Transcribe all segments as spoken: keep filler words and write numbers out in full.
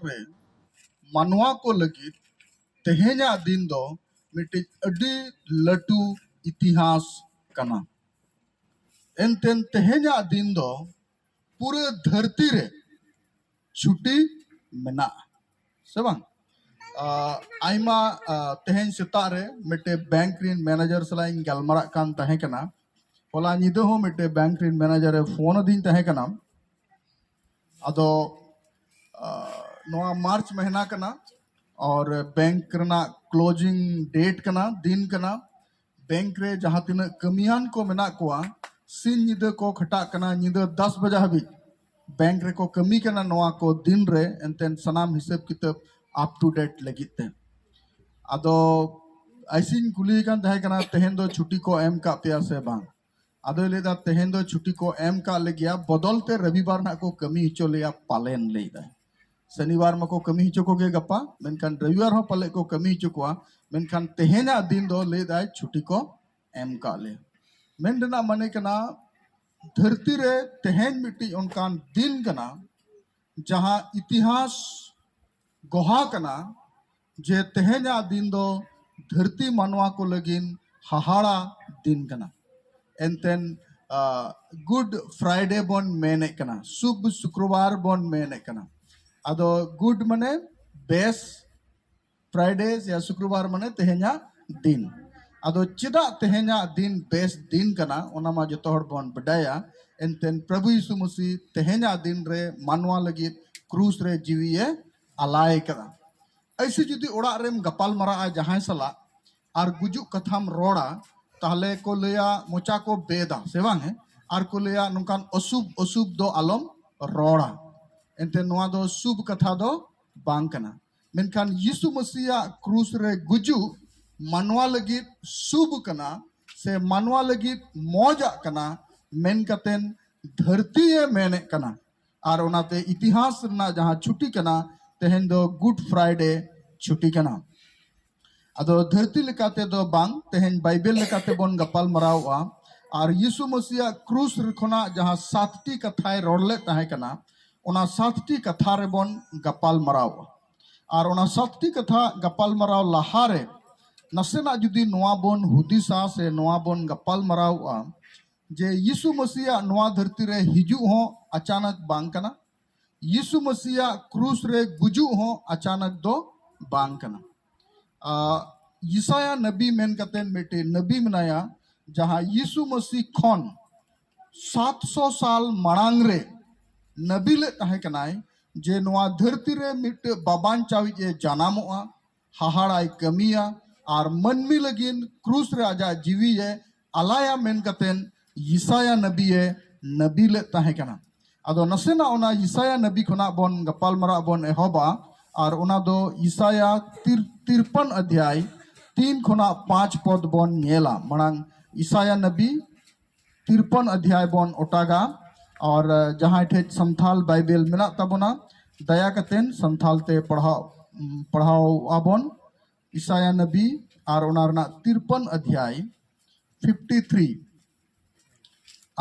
ᱨᱮ ᱢᱟᱱᱣᱟ ᱠᱚ ᱞᱟᱹᱜᱤᱫ ᱛᱮᱦᱮᱧᱟᱜ ᱫᱤᱱ ᱫᱚ ᱢᱤᱫᱴᱤᱡ ᱟᱹᱰᱤ ᱞᱟᱹᱴᱩ ᱤᱛᱤᱦᱟᱥ ᱠᱟᱱᱟ᱾ ᱮᱱᱛᱮᱱ ᱛᱮᱦᱮᱧᱟᱜ ᱫᱤᱱ ᱫᱚ ᱯᱩᱨᱟᱹ ᱫᱷᱟᱹᱨᱛᱤ ᱨᱮ ᱪᱷᱩᱴᱤ ᱢᱮᱱᱟᱜᱼᱟ, ᱥᱮ ᱵᱟᱝ? ᱟᱭᱢᱟ ᱛᱮᱦᱮᱧ ᱥᱮᱛᱟᱜ ᱨᱮ ᱢᱤᱫᱴᱮᱡ ᱵᱮᱝᱠ ᱨᱮᱱ ᱢᱮᱱᱮᱡᱟᱨ ᱥᱟᱞᱟᱜ ᱤᱧ ᱜᱟᱞᱢᱟᱨᱟᱜ ᱠᱟᱱ ᱛᱟᱦᱮᱸ ᱠᱟᱱᱟ᱾ ᱦᱚᱞᱟ ᱧᱤᱫᱟᱹ ᱦᱚᱸ ᱢᱤᱫᱴᱮᱡ ᱵᱮᱝᱠ ᱨᱮᱱ ᱢᱮᱱᱮᱡᱟᱨ ᱮ ᱯᱷᱳᱱ ᱟᱹᱫᱤᱧ ᱛᱟᱦᱮᱸ ᱠᱟᱱᱟ᱾ ᱟᱫᱚ ᱱᱚᱣᱟ ᱢᱟᱨᱪ ᱢᱟᱹᱦᱱᱟᱹ ᱠᱟᱱᱟ ᱟᱨ ᱵᱮᱝᱠ ᱨᱮᱱᱟᱜ ᱠᱞᱳᱡᱤᱝ ᱰᱮᱴ ᱠᱟᱱᱟ, ᱫᱤᱱ ᱠᱟᱱᱟ᱾ ᱵᱮᱝᱠ ᱨᱮ ᱡᱟᱦᱟᱸ ᱛᱤᱱᱟᱹᱜ ᱠᱟᱹᱢᱤᱭᱟᱱ ᱠᱚ ᱢᱮᱱᱟᱜ ᱠᱚᱣᱟ, ᱥᱤᱧ ᱧᱤᱫᱟᱹ ᱠᱚ ᱠᱷᱟᱴᱟᱜ ᱠᱟᱱᱟ, ᱧᱤᱫᱟᱹ ᱫᱟᱥ ᱵᱟᱡᱟ ᱦᱟᱹᱵᱤᱡ ᱵᱮᱝᱠ ᱨᱮᱠᱚ ᱠᱟᱹᱢᱤ ᱠᱟᱱᱟ ᱱᱚᱣᱟ ᱠᱚ ᱫᱤᱱ ᱨᱮ, ᱮᱱᱛᱮᱱ ᱥᱟᱱᱟᱢ ᱦᱤᱥᱟᱹᱵ ᱠᱤᱛᱟᱹᱵ ᱟᱯ ᱴᱩ ᱰᱮᱴ ᱞᱟᱹᱜᱤᱫ ᱛᱮ᱾ ᱟᱫᱚ ᱟᱭᱥᱤᱧ ᱠᱩᱞᱤᱭᱮ ᱠᱟᱱ ᱛᱟᱦᱮᱸ ᱠᱟᱱᱟ, "ᱛᱮᱦᱮᱧ ᱫᱚ ᱪᱷᱩᱴᱤ ᱠᱚ ᱮᱢ ᱠᱟᱜ ᱯᱮᱭᱟ ᱥᱮ ᱵᱟᱝ?" ᱟᱫᱚᱭ ᱞᱟᱹᱭᱫᱟ, "ᱛᱮᱦᱮᱧ ᱫᱚ ᱪᱷᱩᱴᱤ ᱠᱚ ᱮᱢ ᱠᱟᱜ ᱞᱮᱜᱮᱭᱟ, ᱵᱚᱫᱚᱞ ᱛᱮ ᱨᱚᱵᱤᱵᱟᱨ ᱱᱟᱜ ᱠᱚ ᱠᱟᱹᱢᱤ ᱦᱚᱪᱚ ᱞᱮᱭᱟ ᱯᱟᱞᱮᱱ", ᱞᱟᱹᱭᱫᱟᱭ᱾ ᱥᱚᱱᱤᱵᱟᱨ ᱢᱟᱠᱚ ᱠᱟᱹᱢᱤ ᱦᱚᱪᱚ ᱠᱚᱜᱮ ᱜᱟᱯᱟ, ᱢᱮᱱᱠᱷᱟᱱ ᱨᱚᱵᱤᱵᱟᱨ ᱦᱚᱸ ᱯᱟᱞᱮ ᱠᱚ ᱠᱟᱹᱢᱤ ᱦᱚᱪᱚ ᱠᱚᱣᱟ, ᱢᱮᱱᱠᱷᱟᱱ ᱛᱮᱦᱮᱧᱟᱜ ᱫᱤᱱ ᱫᱚ ᱞᱟᱹᱭᱫᱟᱭ ᱪᱷᱩᱴᱤ ᱠᱚ ᱮᱢ ᱠᱟᱜ ᱞᱮᱭᱟ᱾ ᱢᱮᱱ ᱨᱮᱱᱟᱜ ᱢᱟᱱᱮ ᱠᱟᱱᱟ, ᱫᱷᱟᱹᱨᱛᱤ ᱨᱮ ᱛᱮᱦᱮᱧ ᱢᱤᱫᱴᱤᱡ ᱚᱱᱠᱟᱱ ᱫᱤᱱ ᱠᱟᱱᱟ, ᱡᱟᱦᱟᱸ ᱤᱛᱤᱦᱟᱥ ᱜᱚᱦᱟ ᱠᱟᱱᱟ ᱡᱮ ᱛᱮᱦᱮᱧᱟᱜ ᱫᱤᱱ ᱫᱚ ᱫᱷᱟᱹᱨᱛᱤ ᱢᱟᱱᱣᱟ ᱠᱚ ᱞᱟᱹᱜᱤᱫ ᱦᱟᱦᱟᱲᱟ ᱫᱤᱱ ᱠᱟᱱᱟ᱾ ᱮᱱᱛᱮᱱ ᱜᱩᱰ ᱯᱷᱨᱟᱭᱰᱮ ᱵᱚᱱ ᱢᱮᱱᱮᱫ ᱠᱟᱱᱟ, ᱥᱩᱵ ᱥᱩᱠᱨᱚᱵᱟᱨ ᱵᱚᱱ ᱢᱮᱱᱮᱫ ᱠᱟᱱᱟ᱾ ᱟᱫᱚ ᱜᱩᱰ ᱢᱟᱱᱮ ᱵᱮᱥ, ᱯᱷᱨᱟᱭᱰᱮ ᱥᱮ ᱥᱩᱠᱨᱚᱵᱟᱨ ᱢᱟᱱᱮ ᱛᱮᱦᱮᱧᱟᱜ ᱫᱤᱱ᱾ ᱟᱫᱚ ᱪᱮᱫᱟᱜ ᱛᱮᱦᱮᱧᱟᱜ ᱫᱤᱱ ᱵᱮᱥ ᱫᱤᱱ ᱠᱟᱱᱟ, ᱚᱱᱟ ᱢᱟ ᱡᱚᱛᱚ ᱦᱚᱲ ᱵᱚᱱ ᱵᱟᱰᱟᱭᱟ᱾ ᱮᱱᱛᱮᱱ ᱯᱨᱚᱵᱷᱩ ᱭᱤᱥᱩ ᱢᱟᱹᱥᱤ ᱛᱮᱦᱮᱧᱟᱜ ᱫᱤᱱ ᱨᱮ ᱢᱟᱱᱣᱟ ᱞᱟᱹᱜᱤᱫ ᱠᱨᱩᱥ ᱨᱮ ᱡᱤᱣᱤᱭᱮ ᱟᱞᱟᱭ ᱠᱟᱫᱟ᱾ ᱟᱭᱥᱮ ᱡᱩᱫᱤ ᱚᱲᱟᱜ ᱨᱮᱢ ᱜᱟᱯᱟᱞ ᱢᱟᱨᱟᱜᱼᱟ ᱡᱟᱦᱟᱸᱭ ᱥᱟᱞᱟᱜ ᱟᱨ ᱜᱩᱡᱩᱜ ᱠᱟᱛᱷᱟᱢ ᱨᱚᱲᱟ, ᱛᱟᱦᱞᱮ ᱠᱚ ᱞᱟᱹᱭᱟ, ᱢᱚᱪᱟ ᱠᱚ ᱵᱮᱫᱟ, ᱥᱮ ᱵᱟᱝ? ᱦᱮᱸ, ᱟᱨ ᱠᱚ ᱞᱟᱹᱭᱟ, "ᱱᱚᱝᱠᱟᱱ ᱚᱥᱩᱵ ᱚᱥᱩᱵ ᱫᱚ ᱟᱞᱚᱢ ᱨᱚᱲᱟ", ᱮᱱᱛᱮ ᱱᱚᱣᱟ ᱫᱚ ᱥᱩᱵ ᱠᱟᱛᱷᱟ ᱫᱚ ᱵᱟᱝ ᱠᱟᱱᱟ᱾ ᱢᱮᱱᱠᱷᱟᱱ ᱭᱤᱥᱩ ᱢᱟᱹᱥᱤᱭᱟᱜ ᱠᱨᱩᱥ ᱨᱮ ᱜᱩᱡᱩᱜ ᱢᱟᱱᱣᱟ ᱞᱟᱹᱜᱤᱫ ᱥᱩᱵ ᱠᱟᱱᱟ, ᱥᱮ ᱢᱟᱱᱣᱟ ᱞᱟᱹᱜᱤᱫ ᱢᱚᱡᱟᱜ ᱠᱟᱱᱟ ᱢᱮᱱ ᱠᱟᱛᱮᱱ ᱫᱷᱟᱹᱨᱛᱤ ᱮ ᱢᱮᱱᱮᱫ ᱠᱟᱱᱟ᱾ ᱟᱨ ᱚᱱᱟᱛᱮ ᱤᱛᱤᱦᱟᱥ ᱨᱮᱱᱟᱜ ᱡᱟᱦᱟᱸ ᱪᱷᱩᱴᱤ ᱠᱟᱱᱟ, ᱛᱮᱦᱮᱧ ᱫᱚ ᱜᱩᱰ ᱯᱷᱨᱟᱭᱰᱮ ᱪᱷᱩᱴᱤ ᱠᱟᱱᱟ᱾ ᱟᱫᱚ ᱫᱷᱟᱹᱨᱛᱤ ᱞᱮᱠᱟᱛᱮ ᱫᱚ ᱵᱟᱝ, ᱛᱮᱦᱮᱧ ᱵᱟᱭᱵᱮᱞ ᱞᱮᱠᱟᱛᱮ ᱵᱚᱱ ᱜᱟᱯᱟᱞ ᱢᱟᱨᱟᱣᱚᱜᱼᱟ᱾ ᱟᱨ ᱭᱤᱥᱩ ᱢᱟᱹᱥᱤᱭᱟᱜ ᱠᱨᱩᱥ ᱠᱷᱚᱱᱟᱜ ᱡᱟᱦᱟᱸ ᱥᱟᱛᱴᱤ ᱠᱟᱛᱷᱟᱭ ᱨᱚᱲ ᱞᱮᱫ ᱛᱟᱦᱮᱸ ᱠᱟᱱᱟ, ᱚᱱᱟ ᱥᱟᱛᱴᱤ ᱠᱟᱛᱷᱟ ᱨᱮᱵᱚᱱ ᱜᱟᱯᱟᱞ ᱢᱟᱨᱟᱣᱟ᱾ ᱟᱨ ᱚᱱᱟ ᱥᱟᱛᱴᱤ ᱠᱟᱛᱷᱟ ᱜᱟᱯᱟᱞ ᱢᱟᱨᱟᱣ ᱞᱟᱦᱟᱨᱮ ᱱᱟᱥᱮᱱᱟᱜ ᱡᱩᱫᱤ ᱱᱚᱣᱟ ᱵᱚᱱ ᱦᱩᱫᱤᱥᱟ ᱥᱮ ᱱᱚᱣᱟ ᱵᱚᱱ ᱜᱟᱯᱟᱞ ᱢᱟᱨᱟᱣᱟ ᱡᱮ ᱭᱤᱥᱩ ᱢᱟᱹᱥᱤᱭᱟᱜ ᱱᱚᱣᱟ ᱫᱷᱟᱹᱨᱛᱤ ᱨᱮ ᱦᱤᱡᱩᱜ ᱦᱚᱸ ᱟᱪᱟᱱᱟᱠ ᱵᱟᱝ ᱠᱟᱱᱟ, ᱭᱤᱥᱩ ᱢᱟᱹᱥᱤᱭᱟᱜ ᱠᱨᱩᱥ ᱨᱮ ᱜᱩᱡᱩᱜ ᱦᱚᱸ ᱟᱪᱟᱱᱟᱠ ᱫᱚ ᱵᱟᱝ ᱠᱟᱱᱟ᱾ ᱟ, ᱭᱤᱥᱟᱭᱟ ᱱᱟᱵᱤ ᱢᱮᱱ ᱠᱟᱛᱮ ᱢᱤᱫᱴᱮᱱ ᱱᱟᱵᱤ ᱢᱮᱱᱟᱭᱟ, ᱡᱟᱦᱟᱸ ᱭᱤᱥᱩ ᱢᱟᱹᱥᱤ ᱠᱷᱚᱱ ᱥᱟᱛᱥᱚ ᱥᱟᱞ ᱢᱟᱲᱟᱝ ᱨᱮ ᱱᱟᱵᱤ ᱞᱮᱫ ᱛᱟᱦᱮᱸ ᱠᱟᱱᱟᱭ ᱡᱮ ᱱᱚᱣᱟ ᱫᱷᱟᱹᱨᱛᱤ ᱨᱮ ᱢᱤᱫᱴᱮᱱ ᱵᱟᱵᱟᱧᱪᱟᱣᱤᱡ ᱮ ᱡᱟᱱᱟᱢᱚᱜᱼᱟ, ᱦᱟᱦᱟᱲᱟᱭ ᱠᱟᱹᱢᱤᱭᱟ ᱟᱨ ᱢᱟᱹᱱᱢᱤ ᱞᱟᱹᱜᱤᱫ ᱠᱨᱩᱥ ᱨᱮ ᱟᱡᱟᱜ ᱡᱤᱣᱤᱭᱮ ᱟᱞᱟᱭᱟ ᱢᱮᱱ ᱠᱟᱛᱮ ᱭᱤᱥᱟᱭᱟ ᱱᱟᱵᱤᱭᱮ ᱱᱟᱵᱤ ᱞᱮᱫ ᱛᱟᱦᱮᱸ ᱠᱟᱱᱟ᱾ ᱟᱫᱚ ᱱᱟᱥᱮᱱᱟᱜ ᱚᱱᱟ ᱭᱤᱥᱟᱭᱟ ᱱᱟᱵᱤ ᱠᱷᱚᱱᱟᱜ ᱵᱚᱱ ᱜᱟᱯᱟᱞ ᱢᱟᱨᱟᱜ ᱵᱚᱱ ᱮᱦᱚᱵᱟ, ᱟᱨ ᱚᱱᱟ ᱫᱚ ᱭᱤᱥᱟᱭᱟ ᱛᱤᱨ-, ᱛᱤᱨᱯᱚᱱ ᱚᱫᱷᱭᱟᱭ ᱛᱤᱱ ᱠᱷᱚᱱᱟᱜ ᱯᱟᱸᱪ ᱯᱚᱫ ᱵᱚᱱ ᱧᱮᱞᱟ᱾ ᱢᱟᱲᱟᱝ ᱭᱤᱥᱟᱭᱟ ᱱᱟᱵᱤ ᱛᱤᱨᱯᱚᱱ ᱚᱫᱷᱭᱟᱭ ᱵᱚᱱ ᱚᱴᱟᱜᱟ, ᱟᱨ ᱡᱟᱦᱟᱸᱭ ᱴᱷᱮᱡ ᱥᱟᱱᱛᱷᱟᱞ ᱵᱟᱭᱵᱮᱞ ᱢᱮᱱᱟᱜ ᱛᱟᱵᱚᱱᱟ, ᱫᱟᱭᱟ ᱠᱟᱛᱮ ᱥᱟᱱᱛᱷᱟᱞ ᱛᱮ ᱯᱟᱲᱦᱟᱣ, ᱯᱟᱲᱦᱟᱣ ᱟᱵᱚᱱ᱾ ᱤᱥᱟᱭᱟ ᱱᱟᱵᱤ ᱟᱨ ᱚᱱᱟ ᱨᱮᱱᱟᱜ ᱛᱤᱨᱯᱚᱱ ᱚᱫᱷᱭᱟᱭ ᱯᱷᱤᱯᱴᱤ ᱛᱷᱨᱤ,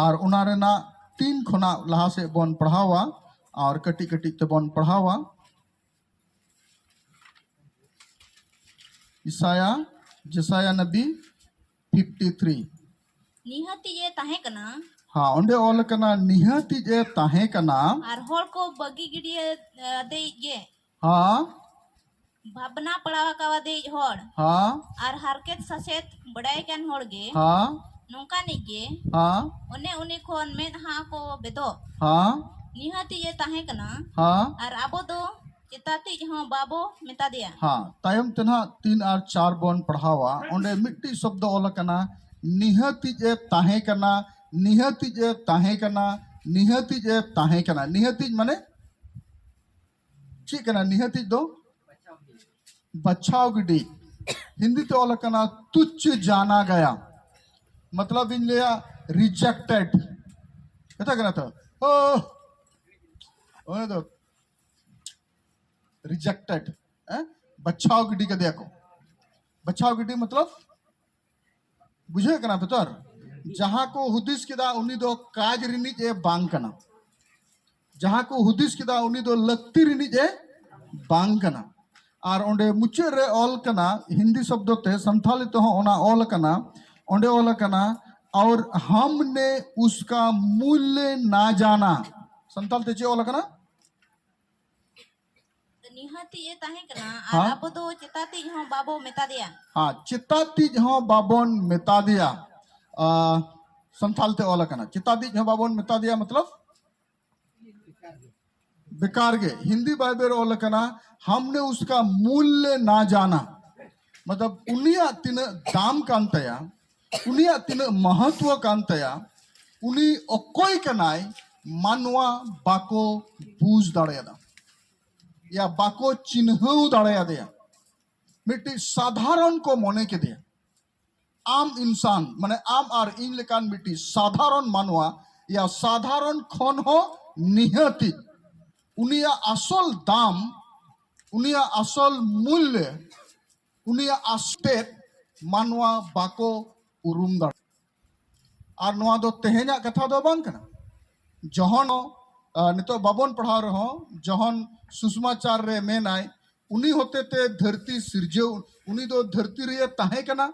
ᱟᱨ ᱚᱱᱟ ᱨᱮᱱᱟᱜ ᱛᱤᱱ ᱠᱷᱚᱱᱟᱜ ᱞᱟᱦᱟ ᱥᱮᱫ ᱵᱚᱱ ᱯᱟᱲᱦᱟᱣᱟ ᱟᱨ ᱠᱟᱹᱴᱤᱡ ᱠᱟᱹᱴᱤᱡ ᱛᱮᱵᱚᱱ ᱯᱟᱲᱦᱟᱣᱟ᱾ ᱤᱥᱟᱭᱟ, ᱡᱮᱥᱟᱭᱟ ᱱᱟᱵᱤ ᱯᱷᱤᱯᱴᱤ ᱛᱷᱨᱤ᱾ ᱱᱤᱦᱟᱹᱛᱤᱡ ᱮ ᱛᱟᱦᱮᱸ ᱠᱟᱱᱟ᱾ ᱦᱟ, ᱚᱸᱰᱮ ᱚᱞ ᱟᱠᱟᱱᱟ, ᱱᱤᱦᱟᱹᱛᱤᱡ ᱮ ᱛᱟᱦᱮᱸ ᱠᱟᱱᱟ᱾ ᱟᱨ ᱦᱚᱲ ᱠᱚ ᱵᱟᱹᱜᱤ ᱜᱤᱰᱤᱭᱟᱫᱮᱭᱤᱡ ᱜᱮ᱾ ᱦᱟ᱾ ᱵᱷᱟᱵᱽᱱᱟ ᱯᱟᱲᱟᱣ ᱟᱠᱟᱣᱟᱫᱮᱭᱤᱡ ᱦᱚᱲ᱾ ᱦᱟ᱾ ᱟᱨ ᱦᱟᱨᱠᱮᱛ ᱥᱟᱥᱮᱛ ᱵᱟᱰᱟᱭ ᱠᱟᱱ ᱦᱚᱲ ᱜᱮ᱾ ᱦᱟ᱾ ᱱᱚᱝᱠᱟᱱᱤᱡ ᱜᱮ᱾ ᱦᱟ᱾ ᱚᱱᱮ ᱩᱱᱤ ᱠᱷᱚᱱ ᱢᱮᱫᱦᱟ ᱠᱚ ᱵᱮᱫᱚᱜ᱾ ᱦᱟ᱾ ᱱᱤᱦᱟᱹᱛᱤᱡ ᱮ ᱛᱟᱦᱮᱸ ᱠᱟᱱᱟ᱾ ᱦᱟ᱾ ᱟᱨ ᱟᱵᱚ ᱫᱚ ᱪᱮᱛᱟᱛᱤᱡ ᱦᱚᱸ ᱵᱟᱵᱚ ᱢᱮᱛᱟ ᱫᱮᱭᱟ᱾ ᱦᱟ, ᱛᱟᱭᱚᱢ ᱛᱮ ᱱᱟᱦᱟᱜ ᱛᱤᱱ ᱟᱨ ᱪᱟᱨ ᱵᱚᱱ ᱯᱟᱲᱦᱟᱣᱟ᱾ ᱚᱸᱰᱮ ᱢᱤᱫᱴᱤᱡ ᱥᱚᱵᱫᱚ ᱚᱞ ᱟᱠᱟᱱᱟ, ᱱᱤᱦᱟᱹᱛᱤᱡ ᱮ ᱛᱟᱦᱮᱸ ᱠᱟᱱᱟ, ᱱᱤᱦᱟᱹᱛᱤᱡ ᱮ ᱛᱟᱦᱮᱸ ᱠᱟᱱᱟ, ᱱᱤᱦᱟᱹᱛᱤᱡ ᱮ ᱛᱟᱦᱮᱸ ᱠᱟᱱᱟ᱾ ᱱᱤᱦᱟᱹᱛᱤᱡ ᱢᱟᱱᱮ ᱪᱮᱫ ᱠᱟᱱᱟ? ᱱᱤᱦᱟᱹᱛᱤᱡ ᱫᱚ ᱵᱟᱪᱷᱟᱣ ᱜᱤᱰᱤ᱾ ᱦᱤᱱᱫᱤ ᱛᱮ ᱚᱞ ᱟᱠᱟᱱᱟ, ᱛᱩᱪᱷ ᱡᱟᱱᱟ ᱜᱟᱭᱟ᱾ ᱢᱚᱛᱞᱚᱵ ᱤᱧ ᱞᱟᱹᱭᱟ, ᱨᱤᱡᱮᱠᱴᱮᱰ᱾ ᱠᱟᱛᱷᱟ ᱠᱟᱱᱟ ᱛᱚ? ᱳ, ᱚᱱᱟ ᱫᱚ ᱨᱤᱡᱮᱠᱴᱮᱰ, ᱦᱮᱸ? ᱵᱟᱪᱷᱟᱣ ᱜᱤᱰᱤ ᱠᱟᱫᱮᱭᱟ ᱠᱚ᱾ ᱵᱟᱪᱷᱟᱣ ᱜᱤᱰᱤ ᱢᱚᱛᱞᱚᱵ, ᱵᱩᱡᱷᱟᱹᱜ ᱠᱟᱱᱟ ᱯᱮ ᱛᱚ? ᱟᱨ ᱡᱟᱦᱟᱸ ᱠᱚ ᱦᱩᱫᱤᱥ ᱠᱮᱫᱟ, ᱩᱱᱤ ᱫᱚ ᱠᱟᱡᱽ ᱨᱤᱱᱤᱡ ᱮ ᱵᱟᱝ ᱠᱟᱱᱟ᱾ ᱡᱟᱦᱟᱸ ᱠᱚ ᱦᱩᱫᱤᱥ ᱠᱮᱫᱟ, ᱩᱱᱤ ᱫᱚ ᱞᱟᱹᱠᱛᱤ ᱨᱤᱱᱤᱡ ᱮ ᱵᱟᱝ ᱠᱟᱱᱟ᱾ ᱟᱨ ᱚᱸᱰᱮ ᱢᱩᱪᱟᱹᱫ ᱨᱮ ᱚᱞ ᱠᱟᱱᱟ, ᱦᱤᱱᱫᱤ ᱥᱚᱵᱫᱚ ᱛᱮ, ᱥᱟᱱᱛᱷᱟᱞᱤ ᱛᱮᱦᱚᱸ ᱚᱱᱟ ᱚᱞ ᱟᱠᱟᱱᱟ᱾ ᱚᱸᱰᱮ ᱚᱞ ᱟᱠᱟᱱᱟ, "और हमने उसका मूल्य ना जाना।" ᱥᱟᱱᱛᱟᱞ ᱛᱮ ᱪᱮᱫ ᱚᱞ ᱟᱠᱟᱱᱟ? ᱱᱤᱦᱟᱹᱛᱤ ᱮ ᱛᱟᱦᱮᱸ ᱠᱟᱱᱟ, ᱟᱨ ᱦᱮᱸ? ᱟᱵᱚ ᱫᱚ ᱪᱮᱛᱟᱛᱤᱡ ᱦᱚᱸ ᱵᱟᱵᱚ ᱢᱮᱛᱟ ᱫᱮᱭᱟ᱾ ᱦᱮᱸ, ᱪᱮᱛᱟᱛᱤᱡ ᱦᱚᱸ ᱵᱟᱵᱚᱱ ᱢᱮᱛᱟ ᱫᱮᱭᱟ᱾ ᱟ, ᱥᱟᱱᱛᱷᱟᱞ ᱛᱮ ᱚᱞ ᱟᱠᱟᱱᱟ, ᱪᱮᱛᱟᱛᱤᱡ ᱦᱚᱸ ᱵᱟᱵᱚᱱ ᱢᱮᱛᱟ ᱫᱮᱭᱟ, ᱢᱚᱛᱞᱚᱵ ᱵᱮᱠᱟᱨ ᱜᱮ᱾ ᱦᱤᱱᱫᱤ ᱵᱟᱭᱵᱮᱞ ᱨᱮ ᱚᱞ ᱟᱠᱟᱱᱟ, "हमने उसका मूल्य ना जाना", ᱢᱚᱛᱞᱚᱵ ᱩᱱᱤᱭᱟᱜ ᱛᱤᱱᱟᱹᱜ ᱫᱟᱢ ᱠᱟᱱ ᱛᱟᱭᱟ, ᱩᱱᱤᱭᱟᱜ ᱛᱤᱱᱟᱹᱜ ᱢᱚᱦᱚᱛᱣᱚ ᱠᱟᱱ ᱛᱟᱭᱟ, ᱩᱱᱤ ᱚᱠᱚᱭ ᱠᱟᱱᱟᱭ ᱢᱟᱱᱣᱟ ᱵᱟᱠᱚ ᱵᱩᱡᱽ ᱫᱟᱲᱮᱭᱟᱫᱟ, ᱭᱟ ᱵᱟᱠᱚ ᱪᱤᱱᱦᱟᱹᱣ ᱫᱟᱲᱮᱭᱟᱫᱮᱭᱟ᱾ ᱢᱤᱫᱴᱤᱡ ᱥᱟᱫᱷᱟᱨᱚᱱ ᱠᱚ ᱢᱚᱱᱮ ᱠᱮᱫᱮᱭᱟ᱾ ᱟᱢ ᱤᱱᱥᱟᱱ, ᱢᱟᱱᱮ ᱟᱢ ᱟᱨ ᱤᱧ ᱞᱮᱠᱟᱱ ᱢᱤᱫᱴᱤᱡ ᱥᱟᱫᱷᱟᱨᱚᱱ ᱢᱟᱱᱣᱟ, ᱭᱟ ᱥᱟᱫᱷᱟᱨᱚᱱ ᱠᱷᱚᱱ ᱦᱚᱸ ᱱᱤᱦᱟᱹᱛᱤ ᱩᱱᱤᱭᱟᱜ ᱟᱥᱚᱞ ᱫᱟᱢ, ᱩᱱᱤᱭᱟᱜ ᱟᱥᱚᱞ ᱢᱩᱞᱞᱮ, ᱩᱱᱤᱭᱟᱜ ᱟᱥᱛᱮᱫ ᱢᱟᱱᱣᱟ ᱵᱟᱠᱚ ᱩᱨᱩᱢ ᱫᱟᱲᱮᱭᱟᱜᱼᱟ᱾ ᱟᱨ ᱱᱚᱣᱟ ᱫᱚ ᱛᱮᱦᱮᱧᱟᱜ ᱠᱟᱛᱷᱟ ᱫᱚ ᱵᱟᱝ ᱠᱟᱱᱟ᱾ ᱡᱚᱦᱚᱱ, ᱟ, ᱱᱤᱛᱚᱜ ᱵᱟᱵᱚᱱ ᱯᱟᱲᱦᱟᱣ ᱨᱮᱦᱚᱸ, ᱡᱚᱦᱚᱱ ᱥᱩᱥᱢᱟᱪᱟᱨ ᱨᱮ ᱢᱮᱱᱟᱭ, "ᱩᱱᱤ ᱦᱚᱛᱮᱛᱮ ᱫᱷᱟᱹᱨᱛᱤ ᱥᱤᱨᱡᱟᱹᱣ", ᱩᱱᱤ ᱫᱚ ᱫᱷᱟᱹᱨᱛᱤ ᱨᱮ ᱛᱟᱦᱮᱸ ᱠᱟᱱᱟ,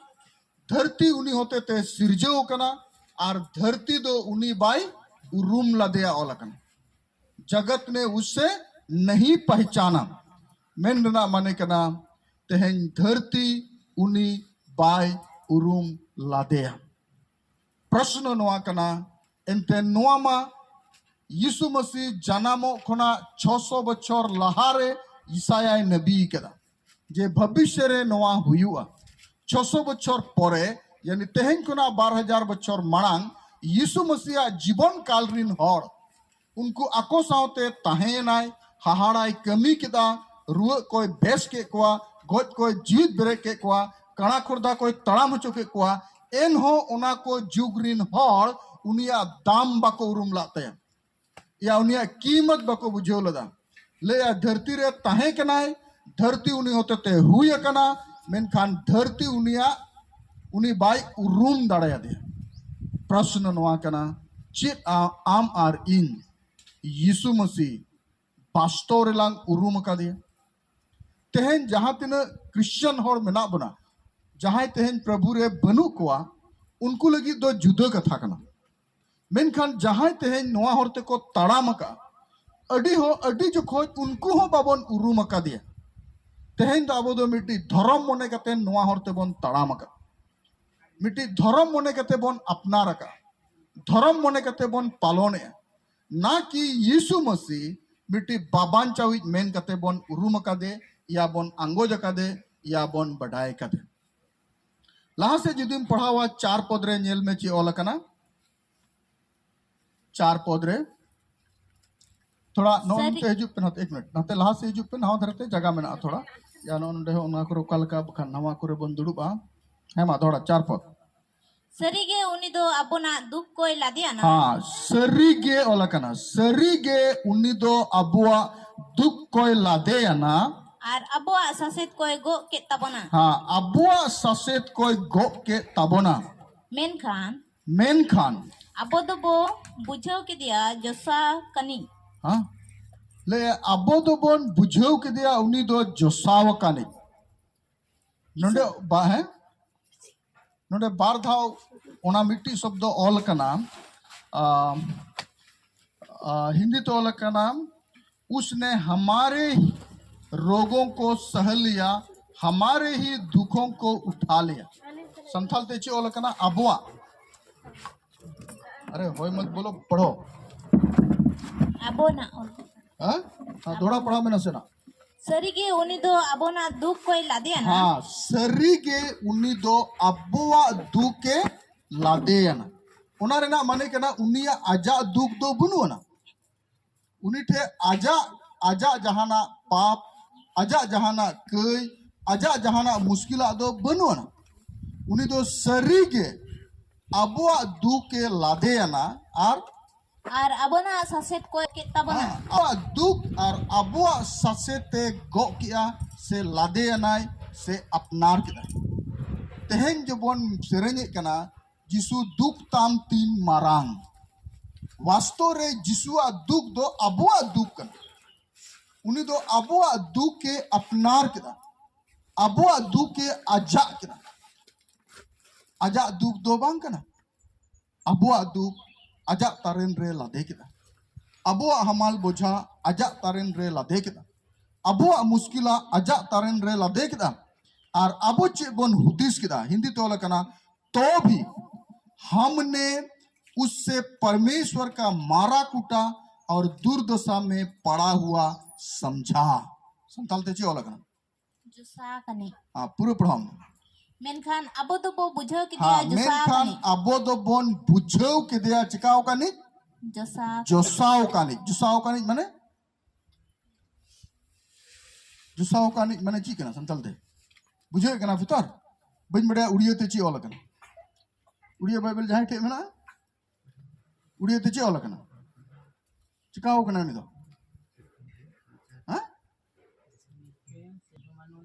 ᱫᱷᱟᱹᱨᱛᱤ ᱩᱱᱤ ᱦᱚᱛᱮᱛᱮ ᱥᱤᱨᱡᱟᱹᱣ ᱠᱟᱱᱟ, ᱟᱨ ᱫᱷᱟᱹᱨᱛᱤ ᱫᱚ ᱩᱱᱤ ᱵᱟᱭ ᱩᱨᱩᱢ ᱞᱟᱫᱮᱭᱟ, ᱚᱞ ᱟᱠᱟᱱᱟ᱾ ᱡᱚᱜᱚᱛ ᱱᱮ ᱩᱥᱮ ᱱᱟᱦᱤ ᱯᱟᱦᱪᱟᱱᱟ᱾ ᱢᱮᱱ ᱨᱮᱱᱟᱜ ᱢᱟᱱᱮ ᱠᱟᱱᱟ, ᱛᱮᱦᱮᱧ ᱫᱷᱟᱹᱨᱛᱤ ᱩᱱᱤ ᱵᱟᱭ ᱩᱨᱩᱢ ᱞᱟᱫᱮᱭᱟ᱾ ᱯᱨᱚᱥᱱᱚ ᱱᱚᱣᱟ ᱠᱟᱱᱟ, ᱮᱱᱛᱮ ᱱᱚᱣᱟ ᱢᱟ ᱭᱤᱥᱩ ᱢᱟᱹᱥᱤ ᱡᱟᱱᱟᱢᱚᱜ ᱠᱷᱚᱱᱟᱜ ᱪᱷᱚᱥᱚ ᱵᱚᱪᱷᱚᱨ ᱞᱟᱦᱟᱨᱮ ᱤᱥᱟᱭᱟᱭ ᱱᱟᱵᱤ ᱠᱟᱫᱟ, ᱡᱮ ᱵᱷᱚᱵᱤᱥᱥᱚ ᱨᱮ ᱱᱚᱣᱟ ᱦᱩᱭᱩᱜᱼᱟ᱾ ᱪᱷᱚᱥᱚ ᱵᱚᱪᱷᱚᱨ ᱯᱚᱨᱮ, ᱭᱟᱱᱤ ᱛᱮᱦᱮᱧ ᱠᱷᱚᱱᱟᱜ ᱵᱟᱨ ᱦᱟᱡᱟᱨ ᱵᱚᱪᱷᱚᱨ ᱢᱟᱲᱟᱝ, ᱭᱤᱥᱩ ᱢᱟᱹᱥᱤᱭᱟᱜ ᱡᱤᱵᱚᱱ ᱠᱟᱞ ᱨᱤᱱ ᱦᱚᱲ, ᱩᱱᱠᱩ ᱟᱠᱚ ᱥᱟᱶᱛᱮ ᱛᱟᱦᱮᱸᱭᱮᱱᱟᱭ, ᱦᱟᱦᱟᱲᱟᱭ ᱠᱟᱹᱢᱤ ᱠᱮᱫᱟ, ᱨᱩᱣᱟᱹᱜ ᱠᱚᱭ ᱵᱮᱥ ᱠᱮᱫ ᱠᱚᱣᱟ, ᱜᱚᱡ ᱠᱚᱭ ᱡᱤᱣᱤᱫ ᱵᱮᱨᱮᱫ ᱠᱮᱫ ᱠᱚᱣᱟ, ᱠᱟᱬᱟ ᱠᱷᱚᱨᱫᱟ ᱠᱚᱭ ᱛᱟᱲᱟᱢ ᱦᱚᱪᱚ ᱠᱮᱫ ᱠᱚᱣᱟ᱾ ᱮᱱᱦᱚᱸ ᱚᱱᱟ ᱠᱚ ᱡᱩᱜᱽ ᱨᱤᱱ ᱦᱚᱲ ᱩᱱᱤᱭᱟᱜ ᱫᱟᱢ ᱵᱟᱠᱚ ᱩᱨᱩᱢ ᱞᱟᱜ ᱛᱟᱭᱟ, ᱭᱟ ᱩᱱᱤᱭᱟᱜ ᱠᱤᱢᱚᱛ ᱵᱟᱠᱚ ᱵᱩᱡᱷᱟᱹᱣ ᱞᱮᱫᱟ᱾ ᱞᱟᱹᱭᱟ, ᱫᱷᱟᱹᱨᱛᱤ ᱨᱮ ᱛᱟᱦᱮᱸ ᱠᱟᱱᱟᱭ, ᱫᱷᱟᱹᱨᱛᱤ ᱩᱱᱤ ᱦᱚᱛᱮᱛᱮ ᱦᱩᱭ ᱟᱠᱟᱱᱟ, ᱢᱮᱱᱠᱷᱟᱱ ᱫᱷᱟᱹᱨᱛᱤ ᱩᱱᱤᱭᱟᱜ, ᱩᱱᱤ ᱵᱟᱭ ᱩᱨᱩᱢ ᱫᱟᱲᱮᱭᱟᱫᱮᱭᱟ᱾ ᱯᱨᱚᱥᱱᱚ ᱱᱚᱣᱟ ᱠᱟᱱᱟ, ᱪᱮᱫ ᱟ-, ᱟᱢ ᱟᱨ ᱤᱧ ᱭᱤᱥᱩ ᱢᱟᱹᱥᱤ ᱵᱟᱥᱛᱚᱣ ᱨᱮᱞᱟᱝ ᱩᱨᱩᱢ ᱟᱠᱟᱫᱮᱭᱟ᱾ ᱛᱮᱦᱮᱧ ᱡᱟᱦᱟᱸ ᱛᱤᱱᱟᱹᱜ ᱠᱨᱤᱥᱪᱟᱱ ᱦᱚᱲ ᱢᱮᱱᱟᱜ ᱵᱚᱱᱟ, ᱡᱟᱦᱟᱸᱭ ᱛᱮᱦᱮᱧ ᱯᱨᱚᱵᱷᱩ ᱨᱮ ᱵᱟᱹᱱᱩᱜ ᱠᱚᱣᱟ, ᱩᱱᱠᱩ ᱞᱟᱹᱜᱤᱫ ᱫᱚ ᱡᱩᱫᱟᱹ ᱠᱟᱛᱷᱟ ᱠᱟᱱᱟ᱾ ᱢᱮᱱᱠᱷᱟᱱ ᱡᱟᱦᱟᱸᱭ ᱛᱮᱦᱮᱧ ᱱᱚᱣᱟ ᱦᱚᱨ ᱛᱮᱠᱚ ᱛᱟᱲᱟᱢ ᱟᱠᱟᱫᱼᱟ, ᱟᱹᱰᱤ ᱦᱚᱸ ᱟᱹᱰᱤ ᱡᱚᱠᱷᱚᱡ ᱩᱱᱠᱩ ᱦᱚᱸ ᱵᱟᱵᱚᱱ ᱩᱨᱩᱢ ᱟᱠᱟᱫᱮᱭᱟ᱾ ᱛᱮᱦᱮᱧ ᱫᱚ ᱟᱵᱚ ᱫᱚ ᱢᱤᱫᱴᱤᱡ ᱫᱷᱚᱨᱚᱢ ᱢᱚᱱᱮ ᱠᱟᱛᱮ ᱱᱚᱣᱟ ᱦᱚᱨ ᱛᱮᱵᱚᱱ ᱛᱟᱲᱟᱢ ᱟᱠᱟᱫᱼᱟ, ᱢᱤᱫᱴᱤᱡ ᱫᱷᱚᱨᱚᱢ ᱢᱚᱱᱮ ᱠᱟᱛᱮ ᱵᱚᱱ ᱟᱯᱱᱟᱨ ᱟᱠᱟᱫᱼᱟ, ᱫᱷᱚᱨᱚᱢ ᱢᱚᱱᱮ ᱠᱟᱛᱮ ᱵᱚᱱ ᱯᱟᱞᱚᱱᱮᱜᱼᱟ᱾ ᱱᱟ ᱠᱤ ᱭᱤᱥᱩ ᱢᱟᱹᱥᱤ ᱢᱤᱫᱴᱤᱡ ᱵᱟᱵᱟᱧᱪᱟᱣᱤᱡ ᱢᱮᱱ ᱠᱟᱛᱮ ᱵᱚᱱ ᱩᱨᱩᱢ ᱟᱠᱟᱫᱮ, ᱭᱟ ᱵᱚᱱ ᱟᱸᱜᱚᱡ ᱟᱠᱟᱫᱮ, ᱭᱟ ᱵᱚᱱ ᱵᱟᱰᱟᱭ ᱟᱠᱟᱫᱮ᱾ ᱞᱟᱦᱟ ᱥᱮᱫ ᱡᱩᱫᱤᱢ ᱯᱟᱲᱦᱟᱣᱟ, ᱪᱟᱨ ᱯᱚᱫ ᱨᱮ ᱧᱮᱞ ᱢᱮ ᱪᱮᱫ ᱚᱞ ᱟᱠᱟᱱᱟ᱾ ᱪᱟᱨ ᱯᱚᱫ ᱨᱮ ᱛᱷᱚᱲᱟ ᱱᱚᱜᱼᱚ ᱥᱟᱹᱨᱤ- ᱱᱚᱛᱮ ᱦᱤᱡᱩᱜ ᱯᱮ, ᱱᱚᱛᱮ ᱮᱠ ᱢᱤᱱᱤᱴ, ᱱᱚᱛᱮ ᱞᱟᱦᱟ ᱥᱮᱫ ᱦᱤᱡᱩᱜ ᱯᱮ, ᱱᱟᱣᱟ ᱫᱷᱟᱨᱮ ᱛᱮ ᱡᱟᱭᱜᱟ ᱢᱮᱱᱟᱜᱼᱟ ᱛᱷᱚᱲᱟ᱾ ᱭᱟ ᱱᱚᱜᱼᱚ ᱱᱚᱰᱮ ᱦᱚᱸ ᱚᱱᱟ ᱠᱚᱨᱮ ᱚᱠᱟ ᱞᱮᱠᱟ ᱵᱟᱠᱷᱟᱱ ᱱᱟᱣᱟ ᱠᱚᱨᱮ ᱵᱚᱱ ᱫᱩᱲᱩᱵᱼᱟ᱾ ᱦᱮᱸ ᱢᱟ ᱫᱚᱦᱲᱟ ᱪᱟᱨ ᱯᱚᱫ᱾ ᱥᱟᱹᱨᱤᱜᱮ ᱩᱱᱤ ᱫᱚ ᱟᱵᱚᱱᱟᱜ ᱫᱩᱠ ᱠᱚᱭ ᱞᱟᱫᱮᱭᱟᱱᱟ᱾ ᱦᱮᱸ, ᱥᱟᱹᱨᱤᱜᱮ ᱚᱞ ᱟᱠᱟᱱᱟ, ᱥᱟᱹᱨᱤᱜᱮ ᱩᱱᱤ ᱫᱚ ᱟᱵᱚᱣᱟᱜ ᱫᱩᱠ ᱠᱚᱭ ᱞᱟᱫᱮᱭᱟᱱᱟ᱾ ᱟᱨ ᱟᱵᱚᱣᱟᱜ ᱥᱟᱥᱮᱛ ᱠᱚᱭ ᱜᱚᱜ ᱠᱮᱫ ᱛᱟᱵᱚᱱᱟ᱾ ᱦᱮᱸ, ᱟᱵᱚᱣᱟᱜ ᱥᱟᱥᱮᱛ ᱠᱚᱭ ᱜᱚᱜ ᱠᱮᱫ ᱛᱟᱵᱚᱱᱟ᱾ ᱢᱮᱱᱠᱷᱟᱱ ᱢᱮᱱᱠᱷᱟᱱ ᱟᱵᱚ ᱫᱚᱵᱚ ᱵᱩᱡᱷᱟᱹᱣ ᱠᱮᱫᱮᱭᱟ ᱡᱚᱥᱟ ᱠᱟᱹᱱᱤ᱾ ᱦᱮᱸ? ᱞᱟᱹᱭ, ᱟᱵᱚ ᱫᱚᱵᱚᱱ ᱵᱩᱡᱷᱟᱹᱣ ᱠᱮᱫᱮᱭᱟ ᱩᱱᱤ ᱫᱚ ᱡᱚᱥᱟᱣ ᱟᱠᱟᱱᱤᱡ᱾ ᱱᱚᱰᱮ ᱵᱟ-, ᱦᱮᱸ? ᱱᱚᱰᱮ ᱵᱟᱨ ᱫᱷᱟᱣ ᱚᱱᱟ ᱢᱤᱫᱴᱤᱡ ᱥᱚᱵᱫᱚ ᱚᱞ ᱠᱟᱱᱟ᱾ ᱟᱢ, ᱟ, ᱦᱤᱱᱫᱤ ᱛᱮ ᱚᱞ ᱠᱟᱱᱟ, "उसने हमारे ही रोगों को सह लिया, हमारे ही दुखों को उठा लिया।" ᱥᱟᱱᱛᱟᱲ ᱛᱮ ᱪᱮᱫ ᱚᱞ ᱠᱟᱱᱟ? ᱟᱵᱚᱣᱟᱜ᱾ ᱟᱨᱮ ᱦᱳᱭ ᱢᱚᱛ ᱵᱚᱞᱚ, ᱯᱟᱲᱦᱚ᱾ ᱟᱵᱚᱱᱟᱜ ᱚᱞ᱾ ᱦᱮᱸ? ᱦᱮᱸ, ᱫᱚᱦᱲᱟ ᱯᱟᱲᱦᱟᱣ ᱢᱮ ᱱᱟᱥᱮᱱᱟᱜ᱾ ᱥᱟᱹᱨᱤᱜᱮ ᱩᱱᱤ ᱫᱚ ᱟᱵᱚᱱᱟᱜ ᱫᱩᱠ ᱠᱚᱭ ᱞᱟᱫᱮᱭᱟᱱᱟ᱾ ᱦᱮᱸ, ᱥᱟᱹᱨᱤᱜᱮ ᱩᱱᱤ ᱫᱚ ᱟᱵᱚᱣᱟᱜ ᱫᱩᱠ ᱮ ᱞᱟᱫᱮᱭᱟᱱᱟ᱾ ᱚᱱᱟ ᱨᱮᱱᱟᱜ ᱢᱟᱱᱮ ᱠᱟᱱᱟ ᱩᱱᱤᱭᱟᱜ ᱟᱡᱟᱜ ᱫᱩᱠ ᱫᱚ ᱵᱟᱹᱱᱩᱜ ᱟᱱᱟ᱾ ᱩᱱᱤ ᱴᱷᱮᱱ ᱟᱡᱟᱜ, ᱟᱡᱟᱜ ᱡᱟᱦᱟᱱᱟᱜ ᱯᱟᱯ, ᱟᱡᱟᱜ ᱡᱟᱦᱟᱱᱟᱜ ᱠᱟᱹᱭ, ᱟᱡᱟᱜ ᱡᱟᱦᱟᱱᱟᱜ ᱢᱩᱥᱠᱤᱞᱟᱜ ᱫᱚ ᱵᱟᱹᱱᱩᱜ ᱟᱱᱟ᱾ ᱩᱱᱤ ᱫᱚ ᱥᱟᱹᱨᱤᱜᱮ ᱟᱵᱚᱣᱟᱜ ᱫᱩᱠ ᱮ ᱞᱟᱫᱮᱭᱟᱱᱟ ᱟᱨ ᱟᱨ ᱟᱵᱚᱱᱟᱜ ᱥᱟᱥᱮᱛ ᱠᱚᱭ ᱠᱮᱫ ᱛᱟᱵᱚᱱᱟ᱾ ᱦᱮᱸ, ᱟᱵᱚᱣᱟᱜ ᱫᱩᱠ ᱟᱨ ᱟᱵᱚᱣᱟᱜ ᱥᱟᱥᱮᱛ ᱮ ᱜᱚᱜ ᱠᱮᱜᱼᱟ ᱥᱮ ᱞᱟᱫᱮᱭᱟᱱᱟᱭ ᱥᱮ ᱟᱯᱱᱟᱨ ᱠᱮᱫᱟᱭ᱾ ᱛᱮᱦᱮᱧ ᱡᱮᱵᱚᱱ ᱥᱮᱨᱮᱧᱮᱫ ᱠᱟᱱᱟ, ᱡᱤᱥᱩ ᱫᱩᱠ ᱛᱟᱢ ᱛᱤᱱ ᱢᱟᱨᱟᱝ᱾ ᱵᱟᱥᱛᱚᱵ ᱨᱮ ᱡᱤᱥᱩᱣᱟᱜ ᱫᱩᱠ ᱫᱚ ᱟᱵᱚᱣᱟᱜ ᱫᱩᱠ ᱠᱟᱱᱟ᱾ ᱩᱱᱤ ᱫᱚ ᱟᱵᱚᱣᱟᱜ ᱫᱩᱠ ᱮ ᱟᱯᱱᱟᱨ ᱠᱮᱫᱟ, ᱟᱵᱚᱣᱟᱜ ᱫᱩᱠ ᱮ ᱟᱡᱟᱜ ᱠᱮᱫᱟ᱾ ᱟᱡᱟᱜ ᱫᱩᱠ ᱫᱚ ᱵᱟᱝ ᱠᱟᱱᱟ, ᱟᱵᱚᱣᱟᱜ ᱫᱩᱠ ᱟᱡᱟᱜ ᱛᱟᱨᱮᱱ ᱨᱮ ᱞᱟᱫᱮ ᱠᱮᱫᱟ, ᱟᱵᱚᱣᱟᱜ ᱦᱟᱢᱟᱞ ᱵᱚᱡᱷᱟ ᱟᱡᱟᱜ ᱛᱟᱨᱮᱱ ᱨᱮ ᱞᱟᱫᱮ ᱠᱮᱫᱟ, ᱟᱵᱚᱣᱟᱜ ᱢᱩᱥᱠᱤᱞᱟ ᱟᱡᱟᱜ ᱛᱟᱨᱮᱱ ᱨᱮ ᱞᱟᱫᱮ ᱠᱮᱫᱟ᱾ ᱟᱨ ᱟᱵᱚ ᱪᱮᱫ ᱵᱚᱱ ᱦᱩᱫᱤᱥ ᱠᱮᱫᱟ? ᱦᱤᱱᱫᱤ ᱛᱮ ᱚᱞ ᱟᱠᱟᱱᱟ, "तो भी हमने उससे परमेश्वर का मारा कूटा और दुर्दशा में पड़ा हुआ समझा।" ᱥᱟᱱᱛᱟᱲ ᱛᱮ ᱪᱮᱫ ᱚᱞ ᱟᱠᱟᱱᱟ? ᱡᱚᱥᱟ ᱠᱟᱹᱱᱟᱹᱧ᱾ ᱦᱮᱸ, ᱯᱩᱨᱟᱹ ᱯᱟᱲᱦᱟᱣ ᱢᱮ᱾ ᱢᱮᱱᱠᱷᱟᱱ ᱟᱵᱚ ᱫᱚᱵᱚ ᱵᱩᱡᱷᱟᱹᱣ ᱠᱮᱫᱮᱭᱟ ᱦᱮᱸ, ᱡᱚᱥᱟ ᱢᱮᱱᱠᱷᱟᱱ ᱠᱟᱹᱱᱟᱹᱧ᱾ ᱟᱵᱚ ᱫᱚᱵᱚᱱ ᱵᱩᱡᱷᱟᱹᱣ ᱠᱮᱫᱮᱭᱟ ᱪᱤᱠᱟᱣ ᱠᱟᱹᱱᱤᱡ? ᱡᱚᱥᱟ᱾ ᱡᱚᱥᱟᱣ ᱠᱟᱹᱱᱤᱡ᱾ ᱡᱚᱥᱟᱣ ᱠᱟᱹᱱᱤᱡ ᱢᱟᱱᱮ? ᱡᱚᱥᱟᱣ ᱠᱟᱹᱱᱤᱡ ᱢᱟᱱᱮ ᱪᱮᱫ ᱠᱟᱱᱟ ᱥᱟᱱᱛᱟᱲ ᱛᱮ? ᱵᱩᱡᱷᱟᱹᱣ ᱠᱟᱱᱟ ᱯᱮ ᱛᱚ? ᱵᱟᱹᱧ ᱵᱟᱲᱟᱭᱟ ᱩᱲᱤᱭᱟᱹ ᱛᱮ ᱪᱮᱫ ᱚᱞ ᱟᱠᱟᱱᱟ᱾ ᱩᱲᱤᱭᱟᱹ ᱵᱟᱭᱵᱮᱞ ᱡᱟᱦᱟᱸᱭ ᱴᱷᱮᱡ ᱢᱮᱱᱟᱜᱼᱟ, ᱩᱲᱤᱭᱟᱹ ᱛᱮ ᱪᱮᱫ ᱚᱞ ᱟᱠᱟᱱᱟ? ᱪᱤᱠᱟᱣ ᱠᱟᱱᱟ ᱩᱱᱤ ᱫᱚ? ᱦᱮᱸ?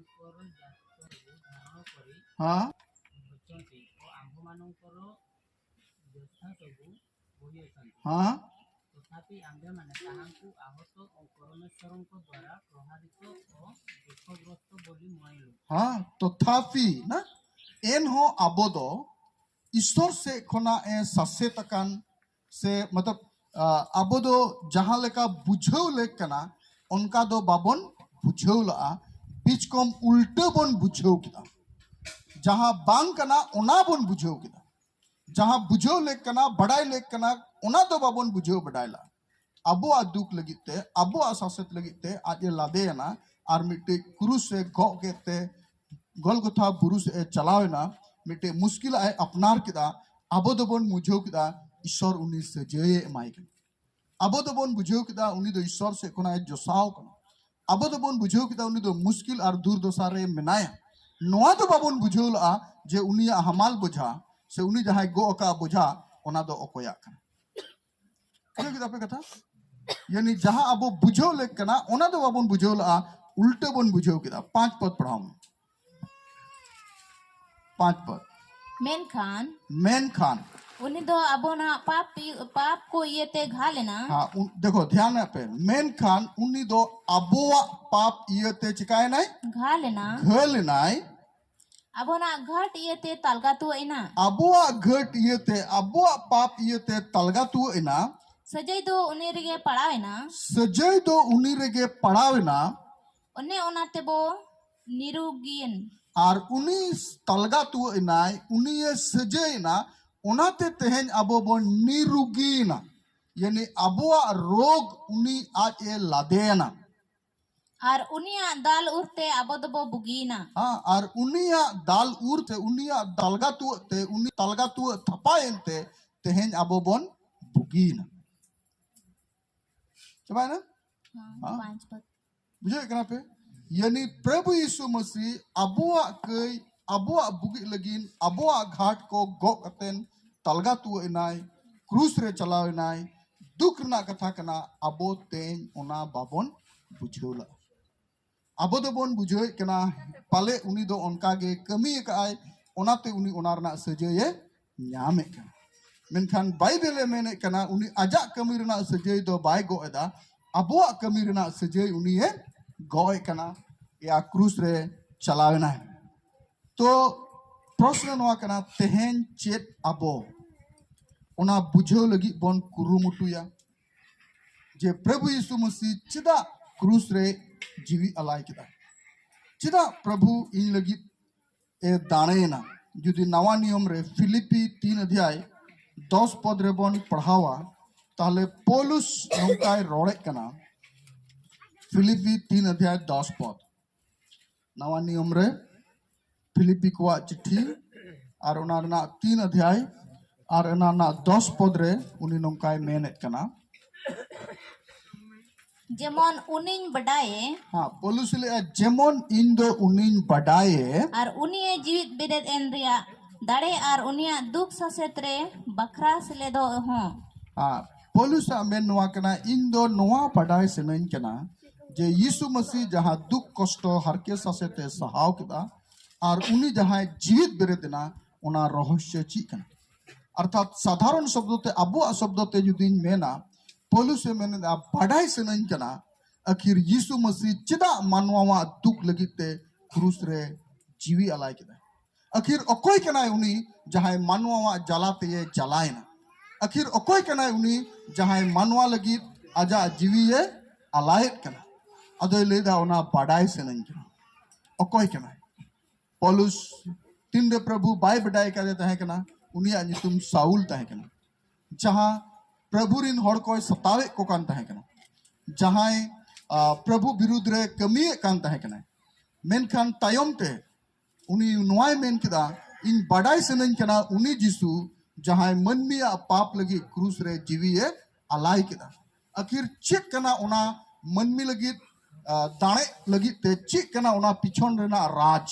ᱦᱮᱸ? ହଁ। ତଥାପି ଆମ୍ଭେମାନେ ତାହାଙ୍କୁ ଆହତ ଓ ପରମେଶ୍ୱରଙ୍କ ଦ୍ୱାରା ପ୍ରହାରିତ ଓ ଦୁଃଖଗ୍ରସ୍ତ ବୋଲି ମଣିଲୁ। ᱦᱮᱸ, ᱛᱚᱛᱷᱟᱯᱤ ᱱᱟ, ᱮᱱᱦᱚᱸ ᱟᱵᱚ ᱫᱚ ᱤᱥᱚᱨ ᱥᱮᱫ ᱠᱷᱚᱱᱟᱜ ᱮ ᱥᱟᱥᱮᱛ ᱟᱠᱟᱱ ᱥᱮ ᱢᱚᱛᱞᱚᱵ, ᱟ, ᱟᱵᱚ ᱫᱚ ᱡᱟᱦᱟᱸ ᱞᱮᱠᱟ ᱵᱩᱡᱷᱟᱹᱣ ᱞᱮᱠ ᱠᱟᱱᱟ ᱚᱱᱠᱟ ᱫᱚ ᱵᱟᱵᱚᱱ ᱵᱩᱡᱷᱟᱹᱣ ᱞᱟᱜᱼᱟ, ᱵᱤᱪᱠᱚᱢ ᱩᱞᱴᱟᱹ ᱵᱚᱱ ᱵᱩᱡᱷᱟᱹᱣ ᱠᱮᱫᱟ᱾ ᱡᱟᱦᱟᱸ ᱵᱟᱝ ᱠᱟᱱᱟ ᱚᱱᱟ ᱵᱚᱱ ᱵᱩᱡᱷᱟᱹᱣ ᱠᱮᱫᱟ, ᱡᱟᱦᱟᱸ ᱵᱩᱡᱷᱟᱹᱣ ᱞᱮᱠ ᱠᱟᱱᱟ, ᱵᱟᱰᱟᱭ ᱞᱮᱠ ᱠᱟᱱᱟ, ᱚᱱᱟ ᱫᱚ ᱵᱟᱵᱚᱱ ᱵᱩᱡᱷᱟᱹᱣ ᱵᱟᱰᱟᱭ ᱞᱟᱜᱼᱟ᱾ ᱟᱵᱚᱣᱟᱜ ᱫᱩᱠ ᱞᱟᱹᱜᱤᱫ ᱛᱮ, ᱟᱵᱚᱣᱟᱜ ᱥᱟᱥᱮᱛ ᱞᱟᱹᱜᱤᱫ ᱛᱮ ᱟᱡ ᱮ ᱞᱟᱫᱮᱭᱮᱱᱟ ᱟᱨ ᱢᱤᱫᱴᱮᱡ ᱠᱨᱩᱥ ᱮ ᱜᱚᱜ ᱠᱮᱫ ᱛᱮ ᱜᱚᱞᱜᱚᱛᱷᱟ ᱵᱩᱨᱩ ᱥᱮᱫ ᱮ ᱪᱟᱞᱟᱣ ᱮᱱᱟ, ᱢᱤᱫᱴᱮᱡ ᱢᱩᱥᱠᱤᱞᱟᱜ ᱮ ᱟᱯᱱᱟᱨ ᱠᱮᱫᱟ᱾ ᱟᱵᱚ ᱫᱚᱵᱚᱱ ᱵᱩᱡᱷᱟᱹᱣ ᱠᱮᱫᱟ ᱤᱥᱚᱨ ᱩᱱᱤ ᱥᱟᱹᱡᱟᱹᱭᱮ ᱮᱢᱟᱭ ᱠᱟᱱᱟ᱾ ᱟᱵᱚ ᱫᱚᱵᱚᱱ ᱵᱩᱡᱷᱟᱹᱣ ᱠᱮᱫᱟ ᱩᱱᱤ ᱫᱚ ᱤᱥᱚᱨ ᱥᱮᱫ ᱠᱷᱚᱱᱟᱜ ᱮ ᱡᱚᱥᱟᱣ ᱠᱟᱱᱟ᱾ ᱟᱵᱚ ᱫᱚᱵᱚᱱ ᱵᱩᱡᱷᱟᱹᱣ ᱠᱮᱫᱟ ᱩᱱᱤ ᱫᱚ ᱢᱩᱥᱠᱤᱞ ᱟᱨ ᱫᱩᱨᱫᱚᱥᱟ ᱨᱮ ᱢᱮᱱᱟᱭᱟ᱾ ᱱᱚᱣᱟ ᱫᱚ ᱵᱟᱵᱚᱱ ᱵᱩᱡᱷᱟᱹᱣ ᱞᱟᱜᱼᱟ ᱡᱮ ᱩᱱᱤᱭᱟᱜ ᱦᱟᱢᱟᱞ ᱵᱚᱡᱷᱟ ᱥᱮ ᱩᱱᱤ ᱡᱟᱦᱟᱸᱭ ᱜᱚᱜ ᱟᱠᱟᱫ ᱵᱚᱡᱷᱟ, ᱚᱱᱟ ᱫᱚ ᱚᱠᱚᱭᱟᱜ ᱠᱟᱱᱟ᱾ ᱵᱩᱡᱷᱟᱹᱣ ᱠᱮᱫᱟ ᱯᱮ ᱠᱟᱛᱷᱟ? ᱭᱟᱱᱤ ᱡᱟᱦᱟᱸ ᱟᱵᱚ ᱵᱩᱡᱷᱟᱹᱣ ᱞᱮᱠ ᱠᱟᱱᱟ ᱚᱱᱟ ᱫᱚ ᱵᱟᱵᱚᱱ ᱵᱩᱡᱷᱟᱹᱣ ᱞᱟᱜᱼᱟ, ᱩᱞᱴᱟᱹ ᱵᱚᱱ ᱵᱩᱡᱷᱟᱹᱣ ᱠᱮᱫᱟ᱾ ᱯᱟᱸᱪ ᱯᱚᱫ ᱯᱟᱲᱦᱟᱣ ᱢᱮ᱾ ᱯᱟᱸᱪ ᱯᱚᱫ᱾ ᱢᱮᱱᱠᱷᱟᱱ ᱢᱮᱱᱠᱷᱟᱱ ᱩᱱᱤ ᱫᱚ ᱟᱵᱚᱱᱟᱜ ᱯᱟᱯ ᱯᱟᱯ ᱠᱚ ᱤᱭᱟᱹᱛᱮ ᱜᱷᱟ ᱞᱮᱱᱟ᱾ ᱦᱮᱸ, ᱩᱱ- ᱫᱮᱠᱷᱳ, ᱫᱷᱮᱭᱟᱱ ᱯᱮ᱾ ᱢᱮᱱᱠᱷᱟᱱ ᱩᱱᱤ ᱫᱚ ᱟᱵᱚᱣᱟᱜ ᱯᱟᱯ ᱤᱭᱟᱹᱛᱮ ᱪᱤᱠᱟᱭᱮᱱᱟᱭ? ᱜᱷᱟ ᱞᱮᱱᱟ᱾ ᱜᱷᱟᱹᱞ ᱮᱱᱟᱭ᱾ ᱟᱵᱚᱱᱟᱜ ᱜᱷᱟᱹᱴ ᱤᱭᱟᱹᱛᱮ ᱛᱟᱞᱜᱟ ᱛᱩᱣᱟᱹᱜ ᱮᱱᱟ᱾ ᱟᱵᱚᱣᱟᱜ ᱜᱷᱟᱹᱴ ᱤᱭᱟᱹᱛᱮ, ᱟᱵᱚᱣᱟᱜ ᱯᱟᱯ ᱤᱭᱟᱹᱛᱮ ᱛᱟᱞᱜᱟ ᱛᱩᱣᱟᱹᱜ ᱮᱱᱟ᱾ ᱥᱟᱹᱡᱟᱹᱭ ᱫᱚ ᱩᱱᱤ ᱨᱮᱜᱮ ᱯᱟᱲᱟᱣ ᱮᱱᱟ᱾ ᱥᱟᱹᱡᱟᱹᱭ ᱫᱚ ᱩᱱᱤ ᱨᱮᱜᱮ ᱯᱟᱲᱟᱣ ᱮᱱᱟ᱾ ᱚᱱᱮ ᱚᱱᱟ ᱛᱮᱵᱚ ᱱᱤᱨᱩᱜᱤᱭᱮᱱ᱾ ᱟᱨ ᱩᱱᱤ ᱛᱟᱞᱜᱟ ᱛᱩᱣᱟᱹᱜ ᱮᱱᱟᱭ, ᱩᱱᱤᱭᱮ ᱥᱟᱹᱡᱟᱹᱭ ᱮᱱᱟ, ᱚᱱᱟᱛᱮ ᱛᱮᱦᱮᱧ ᱟᱵᱚ ᱵᱚᱱ ᱱᱤᱨᱩᱜᱤᱭᱮᱱᱟ᱾ ᱭᱟᱱᱤ ᱟᱵᱚᱣᱟᱜ ᱨᱳᱜᱽ ᱩᱱᱤ ᱟᱡ ᱮ ᱞᱟᱫᱮᱭᱮᱱᱟ᱾ ᱟᱨ ᱩᱱᱤᱭᱟᱜ ᱫᱟᱞ ᱩᱨ ᱛᱮ ᱟᱵᱚ ᱫᱚᱵᱚ ᱵᱩᱜᱤᱭᱮᱱᱟ᱾ ᱦᱮᱸ, ᱟᱨ ᱩᱱᱤᱭᱟᱜ ᱫᱟᱞ ᱩᱨ ᱛᱮ, ᱩᱱᱤᱭᱟᱜ ᱛᱟᱞᱜᱟ ᱛᱩᱣᱟᱹᱜ ᱛᱮ, ᱩᱱᱤ ᱛᱟᱞᱜᱟ ᱛᱩᱣᱟᱹᱜ ᱛᱷᱟᱯᱟᱭᱮᱱ ᱛᱮ ᱛᱮᱦᱮᱧ ᱟᱵᱚ ᱵᱚᱱ ᱵᱩᱜᱤᱭᱮᱱᱟ᱾ ᱪᱟᱵᱟᱭᱮᱱᱟ? ᱦᱮᱸ, ᱦᱮᱸ᱾ ᱯᱟᱸᱪ ᱯᱟᱛ- ᱵᱩᱡᱷᱟᱹᱣᱮᱫ ᱠᱟᱱᱟ ᱯᱮ? ᱭᱟᱱᱤ ᱯᱨᱚᱵᱷᱩ ᱭᱤᱥᱩ ᱢᱟᱥᱤ ᱟᱵᱚᱣᱟᱜ ᱠᱟᱹᱭ, ᱟᱵᱚᱣᱟᱜ ᱵᱩᱜᱤᱜ ᱞᱟᱹᱜᱤᱫ, ᱟᱵᱚᱣᱟᱜ ᱜᱷᱟᱴ ᱠᱚ ᱜᱚᱜ ᱠᱟᱛᱮᱱ ᱛᱟᱞᱜᱟ ᱛᱩᱣᱟᱹᱜ ᱮᱱᱟᱭ, ᱠᱨᱩᱥ ᱨᱮ ᱪᱟᱞᱟᱣ ᱮᱱᱟᱭ᱾ ᱫᱩᱠ ᱨᱮᱱᱟᱜ ᱠᱟᱛᱷᱟ ᱠᱟᱱᱟ, ᱟᱵᱚ ᱛᱮᱧ ᱚᱱᱟ ᱵᱟᱵᱚᱱ ᱵᱩᱡᱷᱟᱹᱣ ᱞᱮᱫᱼᱟ᱾ ᱟᱵᱚ ᱫᱚᱵᱚᱱ ᱵᱩᱡᱷᱟᱹᱣᱮᱫ ᱠᱟᱱᱟ, ᱯᱟᱞᱮ ᱩᱱᱤ ᱫᱚ ᱚᱱᱠᱟ ᱜᱮ ᱠᱟᱹᱢᱤ ᱟᱠᱟᱫᱼᱟᱭ, ᱚᱱᱟᱛᱮ ᱩᱱᱤ ᱚᱱᱟ ᱨᱮᱱᱟᱜ ᱥᱟᱹᱡᱟᱹᱭᱮ ᱧᱟᱢᱮᱫ ᱠᱟᱱᱟ᱾ ᱢᱮᱱᱠᱷᱟᱱ ᱵᱟᱭᱵᱮᱞᱮ ᱢᱮᱱᱮᱫ ᱠᱟᱱᱟ, ᱩᱱᱤ ᱟᱡᱟᱜ ᱠᱟᱹᱢᱤ ᱨᱮᱱᱟᱜ ᱥᱟᱹᱡᱟᱹᱭ ᱫᱚ ᱵᱟᱭ ᱜᱚᱜ ᱮᱫᱟ, ᱟᱵᱚᱣᱟᱜ ᱠᱟᱹᱢᱤ ᱨᱮᱱᱟᱜ ᱥᱟᱹᱡᱟᱹᱭ ᱩᱱᱤᱭᱮ ᱜᱚᱜ ᱮᱫ ᱠᱟᱱᱟ᱾ ᱮᱭᱟ, ᱠᱨᱩᱥ ᱨᱮ ᱪᱟᱞᱟᱣ ᱮᱱᱟᱭ᱾ ᱛᱚ ᱯᱨᱚᱥᱱᱚ ᱱᱚᱣᱟ ᱠᱟᱱᱟ, ᱛᱮᱦᱮᱧ ᱪᱮᱫ ᱟᱵᱚ ᱚᱱᱟ ᱵᱩᱡᱷᱟᱹᱣ ᱞᱟᱹᱜᱤᱫ ᱵᱚᱱ ᱠᱩᱨᱩᱢᱩᱴᱩᱭᱟ ᱡᱮ ᱯᱨᱚᱵᱷᱩ ᱭᱤᱥᱩ ᱢᱟᱥᱤ ᱪᱮᱫᱟᱜ ᱠᱨᱩᱥ ᱨᱮ ᱡᱤᱣᱤ ᱟᱞᱟᱭ ᱠᱮᱫᱟ? ᱪᱮᱫᱟᱜ ᱯᱨᱚᱵᱷᱩ ᱤᱧ ᱞᱟᱹᱜᱤᱫ ᱮ ᱫᱟᱲᱮᱭᱮᱱᱟ? ᱡᱩᱫᱤ ᱱᱟᱣᱟ ᱱᱤᱭᱚᱢ ᱨᱮ ᱯᱷᱤᱞᱤᱯᱤ ᱛᱤᱱ ᱚᱫᱷᱭᱟᱭ ᱫᱚᱥ ᱯᱚᱫ ᱨᱮᱵᱚᱱ ᱯᱟᱲᱦᱟᱣᱟ, ᱛᱟᱦᱞᱮ ᱯᱚᱞᱩᱥ ᱱᱚᱝᱠᱟᱭ ᱨᱚᱲᱮᱫ ᱠᱟᱱᱟ᱾ ᱯᱷᱤᱞᱤᱯᱤ ᱛᱤᱱ ᱚᱫᱷᱭᱟᱭ ᱫᱚᱥ ᱯᱚᱫ, ᱱᱟᱣᱟ ᱱᱤᱭᱚᱢ ᱨᱮ ᱯᱷᱤᱞᱤᱯᱤ ᱠᱚᱣᱟᱜ ᱪᱤᱴᱷᱤ ᱟᱨ ᱚᱱᱟ ᱨᱮᱱᱟᱜ ᱛᱤᱱ ᱚᱫᱷᱭᱟᱭ ᱟᱨ ᱚᱱᱟ ᱨᱮᱱᱟᱜ ᱫᱚᱥ ᱯᱚᱫ ᱨᱮ ᱩᱱᱤ ᱱᱚᱝᱠᱟᱭ ᱢᱮᱱᱮᱫ ᱠᱟᱱᱟ᱾ ᱡᱮᱢᱚᱱ ᱩᱱᱤᱧ ᱵᱟᱰᱟᱭᱮ᱾ ᱦᱮᱸ, ᱯᱚᱞᱩᱥ ᱞᱟᱹᱭᱟ, ᱡᱮᱢᱚᱱ ᱤᱧ ᱫᱚ ᱩᱱᱤᱧ ᱵᱟᱰᱟᱭᱮ᱾ ᱟᱨ ᱩᱱᱤᱭᱮ ᱡᱤᱣᱤᱫ ᱵᱮᱨᱮᱫ ᱮᱱ ᱨᱮᱭᱟᱜ ᱫᱟᱲᱮ ᱟᱨ ᱩᱱᱤᱭᱟᱜ ᱫᱩᱠ ᱥᱟᱥᱮᱛ ᱨᱮ ᱵᱟᱠᱷᱨᱟ ᱥᱮᱞᱮᱫᱚᱜ ᱦᱚᱸ᱾ ᱦᱮᱸ, ᱯᱚᱞᱩᱥᱟᱜ ᱢᱮᱱ ᱱᱚᱣᱟ ᱠᱟᱱᱟ, ᱤᱧ ᱫᱚ ᱱᱚᱣᱟ ᱵᱟᱰᱟᱭ ᱥᱟᱱᱟᱧ ᱠᱟᱱᱟ ᱡᱮ ᱭᱤᱥᱩ ᱢᱟᱹᱥᱤ ᱡᱟᱦᱟᱸ ᱫᱩᱠ ᱠᱚᱥᱴᱚ ᱦᱟᱨᱠᱮᱛ ᱥᱟᱥᱮᱛ ᱮ ᱥᱟᱦᱟᱣ ᱠᱮᱫᱟ ᱟᱨ ᱩᱱᱤ ᱡᱟᱦᱟᱸᱭ ᱡᱤᱣᱤᱫ ᱵᱮᱨᱮᱫ ᱮᱱᱟ, ᱚᱱᱟ ᱨᱚᱦᱚᱥᱭᱚ ᱪᱮᱫ ᱠᱟᱱᱟ? ᱚᱨᱛᱷᱟᱛ ᱥᱟᱫᱷᱟᱨᱚᱱ ᱥᱚᱵᱫᱚ ᱛᱮ, ᱟᱵᱚᱣᱟᱜ ᱥᱚᱵᱫᱚ ᱛᱮ ᱡᱩᱫᱤᱧ ᱢᱮᱱᱟ, ᱯᱚᱞᱩᱥ ᱮ ᱢᱮᱱᱮᱫᱟ, ᱵᱟᱰᱟᱭ ᱥᱟᱱᱟᱧ ᱠᱟᱱᱟ ᱟᱹᱠᱷᱤᱨ ᱭᱤᱥᱩ ᱢᱟᱹᱥᱤ ᱪᱮᱫᱟᱜ ᱢᱟᱱᱣᱟᱣᱟᱜ ᱫᱩᱠ ᱞᱟᱹᱜᱤᱫ ᱛᱮ ᱠᱨᱩᱥ ᱨᱮ ᱡᱤᱣᱤ ᱟᱞᱟᱭ ᱠᱮᱫᱟ᱾ ᱟᱹᱠᱷᱤᱨ ᱚᱠᱚᱭ ᱠᱟᱱᱟᱭ ᱩᱱᱤ ᱡᱟᱦᱟᱸᱭ ᱢᱟᱱᱣᱟᱣᱟᱜ ᱡᱟᱞᱟ ᱛᱮᱭᱮ ᱡᱟᱞᱟᱭᱮᱱᱟ? ᱟᱹᱠᱷᱤᱨ ᱚᱠᱚᱭ ᱠᱟᱱᱟᱭ ᱩᱱᱤ ᱡᱟᱦᱟᱸᱭ ᱢᱟᱱᱣᱟ ᱞᱟᱹᱜᱤᱫ ᱟᱡᱟᱜ ᱡᱤᱣᱤᱭᱮ ᱟᱞᱟᱭᱮᱫ ᱠᱟᱱᱟ? ᱟᱫᱚᱭ ᱞᱟᱹᱭᱫᱟ, ᱚᱱᱟ ᱵᱟᱰᱟᱭ ᱥᱟᱱᱟᱧ ᱠᱟᱱᱟ᱾ ᱚᱠᱚᱭ ᱠᱟᱱᱟᱭ? ᱯᱚᱞᱩᱥ ᱛᱤᱱᱨᱮ ᱯᱨᱚᱵᱷᱩ ᱵᱟᱭ ᱵᱟᱰᱟᱭ ᱠᱟᱫᱮ ᱛᱟᱦᱮᱸ ᱠᱟᱱᱟ, ᱩᱱᱤᱭᱟᱜ ᱧᱩᱛᱩᱢ ᱥᱟᱩᱞ ᱛᱟᱦᱮᱸ ᱠᱟᱱᱟ, ᱡᱟᱦᱟᱸ ᱯᱨᱚᱵᱷᱩ ᱨᱤᱱ ᱦᱚᱲ ᱠᱚᱭ ᱥᱟᱛᱟᱣᱮᱫ ᱠᱚ ᱠᱟᱱ ᱛᱟᱦᱮᱸ ᱠᱟᱱᱟ, ᱡᱟᱦᱟᱸᱭ ᱟ, ᱯᱨᱚᱵᱷᱩ ᱵᱤᱨᱩᱫᱷ ᱨᱮ ᱠᱟᱹᱢᱤᱭᱮᱫ ᱠᱟᱱ ᱛᱟᱦᱮᱸ ᱠᱟᱱᱟᱭ᱾ ᱢᱮᱱᱠᱷᱟᱱ ᱛᱟᱭᱚᱢ ᱛᱮ ᱩᱱᱤ ᱱᱚᱣᱟᱭ ᱢᱮᱱ ᱠᱮᱫᱟ, ᱤᱧ ᱵᱟᱰᱟᱭ ᱥᱟᱱᱟᱧ ᱠᱟᱱᱟ ᱩᱱᱤ ᱡᱤᱥᱩ ᱡᱟᱦᱟᱸᱭ ᱢᱟᱹᱱᱢᱤᱭᱟᱜ ᱯᱟᱯ ᱞᱟᱹᱜᱤᱫ ᱠᱨᱩᱥ ᱨᱮ ᱡᱤᱣᱤᱭᱮ ᱟᱞᱟᱭ ᱠᱮᱫᱟ᱾ ᱟᱹᱠᱷᱤᱨ ᱪᱮᱫ ᱠᱟᱱᱟ ᱚᱱᱟ ᱢᱟᱹᱱᱢᱤ ᱞᱟᱹᱜᱤᱫ, ᱟ, ᱫᱟᱲᱮ ᱞᱟᱹᱜᱤᱫ ᱛᱮ ᱪᱮᱫ ᱠᱟᱱᱟ ᱚᱱᱟ ᱯᱤᱪᱷᱚᱱ ᱨᱮᱱᱟᱜ ᱨᱟᱡᱽ?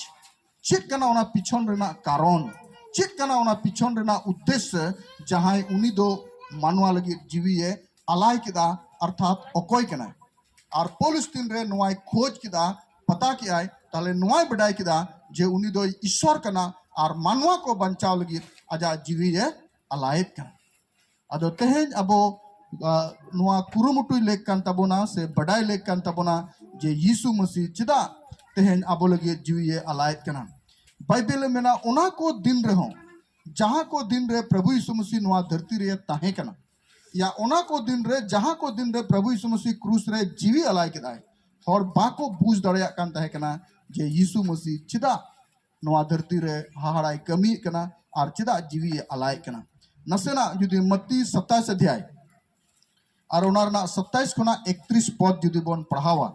ᱪᱮᱫ ᱠᱟᱱᱟ ᱚᱱᱟ ᱯᱤᱪᱷᱚᱱ ᱨᱮᱱᱟᱜ ᱠᱟᱨᱚᱱ? ᱪᱮᱫ ᱠᱟᱱᱟ ᱚᱱᱟ ᱯᱤᱪᱷᱚᱱ ᱨᱮᱱᱟᱜ ᱩᱫᱽᱫᱮᱥᱥᱚ, ᱡᱟᱦᱟᱸᱭ ᱩᱱᱤ ᱫᱚ ᱢᱟᱱᱣᱟ ᱞᱟᱹᱜᱤᱫ ᱡᱤᱣᱤᱭᱮ ᱟᱞᱟᱭ ᱠᱮᱫᱟ? ᱚᱨᱛᱷᱟᱛ ᱚᱠᱚᱭ ᱠᱟᱱᱟᱭ? ᱟᱨ ᱯᱚᱞᱩᱥ ᱛᱤᱱᱨᱮ ᱱᱚᱣᱟᱭ ᱠᱷᱚᱡᱽ ᱠᱮᱫᱟ, ᱯᱟᱛᱟ ᱠᱮᱫᱟᱭ, ᱛᱟᱦᱞᱮ ᱱᱚᱣᱟᱭ ᱵᱟᱰᱟᱭ ᱠᱮᱫᱟ ᱡᱮ ᱩᱱᱤ ᱫᱚᱭ ᱤᱥᱥᱚᱨ ᱠᱟᱱᱟ ᱟᱨ ᱢᱟᱱᱣᱟ ᱠᱚ ᱵᱟᱧᱪᱟᱣ ᱞᱟᱹᱜᱤᱫ ᱟᱡᱟᱜ ᱡᱤᱣᱤᱭᱮ ᱟᱞᱟᱭᱮᱫ ᱠᱟᱱᱟ᱾ ᱟᱫᱚ ᱛᱮᱦᱮᱧ ᱟᱵᱚ, ᱟ, ᱱᱚᱣᱟ ᱠᱩᱨᱩᱢᱩᱴᱩᱭ ᱞᱮᱠ ᱠᱟᱱ ᱛᱟᱵᱚᱱᱟ ᱥᱮ ᱵᱟᱰᱟᱭ ᱞᱮᱠ ᱠᱟᱱ ᱛᱟᱵᱚᱱᱟ ᱡᱮ ᱭᱤᱥᱩ ᱢᱟᱹᱥᱤ ᱪᱮᱫᱟᱜ ᱛᱮᱦᱮᱧ ᱟᱵᱚ ᱞᱟᱹᱜᱤᱫ ᱡᱤᱣᱤᱭᱮ ᱟᱞᱟᱭᱮᱫ ᱠᱟᱱᱟ᱾ ᱵᱟᱭᱵᱮᱞ ᱮ ᱢᱮᱱᱟ, ᱚᱱᱟ ᱠᱚ ᱫᱤᱱ ᱨᱮᱦᱚᱸ, ᱡᱟᱦᱟᱸ ᱠᱚ ᱫᱤᱱ ᱨᱮ ᱯᱨᱚᱵᱷᱩ ᱭᱤᱥᱩ ᱢᱟᱹᱥᱤ ᱱᱚᱣᱟ ᱫᱷᱟᱹᱨᱛᱤ ᱨᱮ ᱛᱟᱦᱮᱸ ᱠᱟᱱᱟ, ᱭᱟ ᱚᱱᱟ ᱠᱚ ᱫᱤᱱ ᱨᱮ, ᱡᱟᱦᱟᱸ ᱠᱚ ᱫᱤᱱ ᱨᱮ ᱯᱨᱚᱵᱷᱩ ᱭᱤᱥᱩ ᱢᱟᱹᱥᱤ ᱠᱨᱩᱥ ᱨᱮ ᱡᱤᱣᱤ ᱟᱞᱟᱭ ᱠᱮᱫᱟᱭ, ᱦᱚᱲ ᱵᱟᱠᱚ ᱵᱩᱡᱽ ᱫᱟᱲᱮᱭᱟᱜ ᱠᱟᱱ ᱛᱟᱦᱮᱸ ᱠᱟᱱᱟ ᱡᱮ ᱭᱤᱥᱩ ᱢᱟᱹᱥᱤ ᱪᱮᱫᱟᱜ ᱱᱚᱣᱟ ᱫᱷᱟᱹᱨᱛᱤ ᱨᱮ ᱦᱟᱦᱟᱲᱟᱭ ᱠᱟᱹᱢᱤᱭᱮᱫ ᱠᱟᱱᱟ ᱟᱨ ᱪᱮᱫᱟᱜ ᱡᱤᱣᱤᱭ ᱟᱞᱟᱭᱮᱫ ᱠᱟᱱᱟ᱾ ᱱᱟᱥᱮᱱᱟᱜ ᱡᱩᱫᱤ ᱢᱟᱛᱤ ᱥᱟᱛᱟᱭᱤᱥ ᱚᱫᱷᱭᱟᱭ ᱟᱨ ᱚᱱᱟ ᱨᱮᱱᱟᱜ ᱥᱟᱛᱟᱭᱤᱥ ᱠᱷᱚᱱᱟᱜ ᱮᱠᱛᱨᱤᱥ ᱯᱚᱫ ᱡᱩᱫᱤ ᱵᱚᱱ ᱯᱟᱲᱦᱟᱣᱟ,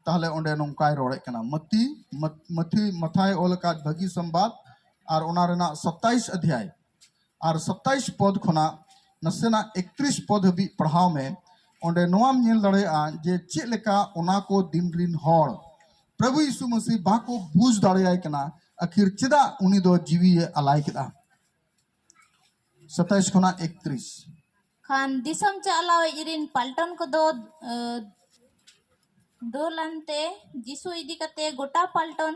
ᱛᱟᱦᱞᱮ ᱚᱸᱰᱮ ᱱᱚᱝᱠᱟᱭ ᱨᱚᱲᱮᱫ ᱠᱟᱱᱟ᱾ ᱢᱟᱛᱤ, ᱢᱟᱛ-, ᱢᱟᱛᱷᱤ, ᱢᱟᱛᱷᱟᱭ ᱚᱞ ᱟᱠᱟᱫ ᱵᱷᱟᱹᱜᱤ ᱥᱚᱢᱵᱟᱫ ᱟᱨ ᱚᱱᱟ ᱨᱮᱱᱟᱜ ᱥᱟᱛᱟᱭᱤᱥ ᱚᱫᱷᱭᱟᱭ ᱟᱨ ᱥᱟᱛᱟᱭᱤᱥ ᱯᱚᱫ ᱠᱷᱚᱱᱟᱜ ᱱᱟᱥᱮᱱᱟᱜ ᱮᱠᱛᱨᱤᱥ ᱯᱚᱫ ᱦᱟᱹᱵᱤᱡ ᱯᱟᱲᱦᱟᱣ ᱢᱮ᱾ ᱚᱸᱰᱮ ᱱᱚᱣᱟᱢ ᱧᱮᱞ ᱫᱟᱲᱮᱭᱟᱜᱼᱟ ᱡᱮ ᱪᱮᱫ ᱞᱮᱠᱟ ᱚᱱᱟ ᱠᱚ ᱫᱤᱱ ᱨᱤᱱ ᱦᱚᱲ ᱯᱨᱚᱵᱷᱩ ᱭᱤᱥᱩ ᱢᱟᱹᱥᱤ ᱵᱟᱠᱚ ᱵᱩᱡᱽ ᱫᱟᱲᱮᱭᱟᱭ ᱠᱟᱱᱟ, ᱟᱹᱠᱷᱤᱨ ᱪᱮᱫᱟᱜ ᱩᱱᱤ ᱫᱚ ᱡᱤᱣᱤᱭᱮ ᱟᱞᱟᱭ ᱠᱮᱫᱟ᱾ ᱥᱟᱛᱟᱭᱤᱥ ᱠᱷᱚᱱᱟᱜ ᱮᱠᱛᱨᱤᱥ᱾ ᱠᱷᱟᱱ ᱫᱤᱥᱚᱢ ᱪᱟᱞᱟᱣᱤᱡ ᱨᱤᱱ ᱯᱟᱞᱴᱚᱱ ᱠᱚᱫᱚ, ᱟᱹ, ᱫᱚᱞ ᱟᱱᱛᱮ ᱡᱤᱥᱩ ᱤᱫᱤ ᱠᱟᱛᱮ ᱜᱚᱴᱟ ᱯᱟᱞᱴᱚᱱ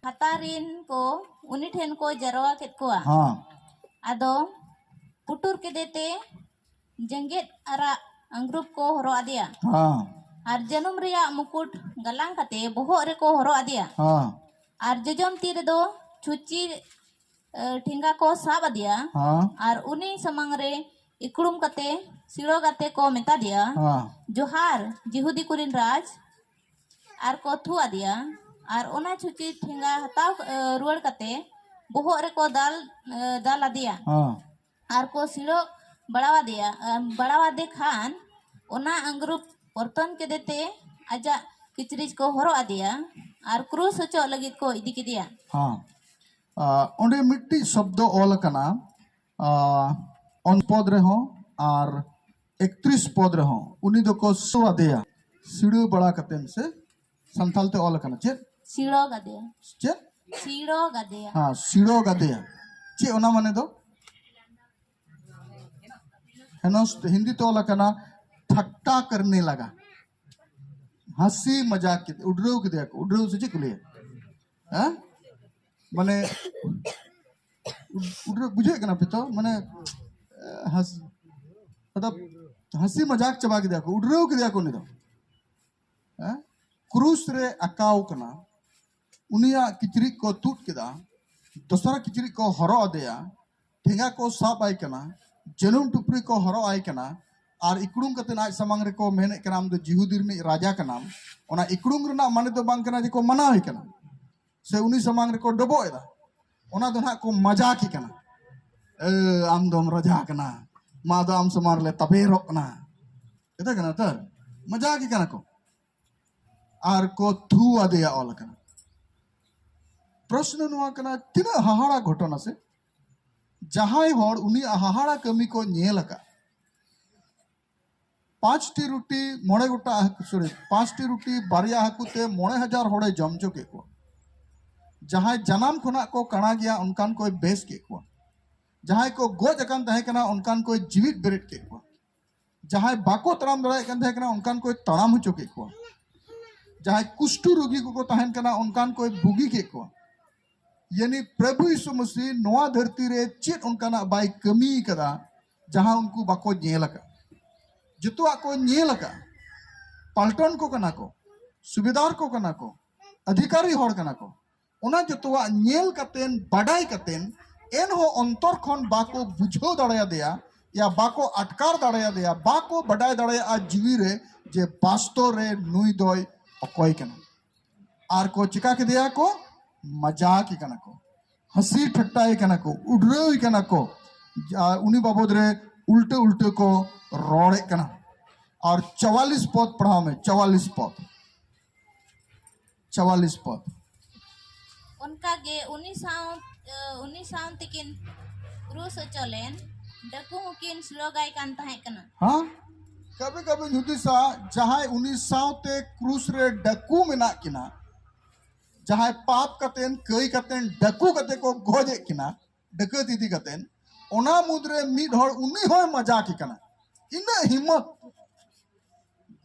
ᱦᱟᱛᱟᱨᱤᱱ ᱠᱚ ᱩᱱᱤ ᱴᱷᱮᱱ ᱠᱚ ᱡᱟᱨᱣᱟ ᱠᱮᱫ ᱠᱚᱣᱟ᱾ ᱦᱮᱸ᱾ ᱟᱫᱚ ᱯᱩᱴᱩᱨ ᱠᱮᱫᱮ ᱛᱮ ᱡᱮᱜᱮᱫ ᱟᱨᱟᱜ ᱟᱝᱜᱽᱨᱩᱯ ᱠᱚ ᱦᱚᱨᱚᱜ ᱟᱫᱮᱭᱟ᱾ ᱦᱮᱸ᱾ ᱟᱨ ᱡᱟᱹᱱᱩᱢ ᱨᱮᱭᱟᱜ ᱢᱩᱠᱩᱴ ᱜᱟᱞᱟᱝ ᱠᱟᱛᱮ ᱵᱚᱦᱚᱜ ᱨᱮᱠᱚ ᱦᱚᱨᱚᱜ ᱟᱫᱮᱭᱟ᱾ ᱦᱮᱸ᱾ ᱟᱨ ᱡᱚᱡᱚᱢ ᱛᱤ ᱨᱮᱫᱚ ᱪᱷᱩᱪᱤ, ᱮ, ᱴᱷᱮᱸᱜᱟ ᱠᱚ ᱥᱟᱵ ᱟᱫᱮᱭᱟ᱾ ᱦᱮᱸ᱾ ᱟᱨ ᱩᱱᱤ ᱥᱟᱢᱟᱝ ᱨᱮ ᱤᱠᱲᱩᱢ ᱠᱟᱛᱮ ᱥᱤᱲᱚ ᱠᱟᱛᱮ ᱠᱚ ᱢᱮᱛᱟ ᱫᱮᱭᱟ, ᱦᱮᱸ᱾ "ᱡᱚᱦᱟᱨ, ᱡᱤᱦᱩᱫᱤ ᱠᱚᱨᱮᱱ ᱨᱟᱡᱽ!" ᱟᱨ ᱠᱚ ᱛᱷᱩ ᱟᱫᱮᱭᱟ᱾ ᱟᱨ ᱚᱱᱟ ᱪᱷᱩᱪᱤ ᱴᱷᱮᱸᱜᱟ ᱦᱟᱛᱟᱣ, ᱮ, ᱨᱩᱣᱟᱹᱲ ᱠᱟᱛᱮ ᱵᱚᱦᱚᱜ ᱨᱮᱠᱚ ᱫᱟᱞ, ᱮ, ᱫᱟᱞ ᱟᱫᱮᱭᱟ᱾ ᱦᱮᱸ᱾ ᱟᱨ ᱠᱚ ᱥᱤᱲᱚ ᱵᱟᱲᱟᱣᱟᱫᱮᱭᱟ, ᱮ, ᱵᱟᱲᱟᱣᱟᱫᱮ ᱠᱷᱟᱱ ᱚᱱᱟ ᱟᱝᱜᱽᱨᱩᱯ ᱯᱚᱨᱛᱚᱱ ᱠᱮᱫᱮ ᱛᱮ ᱟᱡᱟᱜ ᱠᱤᱪᱨᱤᱡ ᱠᱚ ᱦᱚᱨᱚᱜ ᱟᱫᱮᱭᱟ ᱟᱨ ᱠᱨᱩᱥ ᱚᱪᱚᱜ ᱞᱟᱹᱜᱤᱫ ᱠᱚ ᱤᱫᱤ ᱠᱮᱫᱮᱭᱟ᱾ ᱦᱮᱸ᱾ ᱟ, ᱚᱸᱰᱮ ᱢᱤᱫᱴᱤᱡ ᱥᱚᱵᱫᱚ ᱚᱞ ᱟᱠᱟᱱᱟ, ᱟ, ᱚᱱ ᱯᱚᱫ ᱨᱮᱦᱚᱸ ᱟᱨ ᱮᱠᱛᱨᱤᱥ ᱯᱚᱫ ᱨᱮᱦᱚᱸ ᱩᱱᱤ ᱫᱚᱠᱚ ᱥᱤᱲᱟᱹ ᱟᱫᱮᱭᱟ᱾ ᱥᱤᱲᱟᱹ ᱵᱟᱲᱟ ᱠᱟᱛᱮᱱ ᱥᱮ ᱥᱟᱱᱛᱟᱲ ᱛᱮ ᱚᱞ ᱟᱠᱟᱱᱟ ᱪᱮᱫ? ᱥᱤᱲᱚ ᱜᱟᱫᱮ᱾ ᱪᱮᱫ? ᱥᱤᱲᱚ ᱜᱟᱫᱮᱭᱟ᱾ ᱦᱮᱸ, ᱥᱤᱲᱚ ᱜᱟᱫᱮᱭᱟ᱾ ᱪᱮᱫ ᱚᱱᱟ ᱢᱟᱱᱮ ᱫᱚ? ᱦᱮᱱᱚᱥ, ᱦᱤᱱᱫᱤ ᱛᱮ ᱚᱞ ᱟᱠᱟᱱᱟ ᱴᱷᱟᱴᱴᱟ ᱠᱟᱨᱱᱮ ᱞᱟᱜᱟ᱾ ᱦᱟᱸᱥᱤ ᱢᱟᱡᱟᱠ ᱠᱮᱫ, ᱩᱰᱨᱟᱹᱣ ᱠᱮᱫᱮᱭᱟ ᱠᱚ᱾ ᱩᱰᱨᱟᱹᱣ ᱥᱮ ᱪᱮᱫ ᱠᱚ ᱞᱟᱹᱭᱟ? ᱦᱮᱸ? ᱢᱟᱱᱮ, ᱩᱰᱨᱟᱹᱣ ᱵᱩᱡᱷᱟᱹᱣᱮᱫ ᱠᱟᱱᱟ ᱯᱮ ᱛᱚ? ᱢᱟᱱᱮ, ᱦᱟᱸᱥ-, ᱢᱚᱛᱞᱚᱵ, ᱦᱟᱸᱥᱤ ᱢᱟᱡᱟᱠ ᱪᱟᱵᱟ ᱠᱮᱫᱮᱭᱟ ᱠᱚ, ᱩᱰᱨᱟᱹᱣ ᱠᱮᱫᱮᱭᱟ ᱠᱚ ᱩᱱᱤ ᱫᱚ᱾ ᱦᱮᱸ? ᱠᱨᱩᱥ ᱨᱮ ᱟᱸᱠᱟᱣ ᱠᱟᱱᱟ, ᱩᱱᱤᱭᱟᱜ ᱠᱤᱪᱨᱤᱡ ᱠᱚ ᱛᱩᱫ ᱠᱮᱫᱟ, ᱫᱚᱥᱨᱟ ᱠᱤᱪᱨᱤᱡ ᱠᱚ ᱦᱚᱨᱚᱜ ᱟᱫᱮᱭᱟ, ᱴᱷᱮᱸᱜᱟ ᱠᱚ ᱥᱟᱵ ᱟᱭ ᱠᱟᱱᱟ, ᱡᱟᱹᱱᱩᱢ ᱴᱩᱯᱨᱤ ᱠᱚ ᱦᱚᱨᱚᱜ ᱟᱭ ᱠᱟᱱᱟ, ᱟᱨ ᱤᱠᱲᱩᱢ ᱠᱟᱛᱮ ᱟᱡ ᱥᱟᱢᱟᱝ ᱨᱮᱠᱚ ᱢᱮᱱᱮᱫ ᱠᱟᱱᱟ, "ᱟᱢ ᱫᱚ ᱡᱤᱦᱩᱫᱤ ᱨᱤᱱᱤᱡ ᱨᱟᱡᱟ ᱠᱟᱱᱟᱢ᱾" ᱚᱱᱟ ᱤᱠᱲᱩᱢ ᱨᱮᱱᱟᱜ ᱢᱟᱱᱮ ᱫᱚ ᱵᱟᱝ ᱠᱟᱱᱟ ᱡᱮ ᱠᱚ ᱢᱟᱱᱟᱣᱮ ᱠᱟᱱᱟ ᱥᱮ ᱩᱱᱤ ᱥᱟᱢᱟᱝ ᱨᱮᱠᱚ ᱰᱚᱵᱚᱜ ᱮᱫᱟ, ᱚᱱᱟ ᱫᱚ ᱱᱟᱦᱟᱜ ᱠᱚ ᱢᱟᱡᱟᱠᱮ ᱠᱟᱱᱟ, "ᱮ, ᱟᱢ ᱫᱚᱢ ᱨᱟᱡᱟ ᱠᱟᱱᱟ, ᱢᱟ ᱫᱚ ᱟᱢ ᱥᱟᱢᱟᱝ ᱨᱮᱞᱮ ᱛᱟᱵᱮᱨᱚᱜ ᱠᱟᱱᱟ", ᱠᱟᱛᱷᱟ ᱠᱟᱱᱟ ᱛᱚ, ᱢᱟᱡᱟᱠᱮ ᱠᱟᱱᱟ ᱠᱚ᱾ ᱟᱨ ᱠᱚ ᱛᱷᱩ ᱟᱫᱮᱭᱟ ᱚᱞ ᱟᱠᱟᱱᱟ᱾ ᱯᱨᱚᱥᱱᱚ ᱱᱚᱣᱟ ᱠᱟᱱᱟ, ᱛᱤᱱᱟᱹᱜ ᱦᱟᱦᱟᱲᱟ ᱜᱷᱚᱴᱚᱱᱟ ᱥᱮ? ᱡᱟᱦᱟᱸᱭ ᱦᱚᱲ ᱩᱱᱤᱭᱟᱜ ᱦᱟᱦᱟᱲᱟ ᱠᱟᱹᱢᱤ ᱠᱚ ᱧᱮᱞ ᱟᱠᱟᱫ, ᱯᱟᱸᱪᱴᱤ ᱨᱩᱴᱤ ᱢᱚᱬᱮ ᱜᱚᱴᱟᱝ ᱦᱟᱹᱠᱩ, ᱥᱚᱨᱤ, ᱯᱟᱸᱪᱴᱤ ᱨᱩᱴᱤ ᱵᱟᱨᱭᱟ ᱦᱟᱹᱠᱩ ᱛᱮ ᱢᱚᱬᱮ ᱦᱟᱡᱟᱨ ᱦᱚᱲᱮ ᱡᱚᱢ ᱦᱚᱪᱚ ᱠᱮᱫ ᱠᱚᱣᱟ᱾ ᱡᱟᱦᱟᱸᱭ ᱡᱟᱱᱟᱢ ᱠᱷᱚᱱᱟᱜ ᱠᱚ ᱠᱟᱬᱟ ᱜᱮᱭᱟ ᱚᱱᱠᱟᱱ ᱠᱚᱭ ᱵᱮᱥ ᱠᱮᱫ ᱠᱚᱣᱟ᱾ ᱡᱟᱦᱟᱸᱭ ᱠᱚ ᱜᱚᱡ ᱟᱠᱟᱱ ᱛᱟᱦᱮᱸ ᱠᱟᱱᱟ ᱚᱱᱠᱟᱱ ᱠᱚᱭ ᱡᱤᱣᱤᱫ ᱵᱮᱨᱮᱫ ᱠᱮᱫ ᱠᱚᱣᱟ᱾ ᱡᱟᱦᱟᱸᱭ ᱵᱟᱠᱚ ᱛᱟᱲᱟᱢ ᱫᱟᱲᱮᱭᱟᱜ ᱠᱟᱱ ᱛᱟᱦᱮᱸ ᱠᱟᱱᱟ ᱚᱱᱠᱟᱱ ᱠᱚᱭ ᱛᱟᱲᱟᱢ ᱦᱚᱪᱚ ᱠᱮᱫ ᱠᱚᱣᱟ᱾ ᱡᱟᱦᱟᱸᱭ ᱠᱩᱥᱴᱩ ᱨᱩᱜᱤ ᱠᱚᱠᱚ ᱛᱟᱦᱮᱱ ᱠᱟᱱᱟ, ᱚᱱᱠᱟᱱ ᱠᱚᱭ ᱵᱩᱜᱤ ᱠᱮᱫ ᱠᱚᱣᱟ᱾ ᱭᱟᱱᱤ ᱯᱨᱚᱵᱷᱩ ᱭᱤᱥᱩ ᱢᱟᱥᱤ ᱱᱚᱣᱟ ᱫᱷᱟᱹᱨᱛᱤ ᱨᱮ ᱪᱮᱫ ᱚᱱᱠᱟᱱᱟᱜ ᱵᱟᱭ ᱠᱟᱹᱢᱤ ᱠᱟᱫᱟ ᱡᱟᱦᱟᱸ ᱩᱱᱠᱩ ᱵᱟᱠᱚ ᱧᱮᱞ ᱟᱠᱟᱫ? ᱡᱚᱛᱚᱣᱟᱜ ᱠᱚ ᱧᱮᱞ ᱟᱠᱟᱫ᱾ ᱯᱟᱞᱴᱚᱱ ᱠᱚ ᱠᱟᱱᱟ ᱠᱚ, ᱥᱩᱵᱮᱫᱟᱨ ᱠᱚ ᱠᱟᱱᱟ ᱠᱚ, ᱚᱫᱷᱤᱠᱟᱨᱤ ᱦᱚᱲ ᱠᱟᱱᱟ ᱠᱚ᱾ ᱚᱱᱟ ᱡᱚᱛᱚᱣᱟᱜ ᱧᱮᱞ ᱠᱟᱛᱮᱱ, ᱵᱟᱰᱟᱭ ᱠᱟᱛᱮᱱ, ᱮᱱᱦᱚᱸ ᱚᱱᱛᱚᱨ ᱠᱷᱚᱱ ᱵᱟᱠᱚ ᱵᱩᱡᱷᱟᱹᱣ ᱫᱟᱲᱮᱭᱟᱫᱮᱭᱟ, ᱭᱟ ᱵᱟᱠᱚ ᱟᱴᱠᱟᱨ ᱫᱟᱲᱮᱭᱟᱫᱮᱭᱟ, ᱵᱟᱠᱚ ᱵᱟᱰᱟᱭ ᱫᱟᱲᱮᱭᱟᱜᱼᱟ ᱡᱤᱣᱤ ᱨᱮ ᱡᱮ ᱵᱟᱥᱛᱚᱵ ᱨᱮ ᱱᱩᱭ ᱫᱚᱭ ᱚᱠᱚᱭ ᱠᱟᱱᱟ᱾ ᱟᱨ ᱠᱚ ᱪᱤᱠᱟ ᱠᱮᱫᱮᱭᱟ ᱠᱚ? ᱢᱟᱡᱟᱠ ᱮ ᱠᱟᱱᱟ ᱠᱚ, ᱦᱟᱹᱥᱤ ᱴᱷᱟᱴᱴᱟᱭ ᱠᱟᱱᱟ ᱠᱚ, ᱩᱰᱨᱟᱹᱣ ᱮ ᱠᱟᱱᱟ ᱠᱚ, ᱟᱨ ᱩᱱᱤ ᱵᱟᱵᱚᱫ ᱨᱮ ᱩᱞᱴᱟᱹ ᱩᱞᱴᱟᱹ ᱠᱚ ᱨᱚᱲᱮᱫ ᱠᱟᱱᱟ᱾ ᱟᱨ ᱪᱟᱣᱟᱞᱤᱥ ᱯᱚᱫ ᱯᱟᱲᱦᱟᱣ ᱢᱮ, ᱪᱟᱣᱟᱞᱤᱥ ᱯᱚᱫ, ᱪᱟᱣᱟᱞᱤᱥ ᱯᱚᱫ᱾ ᱚᱱᱠᱟᱜᱮ ᱩᱱᱤ ᱥᱟᱶ ᱩᱱᱤ ᱥᱟᱶ ᱛᱮᱠᱤᱱ ᱠᱨᱩᱥ ᱦᱚᱪᱚ ᱞᱮᱱ ᱰᱟᱹᱠᱩ ᱦᱚᱸᱠᱤᱱ ᱥᱞᱳᱜᱟᱭ ᱠᱟᱱ ᱛᱟᱦᱮᱸ ᱠᱟᱱᱟ᱾ ᱦᱮᱸ, ᱠᱟᱵᱷᱤ ᱠᱟᱵᱷᱤ ᱦᱩᱫᱤᱥᱟ, ᱡᱟᱦᱟᱸᱭ ᱩᱱᱤ ᱥᱟᱶᱛᱮ ᱠᱨᱩᱥ ᱨᱮ ᱰᱟᱹᱠᱩ ᱢᱮᱱᱟᱜ ᱠᱤᱱᱟ, ᱡᱟᱦᱟᱸᱭ ᱯᱟᱯ ᱠᱟᱛᱮᱱ, ᱠᱟᱹᱭ ᱠᱟᱛᱮᱱ, ᱰᱟᱹᱠᱩ ᱠᱟᱛᱮ ᱠᱚ ᱜᱚᱡᱮᱫ ᱠᱤᱱᱟ, ᱰᱟᱹᱠᱟᱹᱛ ᱤᱫᱤ ᱠᱟᱛᱮᱱ, ᱚᱱᱟ ᱢᱩᱫᱽᱨᱮ ᱢᱤᱫ ᱦᱚᱲ ᱩᱱᱤ ᱦᱚᱸᱭ ᱢᱟᱡᱟᱠ ᱮ ᱠᱟᱱᱟ᱾ ᱤᱱᱟᱹᱜ ᱦᱤᱢᱢᱚᱛ,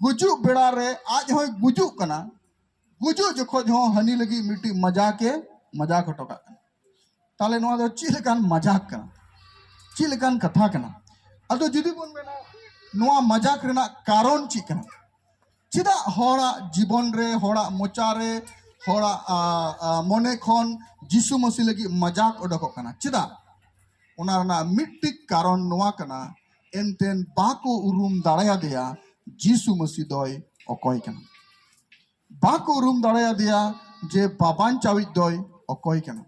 ᱜᱩᱡᱩᱜ ᱵᱮᱲᱟ ᱨᱮ ᱟᱡ ᱦᱚᱸᱭ ᱜᱩᱡᱩᱜ ᱠᱟᱱᱟ, ᱜᱩᱡᱩᱜ ᱡᱚᱠᱷᱚᱡ ᱦᱚᱸ ᱦᱟᱹᱱᱤ ᱞᱟᱹᱜᱤᱫ ᱢᱤᱫᱴᱤᱡ ᱢᱟᱡᱟᱠ ᱮ ᱢᱟᱡᱟᱠ ᱦᱚᱴᱚ ᱠᱟᱜ ᱠᱟᱱᱟ᱾ ᱛᱟᱦᱞᱮ ᱱᱚᱣᱟ ᱫᱚ ᱪᱮᱫ ᱞᱮᱠᱟᱱ ᱢᱟᱡᱟᱠ ᱠᱟᱱᱟ? ᱪᱮᱫ ᱞᱮᱠᱟᱱ ᱠᱟᱛᱷᱟ ᱠᱟᱱᱟ? ᱟᱫᱚ ᱡᱩᱫᱤ ᱵᱚᱱ ᱢᱮᱱᱟ, ᱱᱚᱣᱟ ᱢᱟᱡᱟᱠ ᱨᱮᱱᱟᱜ ᱠᱟᱨᱚᱱ ᱪᱮᱫ ᱠᱟᱱᱟ? ᱪᱮᱫᱟᱜ ᱦᱚᱲᱟᱜ ᱡᱤᱵᱚᱱ ᱨᱮ, ᱦᱚᱲᱟᱜ ᱢᱚᱪᱟ ᱨᱮ, ᱦᱚᱲᱟᱜ ᱟ, ᱟ, ᱢᱚᱱᱮ ᱠᱷᱚᱱ ᱡᱤᱥᱩ ᱢᱟᱹᱥᱤ ᱞᱟᱹᱜᱤᱫ ᱢᱟᱡᱟᱠ ᱚᱰᱚᱠᱚᱜ ᱠᱟᱱᱟ? ᱪᱮᱫᱟᱜ? ᱚᱱᱟ ᱨᱮᱱᱟᱜ ᱢᱤᱫᱴᱤᱡ ᱠᱟᱨᱚᱱ ᱱᱚᱣᱟ ᱠᱟᱱᱟ, ᱮᱱᱛᱮᱱ ᱵᱟᱠᱚ ᱩᱨᱩᱢ ᱫᱟᱲᱮᱭᱟᱫᱮᱭᱟ ᱡᱤᱥᱩ ᱢᱟᱹᱥᱤ ᱫᱚᱭ ᱚᱠᱚᱭ ᱠᱟᱱᱟ᱾ ᱵᱟᱠᱚ ᱩᱨᱩᱢ ᱫᱟᱲᱮᱭᱟᱫᱮᱭᱟ ᱡᱮ ᱵᱟᱵᱟᱧᱪᱟᱣᱤᱡ ᱫᱚᱭ ᱚᱠᱚᱭ ᱠᱟᱱᱟ᱾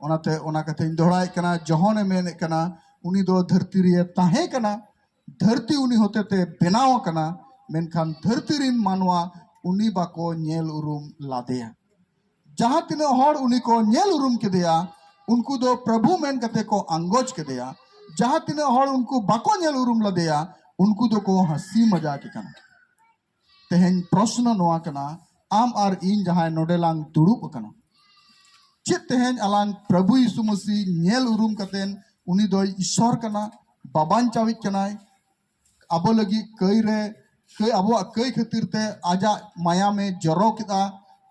ᱚᱱᱟᱛᱮ ᱚᱱᱟ ᱠᱟᱛᱷᱟᱧ ᱫᱚᱦᱲᱟᱭᱮᱫ ᱠᱟᱱᱟ, ᱡᱚᱦᱚᱱᱮ ᱢᱮᱱᱮᱫ ᱠᱟᱱᱟ, ᱩᱱᱤ ᱫᱚ ᱫᱷᱟᱹᱨᱛᱤ ᱨᱮᱭ ᱛᱟᱦᱮᱸ ᱠᱟᱱᱟ, ᱫᱷᱟᱹᱨᱛᱤ ᱩᱱᱤ ᱦᱚᱛᱮᱛᱮ ᱵᱮᱱᱟᱣ ᱟᱠᱟᱱᱟ, ᱢᱮᱱᱠᱷᱟᱱ ᱫᱷᱟᱹᱨᱛᱤ ᱨᱤᱱ ᱢᱟᱱᱣᱟ ᱩᱱᱤ ᱵᱟᱠᱚ ᱧᱮᱞ ᱩᱨᱩᱢ ᱞᱟᱫᱮᱭᱟ᱾ ᱡᱟᱦᱟᱸ ᱛᱤᱱᱟᱹᱜ ᱦᱚᱲ ᱩᱱᱤ ᱠᱚ ᱧᱮᱞ ᱩᱨᱩᱢ ᱠᱮᱫᱮᱭᱟ, ᱩᱱᱠᱩ ᱫᱚ ᱯᱨᱚᱵᱷᱩ ᱢᱮᱱ ᱠᱟᱛᱮ ᱠᱚ ᱟᱸᱜᱚᱪ ᱠᱮᱫᱮᱭᱟ᱾ ᱡᱟᱦᱟᱸ ᱛᱤᱱᱟᱹᱜ ᱦᱚᱲ ᱩᱱᱠᱩ ᱵᱟᱠᱚ ᱧᱮᱞ ᱩᱨᱩᱢ ᱞᱮᱫᱮᱭᱟ, ᱩᱱᱠᱩ ᱫᱚᱠᱚ ᱦᱟᱹᱥᱤ ᱢᱟᱡᱟᱠ ᱮ ᱠᱟᱱᱟ᱾ ᱛᱮᱦᱮᱧ ᱯᱨᱚᱥᱱᱚ ᱱᱚᱣᱟ ᱠᱟᱱᱟ, ᱟᱢ ᱟᱨ ᱤᱧ ᱡᱟᱦᱟᱸᱭ ᱱᱚᱰᱮ ᱞᱟᱝ ᱫᱩᱲᱩᱵ ᱟᱠᱟᱱᱟ, ᱪᱮᱫ ᱛᱮᱦᱮᱧ ᱟᱞᱟᱝ ᱯᱨᱚᱵᱷᱩ ᱭᱤᱥᱩ ᱢᱟᱹᱥᱤ ᱧᱮᱞ ᱩᱨᱩᱢ ᱠᱟᱛᱮᱱ ᱩᱱᱤ ᱫᱚᱭ ᱤᱥᱚᱨ ᱠᱟᱱᱟ, ᱵᱟᱵᱟᱧᱪᱟᱣᱤᱡ ᱠᱟᱱᱟᱭ, ᱟᱵᱚ ᱞᱟᱹᱜᱤᱫ ᱠᱟᱹᱭ ᱨᱮ ᱠᱟᱹᱭ, ᱟᱵᱚᱣᱟᱜ ᱠᱟᱹᱭ ᱠᱷᱟᱹᱛᱤᱨ ᱛᱮ ᱟᱡᱟᱜ ᱢᱟᱭᱟᱢᱮ ᱡᱚᱨᱚ ᱠᱮᱫᱟ,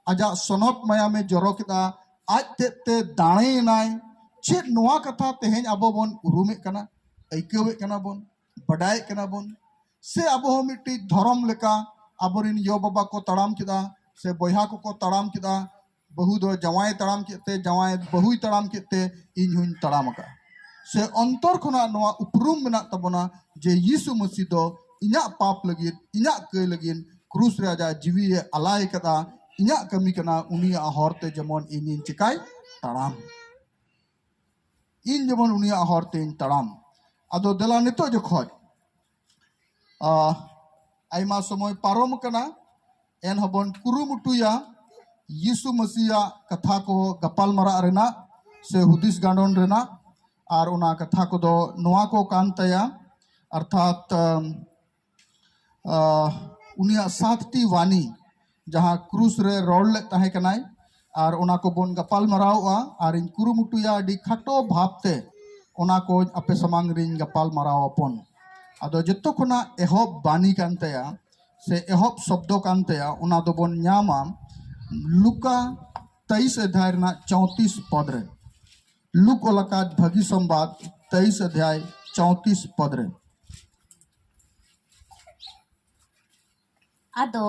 ᱟᱡᱟᱜ ᱥᱚᱱᱚᱛ ᱢᱟᱭᱟᱢᱮ ᱡᱚᱨᱚ ᱠᱮᱫᱟ, ᱟᱡ ᱛᱮᱫ ᱛᱮ ᱫᱟᱲᱮᱭᱮᱱᱟᱭ᱾ ᱪᱮᱫ ᱱᱚᱣᱟ ᱠᱟᱛᱷᱟ ᱛᱮᱦᱮᱧ ᱟᱵᱚ ᱵᱚᱱ ᱩᱨᱩᱢᱮᱫ ᱠᱟᱱᱟ, ᱟᱹᱭᱠᱟᱹᱣᱮᱫ ᱠᱟᱱᱟ ᱵᱚᱱ, ᱵᱟᱰᱟᱭᱮᱫ ᱠᱟᱱᱟ ᱵᱚᱱ? ᱥᱮ ᱟᱵᱚ ᱦᱚᱸ ᱢᱤᱫᱴᱤᱡ ᱫᱷᱚᱨᱚᱢ ᱞᱮᱠᱟ ᱟᱵᱚᱨᱮᱱ ᱭᱚ ᱵᱟᱵᱟ ᱠᱚ ᱛᱟᱲᱟᱢ ᱠᱮᱫᱟ, ᱥᱮ ᱵᱚᱭᱦᱟ ᱠᱚᱠᱚ ᱛᱟᱲᱟᱢ ᱠᱮᱫᱟ, ᱵᱟᱹᱦᱩ ᱫᱚ ᱡᱟᱶᱟᱭ ᱛᱟᱲᱟᱢ ᱠᱮᱫ ᱛᱮ, ᱡᱟᱶᱟᱭ ᱵᱟᱹᱦᱩᱭ ᱛᱟᱲᱟᱢ ᱠᱮᱫ ᱛᱮ, ᱤᱧ ᱦᱚᱧ ᱛᱟᱲᱟᱢ ᱟᱠᱟᱫᱼᱟ᱾ ᱥᱮ ᱚᱱᱛᱚᱨ ᱠᱷᱚᱱᱟᱜ ᱱᱚᱣᱟ ᱩᱯᱨᱩᱢ ᱢᱮᱱᱟᱜ ᱛᱟᱵᱚᱱᱟ ᱡᱮ ᱭᱤᱥᱩ ᱢᱟᱹᱥᱤ ᱫᱚ ᱤᱧᱟᱜ ᱯᱟᱯ ᱞᱟᱹᱜᱤᱫ, ᱤᱧᱟᱜ ᱠᱟᱹᱭ ᱞᱟᱹᱜᱤᱫ ᱠᱨᱩᱥ ᱨᱮ ᱟᱡᱟᱜ ᱡᱤᱣᱤᱭᱮ ᱟᱞᱟᱭ ᱠᱟᱫᱟ᱾ ᱤᱧᱟᱜ ᱠᱟᱹᱢᱤ ᱠᱟᱱᱟ ᱩᱱᱤᱭᱟᱜ ᱦᱚᱨ ᱛᱮ ᱡᱮᱢᱚᱱ ᱤᱧᱤᱧ ᱪᱮᱠᱟᱭ ᱛᱟᱲᱟᱢ, ᱤᱧ ᱡᱮᱢᱚᱱ ᱩᱱᱤᱭᱟᱜ ᱦᱚᱨ ᱛᱮᱧ ᱛᱟᱲᱟᱢ᱾ ᱟᱫᱚ ᱫᱮᱞᱟ ᱱᱤᱛᱚᱜ ᱡᱚᱠᱷᱚᱡ, ᱟ, ᱟᱭᱢᱟ ᱥᱚᱢᱚᱭ ᱯᱟᱨᱚᱢ ᱟᱠᱟᱱᱟ, ᱮᱱ ᱦᱚᱸᱵᱚᱱ ᱠᱩᱨᱩᱢᱩᱴᱩᱭᱟ ᱭᱤᱥᱩ ᱢᱟᱹᱥᱤᱭᱟᱜ ᱠᱟᱛᱷᱟ ᱠᱚ ᱜᱟᱯᱟᱞ ᱢᱟᱨᱟᱜ ᱨᱮᱱᱟᱜ ᱥᱮ ᱦᱩᱫᱤᱥ ᱜᱟᱸᱰᱚᱱ ᱨᱮᱱᱟᱜ᱾ ᱟᱨ ᱚᱱᱟ ᱠᱟᱛᱷᱟ ᱠᱚᱫᱚ ᱱᱚᱣᱟ ᱠᱚ ᱠᱟᱱ ᱛᱟᱭᱟ, ᱚᱨᱛᱷᱟᱛ, ᱟᱢ, ᱟ, ᱩᱱᱤᱭᱟᱜ ᱥᱟᱛᱴᱤ ᱵᱟᱱᱤ, ᱡᱟᱦᱟᱸ ᱠᱨᱩᱥ ᱨᱮ ᱨᱚᱲ ᱞᱮᱫ ᱛᱟᱦᱮᱸ ᱠᱟᱱᱟᱭ, ᱟᱨ ᱚᱱᱟ ᱠᱚᱵᱚᱱ ᱜᱟᱯᱟᱞ ᱢᱟᱨᱟᱣᱚᱜᱼᱟ᱾ ᱟᱨ ᱤᱧ ᱠᱩᱨᱩᱢᱩᱴᱩᱭᱟ ᱟᱹᱰᱤ ᱠᱷᱟᱴᱚ ᱵᱷᱟᱵᱽ ᱛᱮ ᱚᱱᱟ ᱠᱚ ᱟᱯᱮ ᱥᱟᱢᱟᱝ ᱨᱤᱧ ᱜᱟᱯᱟᱞ ᱢᱟᱨᱟᱣ ᱟᱯᱚᱱ᱾ ᱟᱫᱚ ᱡᱚᱛᱚ ᱠᱷᱚᱱᱟᱜ ᱮᱦᱚᱵ ᱵᱟᱱᱤ ᱠᱟᱱ ᱛᱟᱭᱟ ᱥᱮ ᱮᱦᱚᱵ ᱥᱚᱵᱫᱚ ᱠᱟᱱ ᱛᱟᱭᱟ, ᱚᱱᱟ ᱫᱚᱵᱚᱱ ᱧᱟᱢᱟ ᱞᱩᱠᱟ ᱛᱮᱭᱤᱥ ᱚᱫᱷᱭᱟᱭ ᱨᱮᱱᱟᱜ ᱪᱚᱣᱛᱤᱥ ᱯᱚᱫ ᱨᱮ᱾ ᱞᱩᱠ ᱚᱞ ᱟᱠᱟᱫ ᱵᱷᱟᱹᱜᱤ ᱥᱚᱢᱵᱟᱫ ᱛᱮᱭᱤᱥ ᱚᱫᱷᱭᱟᱭ ᱪᱚᱣᱛᱤᱥ ᱯᱚᱫ ᱨᱮ᱾ ᱟᱫᱚ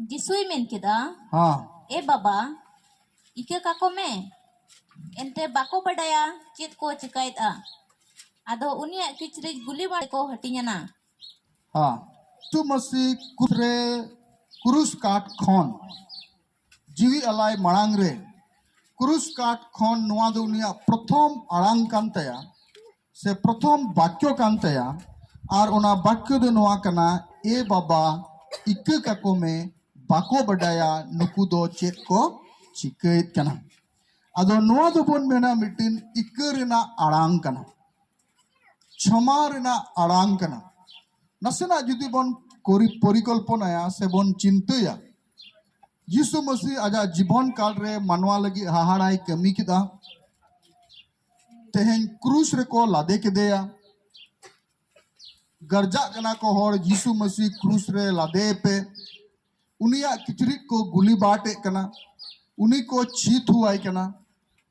ᱡᱤᱥᱩᱭ ᱢᱮᱱ ᱠᱮᱫᱟ, ᱦᱮᱸ᱾ ᱮ ᱵᱟᱵᱟ, ᱤᱠᱟᱹ ᱠᱟᱠᱚ ᱢᱮ, ᱮᱱᱛᱮ ᱵᱟᱠᱚ ᱵᱟᱰᱟᱭᱟ ᱪᱮᱫ ᱠᱚ ᱪᱤᱠᱟᱹᱭᱮᱫᱼᱟ᱾ ᱟᱫᱚ ᱩᱱᱤᱭᱟᱜ ᱠᱤᱪᱨᱤᱡ ᱜᱩᱞᱤ ᱵᱟᱲᱟ ᱠᱚ ᱦᱟᱹᱴᱤᱧ ᱮᱱᱟ᱾ ᱦᱮᱸ᱾ ᱛᱩ ᱢᱟᱹᱥᱤ ᱠᱨᱩᱥ ᱨᱮ, ᱠᱨᱩᱥ ᱠᱟᱴ ᱠᱷᱚᱱ ᱡᱤᱣᱤ ᱟᱞᱟᱭ ᱢᱟᱲᱟᱝ ᱨᱮ, ᱠᱨᱩᱥ ᱠᱟᱴ ᱠᱷᱚᱱ ᱱᱚᱣᱟ ᱫᱚ ᱩᱱᱤᱭᱟᱜ ᱯᱨᱚᱛᱷᱚᱢ ᱟᱲᱟᱝ ᱠᱟᱱ ᱛᱟᱭᱟ ᱥᱮ ᱯᱨᱚᱛᱷᱚᱢ ᱵᱟᱠᱭᱚ ᱠᱟᱱ ᱛᱟᱭᱟ᱾ ᱟᱨ ᱚᱱᱟ ᱵᱟᱠᱭᱚ ᱫᱚ ᱱᱚᱣᱟ ᱠᱟᱱᱟ, ᱮ ᱵᱟᱵᱟ, ᱤᱠᱟᱹ ᱠᱟᱠᱚ ᱢᱮ, ᱵᱟᱠᱚ ᱵᱟᱰᱟᱭᱟ ᱱᱩᱠᱩ ᱫᱚ ᱪᱮᱫ ᱠᱚ ᱪᱤᱠᱟᱹᱭᱮᱫ ᱠᱟᱱᱟ᱾ ᱟᱫᱚ ᱱᱚᱣᱟ ᱫᱚᱵᱚᱱ ᱢᱮᱱᱟ ᱢᱤᱫᱴᱤᱱ ᱤᱠᱟᱹ ᱨᱮᱱᱟᱜ ᱟᱲᱟᱝ ᱠᱟᱱᱟ, ᱠᱷᱚᱢᱟ ᱨᱮᱱᱟᱜ ᱟᱲᱟᱝ ᱠᱟᱱᱟ᱾ ᱱᱟᱥᱮᱱᱟᱜ ᱡᱩᱫᱤ ᱵᱚᱱ ᱠᱚᱨᱤ-, ᱯᱚᱨᱤᱠᱚᱞᱯᱚᱱᱟᱭᱟ ᱥᱮ ᱵᱚᱱ ᱪᱤᱱᱛᱟᱹᱭᱟ, ᱭᱤᱥᱩ ᱢᱟᱹᱥᱤ ᱟᱡᱟᱜ ᱡᱤᱵᱚᱱ ᱠᱟᱞ ᱨᱮ ᱢᱟᱱᱣᱟ ᱞᱟᱹᱜᱤᱫ ᱦᱟᱦᱟᱲᱟᱭ ᱠᱟᱹᱢᱤ ᱠᱮᱫᱟ᱾ ᱛᱮᱦᱮᱧ ᱠᱨᱩᱥ ᱨᱮᱠᱚ ᱞᱟᱫᱮ ᱠᱮᱫᱮᱭᱟ᱾ ᱜᱟᱨᱡᱟᱜ ᱠᱟᱱᱟ ᱠᱚ ᱦᱚᱲ, "ᱡᱤᱥᱩ ᱢᱟᱹᱥᱤ ᱠᱨᱩᱥ ᱨᱮ ᱞᱟᱫᱮᱭᱮ ᱯᱮ", ᱩᱱᱤᱭᱟᱜ ᱠᱤᱪᱨᱤᱡ ᱠᱚ ᱜᱩᱞᱤ ᱵᱟᱴᱮᱫ ᱠᱟᱱᱟ, ᱩᱱᱤ ᱠᱚ ᱪᱷᱤ ᱛᱷᱩᱣᱟᱭ ᱠᱟᱱᱟ,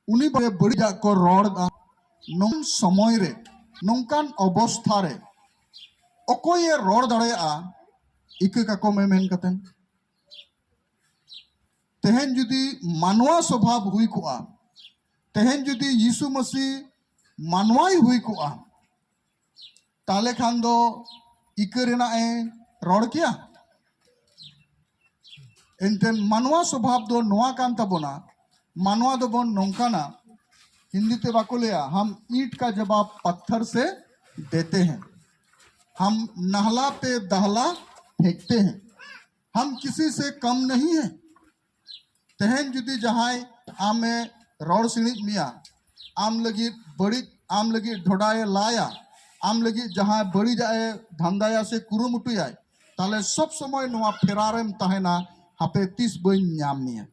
ᱩᱱᱤ ᱵᱟᱨᱮ ᱵᱟᱹᱲᱤᱡᱟᱜ ᱠᱚ ᱨᱚᱲ ᱮᱫᱟ᱾ ᱱᱚᱝ ᱥᱚᱢᱚᱭ ᱨᱮ, ᱱᱚᱝᱠᱟᱱ ᱚᱵᱚᱥᱛᱷᱟ ᱨᱮ ᱚᱠᱚᱭᱮ ᱨᱚᱲ ᱫᱟᱲᱮᱭᱟᱜᱼᱟ ᱤᱠᱟᱹ ᱠᱟᱠᱚ ᱢᱮ ᱢᱮᱱ ᱠᱟᱛᱮ? ᱛᱮᱦᱮᱧ ᱡᱩᱫᱤ ᱢᱟᱱᱣᱟ ᱥᱚᱵᱷᱟᱵ ᱦᱩᱭ ᱠᱚᱜᱼᱟ, ᱛᱮᱦᱮᱧ ᱡᱩᱫᱤ ᱭᱤᱥᱩ ᱢᱟᱹᱥᱤ ᱢᱟᱱᱣᱟᱭ ᱦᱩᱭ ᱠᱚᱜᱼᱟ, ᱛᱟᱦᱞᱮ ᱠᱷᱟᱱ ᱫᱚ ᱤᱠᱟᱹ ᱨᱮᱱᱟᱜ ᱮ ᱨᱚᱲ ᱠᱮᱭᱟ? ᱮᱱᱛᱮ ᱢᱟᱱᱣᱟ ᱥᱚᱵᱷᱟᱵ ᱫᱚ ᱱᱚᱣᱟ ᱠᱟᱱ ᱛᱟᱵᱚᱱᱟ, ᱢᱟᱱᱣᱟ ᱫᱚᱵᱚᱱ ᱱᱚᱝᱠᱟᱱᱟ, ᱦᱤᱱᱫᱤ ᱛᱮ ᱵᱟᱠᱚ ᱞᱟᱹᱭᱟ, "हम ईंट का जवाब पत्थर से देते हैं, हम नाला पे दाला फेंकते हैं, हम किसी से कम नहीं है।" ᱛᱮᱦᱮᱧ ᱡᱩᱫᱤ ᱡᱟᱦᱟᱸᱭ ᱟᱢᱮ ᱨᱚᱲ ᱥᱤᱬᱤᱡ ᱢᱮᱭᱟ, ᱟᱢ ᱞᱟᱹᱜᱤᱫ ᱵᱟᱹᱲᱤᱡ, ᱟᱢ ᱞᱟᱹᱜᱤᱫ ᱰᱷᱚᱰᱟᱭᱮ ᱞᱟᱭᱟ, ᱟᱢ ᱞᱟᱹᱜᱤᱫ ᱡᱟᱦᱟᱸᱭ ᱵᱟᱹᱲᱤᱡᱟᱜ ᱮ ᱫᱷᱟᱱᱫᱟᱭᱟ ᱥᱮ ᱠᱩᱨᱩᱢᱩᱴᱩᱭᱟᱭ, ᱛᱟᱦᱞᱮ ᱥᱚᱵ ᱥᱚᱢᱚᱭ ᱱᱚᱣᱟ ᱯᱷᱮᱨᱟᱨᱮᱢ ᱛᱟᱦᱮᱱᱟ, "ᱦᱟᱯᱮ ᱛᱤᱥ ᱵᱟᱹᱧ ᱧᱟᱢ ᱢᱮᱭᱟ,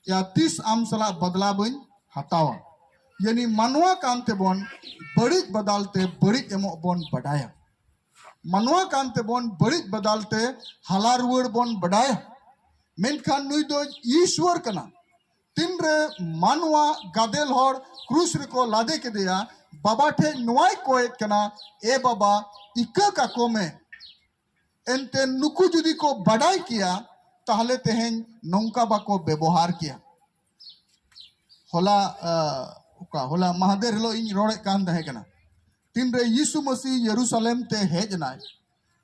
ᱭᱟ ᱛᱤᱥ ᱟᱢ ᱥᱟᱞᱟᱜ ᱵᱟᱫᱞᱟ ᱵᱟᱹᱧ ᱦᱟᱛᱟᱣᱟ᱾" ᱭᱟᱱᱤ ᱢᱟᱱᱣᱟ ᱠᱟᱱ ᱛᱮᱵᱚᱱ ᱵᱟᱹᱲᱤᱡ ᱵᱟᱫᱟᱞ ᱛᱮ ᱵᱟᱹᱲᱤᱡ ᱮᱢᱚᱜ ᱵᱚᱱ ᱵᱟᱰᱟᱭᱟ᱾ ᱢᱟᱱᱣᱟ ᱠᱟᱱ ᱛᱮᱵᱚᱱ ᱵᱟᱹᱲᱤᱡ ᱵᱟᱫᱟᱞ ᱛᱮ ᱦᱟᱞᱟ ᱨᱩᱣᱟᱹᱲ ᱵᱚᱱ ᱵᱟᱰᱟᱭᱟ᱾ ᱢᱮᱱᱠᱷᱟᱱ ᱱᱩᱭ ᱫᱚ ᱤᱥᱣᱚᱨ ᱠᱟᱱᱟ᱾ ᱛᱤᱱᱨᱮ ᱢᱟᱱᱣᱟ ᱜᱟᱫᱮᱞ ᱦᱚᱲ ᱠᱨᱩᱥ ᱨᱮᱠᱚ ᱞᱟᱫᱮ ᱠᱮᱫᱮᱭᱟ, ᱵᱟᱵᱟ ᱴᱷᱮᱱ ᱱᱚᱣᱟᱭ ᱠᱚᱭᱮᱫ ᱠᱟᱱᱟ, "ᱮ ᱵᱟᱵᱟ, ᱤᱠᱟᱹ ᱠᱟᱠᱚ ᱢᱮ᱾ ᱮᱱᱛᱮ ᱱᱩᱠᱩ ᱡᱩᱫᱤ ᱠᱚ ᱵᱟᱰᱟᱭ ᱠᱮᱭᱟ, ᱛᱟᱦᱞᱮ ᱛᱮᱦᱮᱧ ᱱᱚᱝᱠᱟ ᱵᱟᱠᱚ ᱵᱮᱵᱚᱦᱟᱨ ᱠᱮᱭᱟ᱾" ᱦᱚᱞᱟ, ᱟᱸ, ᱚᱠᱟ, ᱦᱚᱞᱟ ᱢᱟᱦᱫᱮᱨ ᱦᱤᱞᱳᱜ ᱤᱧ ᱨᱚᱲᱮᱫ ᱠᱟᱱ ᱛᱟᱦᱮᱸ ᱠᱟᱱᱟ, ᱛᱤᱱᱨᱮ ᱭᱤᱥᱩ ᱢᱟᱹᱥᱤ ᱭᱮᱨᱩᱥᱟᱞᱮᱢ ᱛᱮ ᱦᱮᱡ ᱮᱱᱟᱭ,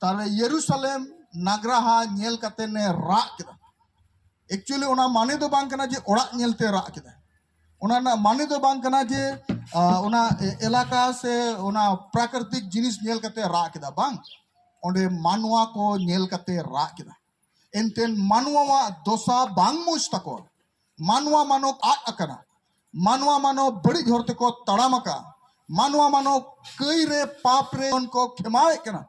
ᱛᱟᱦᱞᱮ ᱭᱮᱨᱩᱥᱟᱞᱮᱢ ᱱᱟᱜᱽᱨᱟᱦᱟ ᱧᱮᱞ ᱠᱟᱛᱮ ᱮ ᱨᱟᱜ ᱠᱮᱫᱟ᱾ ᱮᱠᱪᱩᱭᱮᱞᱤ ᱚᱱᱟ ᱢᱟᱱᱮ ᱫᱚ ᱵᱟᱝ ᱠᱟᱱᱟ ᱡᱮ ᱚᱲᱟᱜ ᱧᱮᱞᱛᱮ ᱨᱟᱜ ᱠᱮᱫᱟ᱾ ᱚᱱᱟ ᱨᱮᱱᱟᱜ ᱢᱟᱱᱮ ᱫᱚ ᱵᱟᱝ ᱠᱟᱱᱟ ᱡᱮ, ᱟ, ᱚᱱᱟ ᱮ-, ᱮᱞᱟᱠᱟ ᱥᱮ ᱚᱱᱟ ᱯᱨᱟᱠᱨᱤᱛᱤᱠ ᱡᱤᱱᱤᱥ ᱧᱮᱞ ᱠᱟᱛᱮ ᱨᱟᱜ ᱠᱮᱫᱟ, ᱵᱟᱝ᱾ ᱚᱸᱰᱮ ᱢᱟᱱᱣᱟ ᱠᱚ ᱧᱮᱞ ᱠᱟᱛᱮ ᱨᱟᱜ ᱠᱮᱫᱟ᱾ ᱮᱱᱛᱮ ᱢᱟᱱᱣᱟᱣᱟᱜ ᱫᱚᱥᱟ ᱵᱟᱝ ᱢᱚᱡᱽ ᱛᱟᱠᱚ᱾ ᱢᱟᱱᱣᱟ ᱢᱟᱱᱚᱵ ᱟᱫ ᱟᱠᱟᱱᱟ᱾ ᱢᱟᱱᱣᱟ ᱢᱟᱱᱚᱵ ᱵᱟᱹᱲᱤᱡ ᱦᱚᱨ ᱛᱮᱠᱚ ᱛᱟᱲᱟᱢ ᱟᱠᱟᱫᱼᱟ᱾ ᱢᱟᱱᱣᱟ ᱢᱟᱱᱚᱵ ᱠᱟᱹᱭ ᱨᱮ, ᱯᱟᱯ ᱨᱮ ᱠᱚ ᱠᱷᱮᱢᱟᱣᱮᱫ ᱠᱟᱱᱟ᱾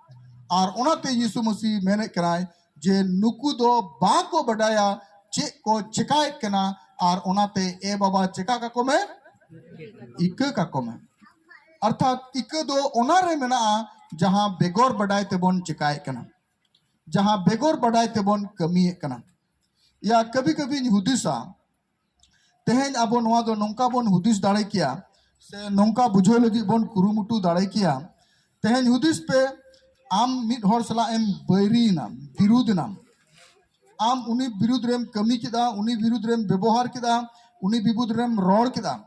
ᱟᱨ ᱚᱱᱟᱛᱮ ᱭᱤᱥᱩ ᱢᱟᱹᱥᱤ ᱢᱮᱱᱮᱫ ᱠᱟᱱᱟᱭ ᱡᱮ ᱱᱩᱠᱩ ᱫᱚ ᱵᱟᱠᱚ ᱵᱟᱰᱟᱭᱟ ᱪᱮᱫ ᱠᱚ ᱪᱮᱠᱟᱭᱮᱫ ᱠᱟᱱᱟ, ᱟᱨ ᱚᱱᱟᱛᱮ ᱮ ᱵᱟᱵᱟ ᱪᱮᱠᱟ ᱠᱟᱠᱚ ᱢᱮ, ᱤᱠᱟᱹ ᱠᱟᱠᱚ ᱢᱮ᱾ ᱚᱨᱛᱷᱟᱛ ᱤᱠᱟᱹ ᱫᱚ ᱚᱱᱟ ᱨᱮ ᱢᱮᱱᱟᱜᱼᱟ ᱡᱟᱦᱟᱸ ᱵᱮᱜᱚᱨ ᱵᱟᱰᱟᱭ ᱛᱮᱵᱚᱱ ᱪᱮᱠᱟᱭᱮᱫ ᱠᱟᱱᱟ, ᱡᱟᱦᱟᱸ ᱵᱮᱜᱚᱨ ᱵᱟᱰᱟᱭ ᱛᱮᱵᱚᱱ ᱠᱟᱹᱢᱤᱭᱮᱫ ᱠᱟᱱᱟ᱾ ᱭᱟ ᱠᱟᱵᱷᱤ ᱠᱟᱵᱷᱤᱧ ᱦᱩᱫᱤᱥᱟ, ᱛᱮᱦᱮᱧ ᱟᱵᱚ ᱱᱚᱣᱟ ᱫᱚ ᱱᱚᱝᱠᱟ ᱵᱚᱱ ᱦᱩᱫᱤᱥ ᱫᱟᱲᱮ ᱠᱮᱭᱟ, ᱥᱮ ᱱᱚᱝᱠᱟ ᱵᱩᱡᱷᱟᱹᱣ ᱞᱟᱹᱜᱤᱫ ᱵᱚᱱ ᱠᱩᱨᱩᱢᱩᱴᱩ ᱫᱟᱲᱮ ᱠᱮᱭᱟ᱾ ᱛᱮᱦᱮᱧ ᱦᱩᱫᱤᱥ ᱯᱮ, ᱟᱢ ᱢᱤᱫ ᱦᱚᱲ ᱥᱟᱞᱟᱜ ᱮᱢ ᱵᱟᱹᱭᱨᱤᱭᱮᱱᱟ, ᱵᱤᱨᱩᱫᱷ ᱮᱱᱟᱢ, ᱟᱢ ᱩᱱᱤ ᱵᱤᱨᱩᱫᱷ ᱨᱮᱢ ᱠᱟᱹᱢᱤ ᱠᱮᱫᱟ, ᱩᱱᱤ ᱵᱤᱨᱩᱫᱷ ᱨᱮᱢ ᱵᱮᱵᱚᱦᱟᱨ ᱠᱮᱫᱟ, ᱩᱱᱤ ᱵᱤᱨᱩᱫᱷ ᱨᱮᱢ ᱨᱚᱲ ᱠᱮᱫᱟ,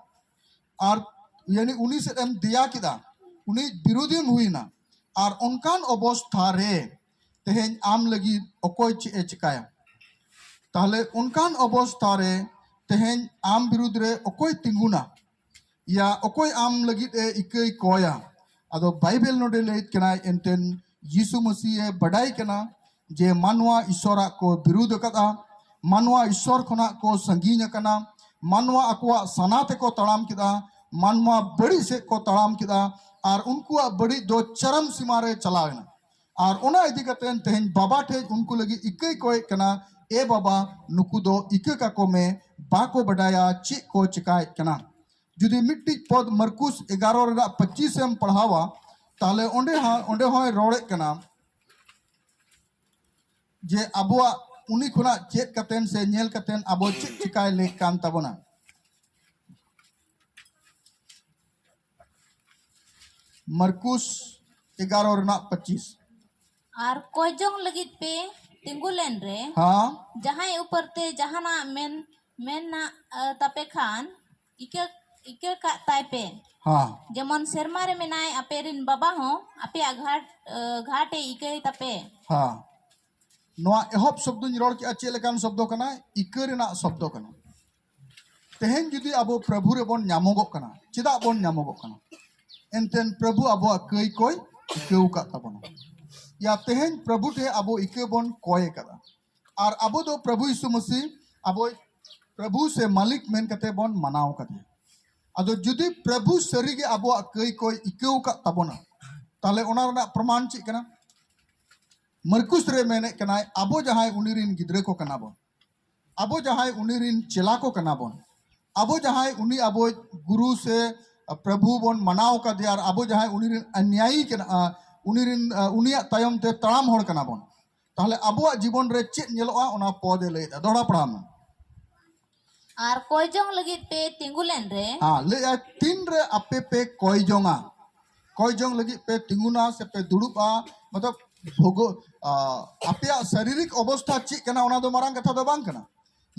ᱟᱨ ᱭᱟᱱᱤ ᱩᱱᱤ ᱥᱮᱫ ᱮᱢ ᱫᱮᱭᱟ ᱠᱮᱫᱟ, ᱩᱱᱤ ᱵᱤᱨᱩᱫᱷᱤᱢ ᱦᱩᱭᱱᱟ, ᱟᱨ ᱚᱱᱠᱟᱱ ᱚᱵᱚᱥᱛᱷᱟ ᱨᱮ ᱛᱮᱦᱮᱧ ᱟᱢ ᱞᱟᱹᱜᱤᱫ ᱚᱠᱚᱭ ᱪᱮᱫ ᱮ ᱪᱮᱠᱟᱭᱟ? ᱛᱟᱦᱞᱮ ᱚᱱᱠᱟᱱ ᱚᱵᱚᱥᱛᱷᱟ ᱨᱮ ᱛᱮᱦᱮᱧ ᱟᱢ ᱵᱤᱨᱩᱫᱷ ᱨᱮ ᱚᱠᱚᱭ ᱛᱤᱸᱜᱩᱱᱟ? ᱭᱟ ᱚᱠᱚᱭ ᱟᱢ ᱞᱟᱹᱜᱤᱫ ᱮ ᱤᱠᱟᱹᱭ ᱠᱚᱭᱟ? ᱟᱫᱚ ᱵᱟᱭᱵᱮᱞ ᱱᱚᱰᱮ ᱞᱟᱹᱭᱮᱫ ᱠᱟᱱᱟᱭ, ᱮᱱᱛᱮᱱ ᱡᱤᱥᱩ ᱢᱟᱹᱥᱤ ᱮ ᱵᱟᱰᱟᱭ ᱠᱟᱱᱟ ᱡᱮ ᱢᱟᱱᱣᱟ ᱤᱥᱚᱨᱟᱜ ᱠᱚ ᱵᱤᱨᱩᱫᱷ ᱟᱠᱟᱫᱼᱟ, ᱢᱟᱱᱣᱟ ᱤᱥᱚᱨ ᱠᱷᱚᱱᱟᱜ ᱠᱚ ᱥᱟᱺᱜᱤᱧ ᱟᱠᱟᱱᱟ, ᱢᱟᱱᱣᱟ ᱟᱠᱚᱣᱟᱜ ᱥᱟᱱᱟ ᱛᱮᱠᱚ ᱛᱟᱲᱟᱢ ᱠᱮᱫᱟ, ᱢᱟᱱᱣᱟ ᱵᱟᱹᱲᱤᱡ ᱥᱮᱫ ᱠᱚ ᱛᱟᱲᱟᱢ ᱠᱮᱫᱟ, ᱟᱨ ᱩᱱᱠᱩᱣᱟᱜ ᱵᱟᱹᱲᱤᱡ ᱫᱚ ᱪᱚᱨᱚᱢ ᱥᱤᱢᱟ ᱨᱮ ᱪᱟᱞᱟᱣ ᱮᱱᱟ᱾ ᱟᱨ ᱚᱱᱟ ᱤᱫᱤ ᱠᱟᱛᱮ ᱛᱮᱦᱮᱧ ᱵᱟᱵᱟ ᱴᱷᱮᱡ ᱩᱱᱠᱩ ᱞᱟᱹᱜᱤᱫ ᱤᱠᱟᱹᱭ ᱠᱚᱭᱮᱫ ᱠᱟᱱᱟ, ᱮ ᱵᱟᱵᱟ, ᱱᱩᱠᱩ ᱫᱚ ᱤᱠᱟᱹ ᱠᱟᱠᱚ ᱢᱮ, ᱵᱟᱠᱚ ᱵᱟᱰᱟᱭᱟ ᱪᱮᱫ ᱠᱚ ᱪᱮᱠᱟᱭᱮᱫ ᱠᱟᱱᱟ᱾ ᱡᱩᱫᱤ ᱢᱤᱫᱴᱤᱡ ᱯᱚᱫ ᱢᱟᱨᱠᱩᱥ ᱮᱜᱟᱨᱚ ᱨᱮᱱᱟᱜ ᱯᱚᱸᱪᱤᱥ ᱮᱢ ᱯᱟᱲᱦᱟᱣᱟ, ᱛᱟᱦᱞᱮ ᱚᱸᱰᱮ ᱦᱚᱸ, ᱚᱸᱰᱮ ᱦᱚᱸᱭ ᱨᱚᱲᱮᱫ ᱠᱟᱱᱟ ᱡᱮ ᱟᱵᱚᱣᱟᱜ ᱩᱱᱤ ᱠᱷᱚᱱᱟᱜ ᱪᱮᱫ ᱠᱟᱛᱮᱱ ᱥᱮ ᱧᱮᱞ ᱠᱟᱛᱮᱱ ᱟᱵᱚ ᱪᱮᱫ ᱪᱮᱠᱟᱭ ᱞᱟᱹᱭ ᱠᱟᱱ ᱛᱟᱵᱚᱱᱟ᱾ ᱢᱟᱨᱠᱩᱥ ᱮᱜᱟᱨᱚ ᱨᱮᱱᱟᱜ ᱯᱚᱸᱪᱤᱥ᱾ ᱟᱨ ᱠᱚᱭ ᱡᱚᱝ ᱞᱟᱹᱜᱤᱫ ᱯᱮ ᱛᱤᱸᱜᱩ ᱞᱮᱱ ᱨᱮ, ᱦᱮᱸ᱾ ᱡᱟᱦᱟᱸᱭ ᱩᱯᱚᱨ ᱛᱮ ᱡᱟᱦᱟᱱᱟᱜ ᱢᱮᱱ, ᱢᱮᱱᱟᱜ, ᱟ, ᱛᱟᱯᱮ ᱠᱷᱟᱱ, ᱤᱠᱟᱹ, ᱤᱠᱟᱹ ᱠᱟᱜ ᱛᱟᱭ ᱯᱮ᱾ ᱦᱮᱸ᱾ ᱡᱮᱢᱚᱱ ᱥᱮᱨᱢᱟ ᱨᱮ ᱢᱮᱱᱟᱭ, ᱟᱯᱮ ᱨᱤᱱ ᱵᱟᱵᱟ ᱦᱚᱸ ᱟᱯᱮᱭᱟᱜ ᱜᱷᱟᱴ, ᱟ, ᱜᱷᱟᱴ ᱮ ᱤᱠᱟᱹᱭ ᱛᱟᱯᱮ᱾ ᱦᱮᱸ᱾ ᱱᱚᱣᱟ ᱮᱦᱚᱵ ᱥᱚᱵᱫᱚᱧ ᱨᱚᱲ ᱠᱮᱜᱼᱟ, ᱪᱮᱫ ᱞᱮᱠᱟᱱ ᱥᱚᱵᱫᱚ ᱠᱟᱱᱟ? ᱤᱠᱟᱹ ᱨᱮᱱᱟᱜ ᱥᱚᱵᱫᱚ ᱠᱟᱱᱟ᱾ ᱛᱮᱦᱮᱧ ᱡᱩᱫᱤ ᱟᱵᱚ ᱯᱨᱚᱵᱷᱩ ᱨᱮᱵᱚᱱ ᱧᱟᱢᱚᱜᱚᱜ ᱠᱟᱱᱟ, ᱪᱮᱫᱟᱜ ᱵᱚᱱ ᱧᱟᱢᱚᱜᱚᱜ ᱠᱟᱱᱟ? ᱮᱱᱛᱮᱱ ᱯᱨᱚᱵᱷᱩ ᱟᱵᱚᱣᱟᱜ ᱠᱟᱹᱭ ᱠᱚᱭ ᱤᱠᱟᱹᱣ ᱟᱠᱟᱫ ᱛᱟᱵᱚᱱᱟ᱾ ᱭᱟ ᱛᱮᱦᱮᱧ ᱯᱨᱚᱵᱷᱩ ᱴᱷᱮᱱ ᱟᱵᱚ ᱤᱠᱟᱹ ᱵᱚᱱ ᱠᱚᱭ ᱟᱠᱟᱫᱟ᱾ ᱟᱨ ᱟᱵᱚ ᱫᱚ ᱯᱨᱚᱵᱷᱩ ᱭᱤᱥᱩ ᱢᱟᱹᱥᱤ ᱟᱵᱚᱭ ᱯᱨᱚᱵᱷᱩ ᱥᱮ ᱢᱟᱹᱞᱤᱠ ᱢᱮᱱ ᱠᱟᱛᱮ ᱵᱚᱱ ᱢᱟᱱᱟᱣ ᱟᱠᱟᱫᱮᱭᱟ᱾ ᱟᱫᱚ ᱡᱩᱫᱤ ᱯᱨᱚᱵᱷᱩ ᱥᱟᱹᱨᱤᱜᱮ ᱟᱵᱚᱣᱟᱜ ᱠᱟᱹᱭ ᱠᱚᱭ ᱤᱠᱟᱹᱣ ᱟᱠᱟᱫ ᱛᱟᱵᱚᱱᱟ, ᱛᱟᱦᱞᱮ ᱚᱱᱟ ᱨᱮᱱᱟᱜ ᱯᱨᱚᱢᱟᱱ ᱪᱮᱫ ᱠᱟᱱᱟ? ᱢᱟᱨᱠᱩᱥ ᱨᱮ ᱢᱮᱱᱮᱫ ᱠᱟᱱᱟᱭ, ᱟᱵᱚ ᱡᱟᱦᱟᱸᱭ ᱩᱱᱤ ᱨᱤᱱ ᱜᱤᱫᱽᱨᱟᱹ ᱠᱚ ᱠᱟᱱᱟ ᱵᱚᱱ, ᱟᱵᱚ ᱡᱟᱦᱟᱸᱭ ᱩᱱᱤ ᱨᱤᱱ ᱪᱮᱞᱟ ᱠᱚ ᱠᱟᱱᱟ ᱵᱚᱱ, ᱟᱵᱚ ᱡᱟᱦᱟᱸᱭ ᱩᱱᱤ ᱟᱵᱚ ᱜᱩᱨᱩ ᱥᱮ ᱯᱨᱚᱵᱷᱩ ᱵᱚᱱ ᱢᱟᱱᱟᱣ ᱠᱟᱫᱮᱭᱟ, ᱟᱨ ᱟᱵᱚ ᱡᱟᱦᱟᱸᱭ ᱩᱱᱤ ᱨᱤᱱ ᱟᱱᱭᱟᱭᱤ ᱠᱟᱱᱟ, ᱟ, ᱩᱱᱤ ᱨᱤᱱ, ᱟ, ᱩᱱᱤᱭᱟᱜ ᱛᱟᱭᱚᱢ ᱛᱮ ᱛᱟᱲᱟᱢ ᱦᱚᱲ ᱠᱟᱱᱟ ᱵᱚᱱ᱾ ᱛᱟᱦᱞᱮ ᱟᱵᱚᱣᱟᱜ ᱡᱤᱵᱚᱱ ᱨᱮ ᱪᱮᱫ ᱧᱮᱞᱚᱜᱼᱟ, ᱚᱱᱟ ᱯᱚᱫ ᱮ ᱞᱟᱹᱭᱮᱫᱟ᱾ ᱫᱚᱦᱲᱟ ᱯᱟᱲᱦᱟᱣ ᱢᱮ᱾ ᱟᱨ ᱠᱚᱭ ᱡᱚᱝ ᱞᱟᱹᱜᱤᱫ ᱯᱮ ᱛᱤᱸᱜᱩ ᱞᱮᱱ ᱨᱮ᱾ ᱦᱮᱸ, ᱞᱟᱹᱭᱮᱫᱼᱟᱭ, ᱛᱤᱱ ᱨᱮ ᱟᱯᱮ ᱯᱮ ᱠᱚᱭ ᱡᱚᱝᱟ, ᱠᱚᱭ ᱡᱚᱝ ᱞᱟᱹᱜᱤᱫ ᱯᱮ ᱛᱤᱸᱜᱩᱱᱟ ᱥᱮ ᱯᱮ ᱫᱩᱲᱩᱵᱼᱟ, ᱢᱚᱛᱞᱚᱵ ᱵᱷᱳᱜᱳ-, ᱟ, ᱟᱯᱮᱭᱟᱜ ᱥᱟᱨᱤᱨᱤᱠ ᱚᱵᱚᱥᱛᱷᱟ ᱪᱮᱫ ᱠᱟᱱᱟ, ᱚᱱᱟ ᱫᱚ ᱢᱟᱨᱟᱝ ᱠᱟᱛᱷᱟ ᱫᱚ ᱵᱟᱝ ᱠᱟᱱᱟ᱾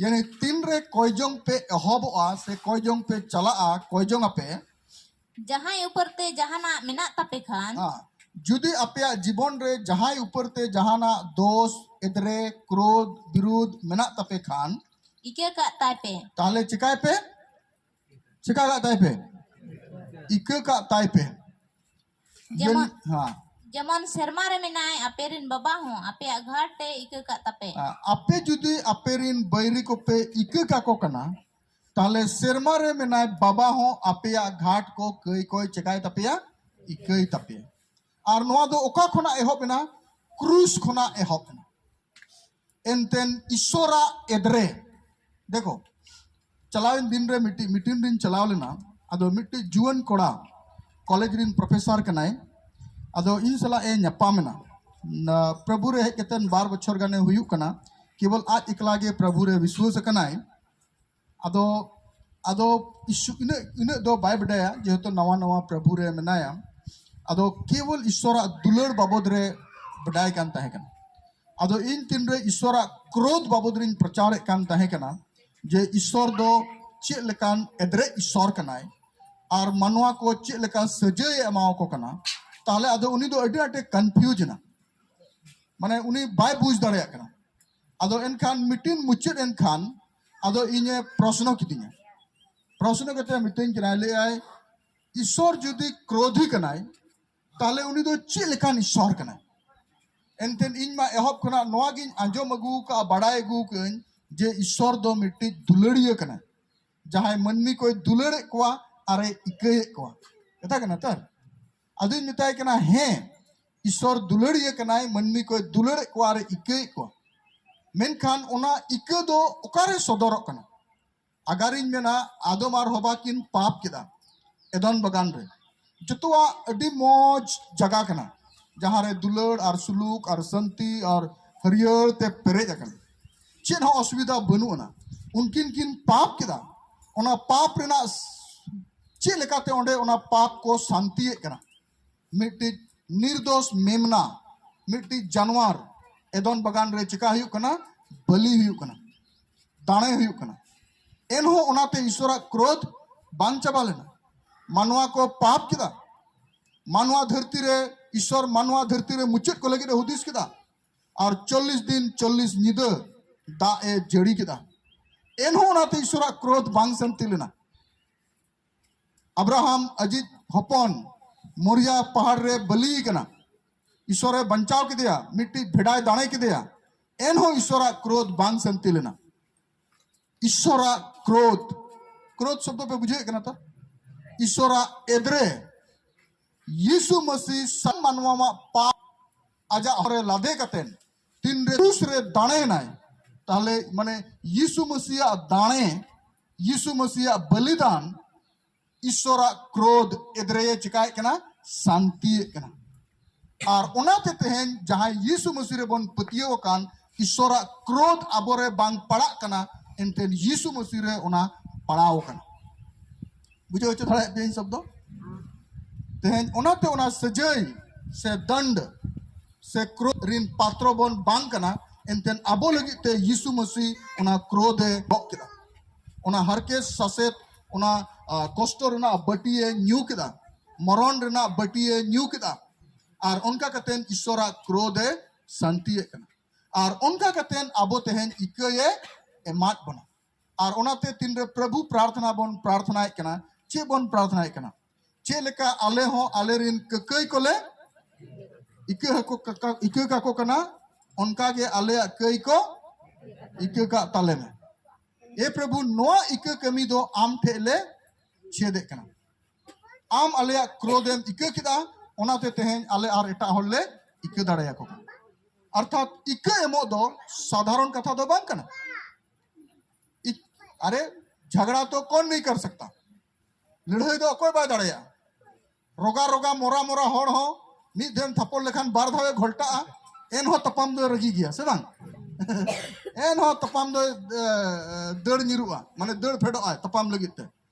ᱭᱟᱱᱤ ᱛᱤᱱ ᱨᱮ ᱠᱚᱭ ᱡᱚᱝ ᱯᱮ ᱮᱦᱚᱵᱚᱜᱼᱟ ᱥᱮ ᱠᱚᱭ ᱡᱚᱝ ᱯᱮ ᱪᱟᱞᱟᱜᱼᱟ, ᱠᱚᱭ ᱡᱚᱝ ᱟᱯᱮ, ᱡᱟᱦᱟᱸᱭ ᱩᱯᱚᱨ ᱛᱮ ᱡᱟᱦᱟᱱᱟᱜ ᱢᱮᱱᱟᱜ ᱛᱟᱯᱮ ᱠᱷᱟᱱ᱾ ᱦᱮᱸ, ᱡᱩᱫᱤ ᱟᱯᱮᱭᱟᱜ ᱡᱤᱵᱚᱱ ᱨᱮ ᱡᱟᱦᱟᱸᱭ ᱩᱯᱚᱨ ᱛᱮ ᱡᱟᱦᱟᱱᱟᱜ ᱫᱳᱥ, ᱮᱫᱽᱨᱮ, ᱠᱨᱳᱫᱷ, ᱵᱤᱨᱳᱫᱷ ᱢᱮᱱᱟᱜ ᱛᱟᱯᱮ ᱠᱷᱟᱱ, ᱤᱠᱟᱹ ᱠᱟᱜ ᱛᱟᱭ ᱯᱮ᱾ ᱛᱟᱦᱞᱮ ᱪᱮᱠᱟᱭ ᱯᱮ? ᱪᱮᱠᱟ ᱠᱟᱜ ᱛᱟᱭ ᱯᱮ? ᱤᱠᱟᱹ ᱠᱟᱜ ᱛᱟᱭ ᱯᱮ᱾ ᱡᱮᱢᱚᱱ ᱦᱮᱸ᱾ ᱡᱮᱢᱚᱱ ᱥᱮᱨᱢᱟ ᱨᱮ ᱢᱮᱱᱟᱭ, ᱟᱯᱮ ᱨᱤᱱ ᱵᱟᱵᱟ ᱦᱚᱸ ᱟᱯᱮᱭᱟᱜ ᱜᱷᱟᱴ ᱛᱮ ᱤᱠᱟᱹ ᱠᱟᱜ ᱛᱟᱯᱮ᱾ ᱟ-, ᱟᱯᱮ ᱡᱩᱫᱤ ᱟᱯᱮ ᱨᱤᱱ ᱵᱟᱹᱭᱨᱤ ᱠᱚᱯᱮ ᱤᱠᱟᱹ ᱠᱟᱠᱚ ᱠᱟᱱᱟ, ᱛᱟᱦᱞᱮ ᱥᱮᱨᱢᱟ ᱨᱮ ᱢᱮᱱᱟᱭ ᱵᱟᱵᱟ ᱦᱚᱸ ᱟᱯᱮᱭᱟᱜ ᱜᱷᱟᱴ ᱠᱚ ᱠᱟᱹᱭ ᱠᱚᱭ ᱪᱮᱠᱟᱭ ᱛᱟᱯᱮᱭᱟ? ᱤᱠᱟᱹᱭ ᱛᱟᱯᱮᱭᱟ᱾ ᱟᱨ ᱱᱚᱣᱟ ᱫᱚ ᱚᱠᱟ ᱠᱷᱚᱱᱟᱜ ᱮᱦᱚᱵ ᱮᱱᱟ? ᱠᱨᱩᱥ ᱠᱷᱚᱱᱟᱜ ᱮᱦᱚᱵ ᱮᱱᱟ᱾ ᱮᱱᱛᱮᱱ ᱤᱥᱚᱨᱟᱜ ᱮᱫᱽᱨᱮ᱾ ᱫᱮᱠᱷᱚ, ᱪᱟᱞᱟᱣᱮᱱ ᱫᱤᱱ ᱨᱮ ᱢᱤᱫᱴᱤᱡ ᱢᱤᱴᱤᱝ ᱨᱤᱧ ᱪᱟᱞᱟᱣ ᱞᱮᱱᱟ᱾ ᱟᱫᱚ ᱢᱤᱫᱴᱤᱡ ᱡᱩᱣᱟᱹᱱ ᱠᱚᱲᱟ, ᱠᱚᱞᱮᱡᱽ ᱨᱤᱱ ᱯᱨᱚᱯᱷᱮᱥᱚᱨ ᱠᱟᱱᱟᱭ, ᱟᱫᱚ ᱤᱧ ᱥᱟᱞᱟᱜ ᱮ ᱧᱟᱯᱟᱢ ᱮᱱᱟ᱾ ᱱᱟ-, ᱯᱨᱚᱵᱷᱩ ᱨᱮ ᱦᱮᱡ ᱠᱟᱛᱮ ᱵᱟᱨ ᱵᱚᱪᱷᱚᱨ ᱜᱟᱱᱮ ᱦᱩᱭᱩᱜ ᱠᱟᱱᱟ᱾ ᱠᱮᱵᱚᱞ ᱟᱡ ᱮᱠᱞᱟ ᱜᱮ ᱯᱨᱚᱵᱷᱩ ᱨᱮ ᱵᱤᱥᱣᱟᱹᱥ ᱟᱠᱟᱱᱟᱭ᱾ ᱟᱫᱚ, ᱟᱫᱚ ᱤᱥᱩ-, ᱤᱱᱟᱹᱜ, ᱤᱱᱟᱹᱜ ᱫᱚ ᱵᱟᱭ ᱵᱟᱰᱟᱭᱟ, ᱡᱮᱦᱮᱛᱩ ᱱᱟᱣᱟ ᱱᱟᱣᱟ ᱯᱨᱚᱵᱷᱩ ᱨᱮ ᱢᱮᱱᱟᱭᱟ᱾ ᱟᱫᱚ ᱠᱮᱵᱚᱞ ᱤᱥᱚᱨᱟᱜ ᱫᱩᱞᱟᱹᱲ ᱵᱟᱵᱚᱫ ᱨᱮ ᱵᱟᱰᱟᱭ ᱠᱟᱱ ᱛᱟᱦᱮᱸ ᱠᱟᱱᱟ᱾ ᱟᱫᱚ ᱤᱧ ᱛᱤᱱᱨᱮ ᱤᱥᱚᱨᱟᱜ ᱠᱨᱳᱫᱷ ᱵᱟᱵᱚᱫ ᱨᱤᱧ ᱯᱨᱚᱪᱟᱨᱮᱫ ᱠᱟᱱ ᱛᱟᱦᱮᱸ ᱠᱟᱱᱟ, ᱡᱮ ᱤᱥᱚᱨ ᱫᱚ ᱪᱮᱫ ᱞᱮᱠᱟᱱ ᱮᱫᱽᱨᱮ ᱤᱥᱚᱨ ᱠᱟᱱᱟᱭ ᱟᱨ ᱢᱟᱱᱣᱟ ᱠᱚ ᱪᱮᱫ ᱞᱮᱠᱟ ᱥᱟᱹᱡᱟᱹᱭ ᱮ ᱮᱢᱟᱣᱟᱠᱚ ᱠᱟᱱᱟ, ᱛᱟᱦᱞᱮ ᱟᱫᱚ ᱩᱱᱤ ᱫᱚ ᱟᱹᱰᱤ ᱟᱸᱴᱮ ᱠᱚᱱᱯᱷᱤᱭᱩᱡᱽ ᱮᱱᱟ᱾ ᱢᱟᱱᱮ ᱩᱱᱤ ᱵᱟᱭ ᱵᱩᱡᱽ ᱫᱟᱲᱮᱭᱟᱜ ᱠᱟᱱᱟ᱾ ᱟᱫᱚ ᱮᱱᱠᱷᱟᱱ ᱢᱤᱴᱤᱝ ᱢᱩᱪᱟᱹᱫ ᱮᱱᱠᱷᱟᱱ ᱟᱫᱚ ᱤᱧᱮ ᱯᱨᱚᱥᱱᱚ ᱠᱤᱫᱤᱧᱟ᱾ ᱯᱨᱚᱥᱱᱚ ᱠᱟᱛᱮ ᱢᱤᱛᱟᱹᱧ ᱠᱟᱱᱟᱭ, ᱞᱟᱹᱭᱟᱭ, ᱤᱥᱚᱨ ᱡᱩᱫᱤ ᱠᱨᱳᱫᱷᱤ ᱠᱟᱱᱟᱭ, ᱛᱟᱦᱞᱮ ᱩᱱᱤ ᱫᱚ ᱪᱮᱫ ᱞᱮᱠᱟᱱ ᱤᱥᱚᱨ ᱠᱟᱱᱟᱭ? ᱮᱱᱛᱮᱫ ᱤᱧ ᱢᱟ ᱮᱦᱚᱵ ᱠᱷᱚᱱᱟᱜ ᱱᱚᱣᱟ ᱜᱤᱧ ᱟᱸᱡᱚᱢ ᱟᱹᱜᱩ ᱠᱟᱜᱼᱟ, ᱵᱟᱲᱟᱭ ᱟᱹᱜᱩ ᱠᱟᱜᱼᱟᱹᱧ ᱡᱮ ᱤᱥᱚᱨ ᱫᱚ ᱢᱤᱫᱴᱤᱡ ᱫᱩᱞᱟᱹᱲᱤᱭᱟᱹ ᱠᱟᱱᱟᱭ, ᱡᱟᱦᱟᱸᱭ ᱢᱟᱹᱱᱢᱤ ᱠᱚᱭ ᱫᱩᱞᱟᱹᱲᱮᱫ ᱠᱚᱣᱟ ᱟᱨᱮ ᱤᱠᱟᱹᱭᱮᱫ ᱠᱚᱣᱟ᱾ ᱠᱟᱛᱷᱟ ᱠᱟᱱᱟ ᱛᱚ? ᱟᱫᱚᱧ ᱢᱮᱛᱟᱭ ᱠᱟᱱᱟ, ᱦᱮᱸ, ᱤᱥᱚᱨ ᱫᱩᱞᱟᱹᱲᱤᱭᱟᱹ ᱠᱟᱱᱟᱭ, ᱢᱟᱹᱱᱢᱤ ᱠᱚᱭ ᱫᱩᱞᱟᱹᱲᱮᱫ ᱠᱚᱣᱟ ᱟᱨᱮ ᱤᱠᱟᱹᱭᱮᱫ ᱠᱚᱣᱟ᱾ ᱢᱮᱱᱠᱷᱟᱱ ᱚᱱᱟ ᱤᱠᱟᱹ ᱫᱚ ᱚᱠᱟᱨᱮ ᱥᱚᱫᱚᱨᱚᱜ ᱠᱟᱱᱟ? ᱟᱜᱟᱨᱤᱧ ᱢᱮᱱᱟ, ᱟᱫᱚᱢ ᱟᱨ ᱦᱚᱵᱟ ᱠᱤᱱ ᱯᱟᱯ ᱠᱮᱫᱟ ᱮᱫᱚᱱ ᱵᱟᱜᱟᱱ ᱨᱮ᱾ ᱡᱚᱛᱚᱣᱟᱜ ᱟᱹᱰᱤ ᱢᱚᱡᱽ ᱡᱟᱭᱜᱟ ᱠᱟᱱᱟ, ᱡᱟᱦᱟᱸ ᱨᱮ ᱫᱩᱞᱟᱹᱲ ᱟᱨ ᱥᱩᱞᱩᱠ ᱟᱨ ᱥᱟᱱᱛᱤ ᱟᱨ ᱦᱟᱹᱨᱭᱟᱹᱲ ᱛᱮ ᱯᱮᱨᱮᱡ ᱟᱠᱟᱱᱟ, ᱪᱮᱫ ᱦᱚᱸ ᱚᱥᱩᱵᱤᱫᱷᱟ ᱵᱟᱹᱱᱩᱜ ᱟᱱᱟ᱾ ᱩᱱᱠᱤᱱ ᱠᱤᱱ ᱯᱟᱯ ᱠᱮᱫᱟ᱾ ᱚᱱᱟ ᱯᱟᱯ ᱨᱮᱱᱟᱜ ᱪᱮᱫ ᱞᱮᱠᱟᱛᱮ ᱚᱸᱰᱮ ᱚᱱᱟ ᱯᱟᱯ ᱠᱚ ᱥᱟᱱᱛᱤᱭᱮᱫ ᱠᱟᱱᱟ? ᱢᱤᱫᱴᱤᱡ ᱱᱤᱨᱫᱳᱥ ᱢᱮᱢᱱᱟ, ᱢᱤᱫᱴᱤᱡ ᱡᱟᱱᱣᱟᱨ ᱮᱫᱚᱱ ᱵᱟᱜᱟᱱ ᱨᱮ ᱪᱮᱠᱟ ᱦᱩᱭᱩᱜ ᱠᱟᱱᱟ? ᱵᱟᱹᱞᱤ ᱦᱩᱭᱩᱜ ᱠᱟᱱᱟ, ᱫᱟᱲᱮ ᱦᱩᱭᱩᱜ ᱠᱟᱱᱟ᱾ ᱮᱱᱦᱚᱸ ᱚᱱᱟᱛᱮ ᱤᱥᱚᱨᱟᱜ ᱠᱨᱳᱫᱷ ᱵᱟᱝ ᱪᱟᱵᱟ ᱞᱮᱱᱟ᱾ ᱢᱟᱱᱣᱟ ᱠᱚ ᱯᱟᱯ ᱠᱮᱫᱟ᱾ ᱢᱟᱱᱣᱟ ᱫᱷᱟᱹᱨᱛᱤ ᱨᱮ ᱤᱥᱚᱨ ᱢᱟᱱᱣᱟ ᱫᱷᱟᱹᱨᱛᱤ ᱨᱮ ᱢᱩᱪᱟᱹᱫ ᱠᱚ ᱞᱟᱹᱜᱤᱫ ᱮ ᱦᱩᱫᱤᱥ ᱠᱮᱫᱟ᱾ ᱟᱨ ᱪᱚᱞᱞᱤᱥ ᱫᱤᱱ ᱪᱚᱞᱞᱤᱥ ᱧᱤᱫᱟᱹ ᱫᱟᱜ ᱮ ᱡᱟᱹᱲᱤ ᱠᱮᱫᱟ᱾ ᱮᱱᱦᱚᱸ ᱚᱱᱟᱛᱮ ᱤᱥᱚᱨᱟᱜ ᱠᱨᱳᱫᱷ ᱵᱟᱝ ᱥᱟᱱᱛᱤ ᱞᱮᱱᱟ᱾ ᱟᱵᱨᱟᱦᱟᱢ ᱟᱡᱤᱡ ᱦᱚᱯᱚᱱ ᱢᱳᱨᱤᱭᱟ ᱯᱟᱦᱟᱲ ᱨᱮ ᱵᱟᱹᱞᱤ ᱠᱟᱱᱟ᱾ ᱤᱥᱚᱨᱮ ᱵᱟᱧᱪᱟᱣ ᱠᱮᱫᱮᱭᱟ, ᱢᱤᱫᱴᱤᱡ ᱵᱷᱮᱰᱟᱭ ᱫᱟᱲᱮ ᱠᱮᱫᱮᱭᱟ᱾ ᱮᱱᱦᱚᱸ ᱤᱥᱚᱨᱟᱜ ᱠᱨᱳᱫᱷ ᱵᱟᱝ ᱥᱟᱱᱛᱤ ᱞᱮᱱᱟ᱾ ᱤᱥᱚᱨᱟᱜ ᱠᱨᱳᱫᱷ, ᱠᱨᱳᱫᱷ ᱥᱚᱵᱫᱚ ᱯᱮ ᱵᱩᱡᱷᱟᱹᱣᱮᱫ ᱠᱟᱱᱟ ᱛᱚ? ᱤᱥᱚᱨᱟᱜ ᱮᱫᱨᱮ, ᱭᱤᱥᱩ ᱢᱟᱹᱥᱤ ᱥᱟᱱᱟᱢ ᱢᱟᱱᱣᱟᱣᱟᱜ ᱯᱟᱯ ᱟᱡᱟᱜ ᱦᱚᱨᱮ ᱞᱟᱫᱮ ᱠᱟᱛᱮᱱ ᱛᱤᱱᱨᱮ ᱠᱨᱩᱥ ᱨᱮ ᱫᱟᱲᱮᱭᱮᱱᱟᱭ, ᱛᱟᱦᱞᱮ ᱢᱟᱱᱮ ᱭᱤᱥᱩ ᱢᱟᱹᱥᱤᱭᱟᱜ ᱫᱟᱲᱮ, ᱭᱤᱥᱩ ᱢᱟᱹᱥᱤᱭᱟᱜ ᱵᱚᱞᱤᱫᱟᱱ ᱤᱥᱚᱨᱟᱜ ᱠᱨᱳᱫᱷ ᱮᱫᱨᱮᱭᱮ ᱪᱤᱠᱟᱭᱮᱫ ᱠᱟᱱᱟ? ᱥᱟᱱᱛᱤᱭᱮᱫ ᱠᱟᱱᱟ᱾ ᱟᱨ ᱚᱱᱟᱛᱮ ᱛᱮᱦᱮᱧ ᱡᱟᱦᱟᱸᱭ ᱭᱤᱥᱩ ᱢᱟᱹᱥᱤ ᱨᱮᱵᱚᱱ ᱯᱟᱹᱛᱭᱟᱹᱣ ᱟᱠᱟᱱ, ᱤᱥᱚᱨᱟᱜ ᱠᱨᱳᱫᱷ ᱟᱵᱚᱨᱮ ᱵᱟᱝ ᱯᱟᱲᱟᱜ ᱠᱟᱱᱟ, ᱮᱱᱛᱮ ᱭᱤᱥᱩ ᱢᱟᱹᱥᱤ ᱨᱮ ᱚᱱᱟ ᱯᱟᱲᱟᱣ ᱟᱠᱟᱱᱟ᱾ ᱵᱩᱡᱷᱟᱹᱣ ᱦᱚᱪᱚ ᱫᱟᱲᱮᱭᱟᱜ ᱯᱮᱭᱟᱹᱧ ᱥᱚᱵᱫᱚ? ᱛᱮᱦᱮᱧ ᱚᱱᱟᱛᱮ ᱚᱱᱟ ᱥᱟᱹᱡᱟᱹᱭ ᱥᱮ ᱫᱚᱱᱰ ᱥᱮ ᱠᱨᱳᱫᱷ ᱨᱤᱱ ᱯᱟᱛᱨᱚ ᱵᱚᱱ ᱵᱟᱝ ᱠᱟᱱᱟ, ᱮᱱᱛᱮ ᱟᱵᱚ ᱞᱟᱹᱜᱤᱫ ᱛᱮ ᱭᱤᱥᱩ ᱢᱟᱹᱥᱤ ᱚᱱᱟ ᱠᱨᱳᱫᱷ ᱮ ᱵᱚᱦᱚᱜ ᱠᱮᱫᱟ᱾ ᱚᱱᱟ ᱦᱟᱨᱠᱮᱛ ᱥᱟᱥᱮᱛ, ᱚᱱᱟ, ᱟ, ᱠᱚᱥᱴᱚ ᱨᱮᱱᱟᱜ ᱵᱟᱹᱴᱤ ᱮ ᱧᱩ ᱠᱮᱫᱟ, ᱢᱚᱨᱚᱱ ᱨᱮᱱᱟᱜ ᱵᱟᱹᱴᱤ ᱮ ᱧᱩ ᱠᱮᱫᱟ᱾ ᱟᱨ ᱚᱱᱠᱟ ᱠᱟᱛᱮ ᱤᱥᱚᱨᱟᱜ ᱠᱨᱳᱫᱷ ᱮ ᱥᱟᱱᱛᱤᱭᱮᱫ ᱠᱟᱱᱟ᱾ ᱟᱨ ᱚᱱᱠᱟ ᱠᱟᱛᱮ ᱟᱵᱚ ᱛᱮᱦᱮᱧ ᱤᱠᱟᱹᱭᱮ ᱮᱢᱟᱫ ᱵᱚᱱᱟ᱾ ᱟᱨ ᱚᱱᱟᱛᱮ ᱛᱤᱱᱨᱮ ᱯᱨᱚᱵᱷᱩ ᱯᱨᱟᱨᱛᱷᱱᱟ ᱵᱚᱱ ᱯᱨᱟᱨᱛᱷᱱᱟᱭᱮᱫ ᱠᱟᱱᱟ, ᱪᱮᱫ ᱵᱚᱱ ᱯᱨᱟᱨᱛᱷᱱᱟᱭᱮᱫ ᱠᱟᱱᱟ? ᱪᱮᱫ ᱞᱮᱠᱟ ᱟᱞᱮ ᱦᱚᱸ ᱟᱞᱮᱨᱮᱱ ᱠᱟᱹᱠᱟᱹᱭ ᱠᱚᱞᱮ ᱤᱠᱟᱹ ᱦᱟᱠᱚ ᱠᱟᱠᱟ-, ᱤᱠᱟᱹ ᱠᱟᱠᱚ ᱠᱟᱱᱟ, ᱚᱱᱠᱟ ᱜᱮ ᱟᱞᱮᱭᱟᱜ ᱠᱟᱹᱭ ᱠᱚ ᱤᱠᱟᱹ ᱠᱟᱜ ᱛᱟᱞᱮ ᱢᱮ᱾ ᱮ ᱯᱨᱚᱵᱷᱩ, ᱱᱚᱣᱟ ᱤᱠᱟᱹ ᱠᱟᱹᱢᱤ ᱫᱚ ᱟᱢ ᱴᱷᱮᱡ ᱞᱮ ᱪᱷᱮᱫᱮᱫ ᱠᱟᱱᱟ᱾ ᱟᱢ ᱟᱞᱮᱭᱟᱜ ᱠᱨᱳᱫᱷ ᱮᱢ ᱤᱠᱟᱹ ᱠᱮᱫᱟ, ᱚᱱᱟᱛᱮ ᱛᱮᱦᱮᱧ ᱟᱞᱮ ᱟᱨ ᱮᱴᱟᱜ ᱦᱚᱲ ᱞᱮ ᱤᱠᱟᱹ ᱫᱟᱲᱮᱭᱟᱠᱚ ᱠᱟᱱᱟ᱾ ᱚᱨᱛᱷᱟᱛ ᱤᱠᱟᱹ ᱮᱢᱚᱜ ᱫᱚ ᱥᱟᱫᱷᱟᱨᱚᱱ ᱠᱟᱛᱷᱟ ᱫᱚ ᱵᱟᱝ ᱠᱟᱱᱟ᱾ ᱤᱠ-, ᱟᱨᱮ, ᱡᱷᱟᱜᱽᱲᱟ ᱛᱚ ᱠᱚᱱ ᱱᱟᱦᱤᱸ ᱠᱟᱨ ᱥᱟᱠᱛᱟ᱾ ᱞᱟᱹᱲᱦᱟᱹᱭ ᱫᱚ ᱚᱠᱚᱭ ᱵᱟᱭ ᱫᱟᱲᱮᱭᱟᱜᱼᱟ᱾ ᱨᱚᱜᱟ ᱨᱚᱜᱟ ᱢᱚᱨᱟ ᱢᱚᱨᱟ ᱦᱚᱲ ᱦᱚᱸ ᱢᱤᱫ ᱫᱷᱟᱣ ᱛᱷᱟᱯᱚᱲ ᱞᱮᱠᱷᱟᱱ ᱵᱟᱨ ᱫᱷᱟᱣ ᱮ ᱜᱷᱚᱞᱴᱟᱜᱼᱟ, ᱮᱱᱦᱚᱸ ᱛᱟᱯᱟᱢ ᱫᱚᱭ ᱨᱟᱹᱜᱤ ᱜᱮᱭᱟ, ᱥᱮ ᱵᱟᱝ? ᱮᱱᱦᱚᱸ ᱛᱟᱯᱟᱢ ᱫᱚᱭ ᱮ, ᱫᱟᱹᱲ ᱧᱤᱨᱩᱜᱼᱟ, ᱢᱟᱱᱮ ᱫᱟᱹᱲ ᱯᱷᱮᱰᱚᱜᱼᱟᱭ ᱛᱟᱯᱟᱢ ᱞᱟᱹᱜᱤᱫ ᱛᱮ᱾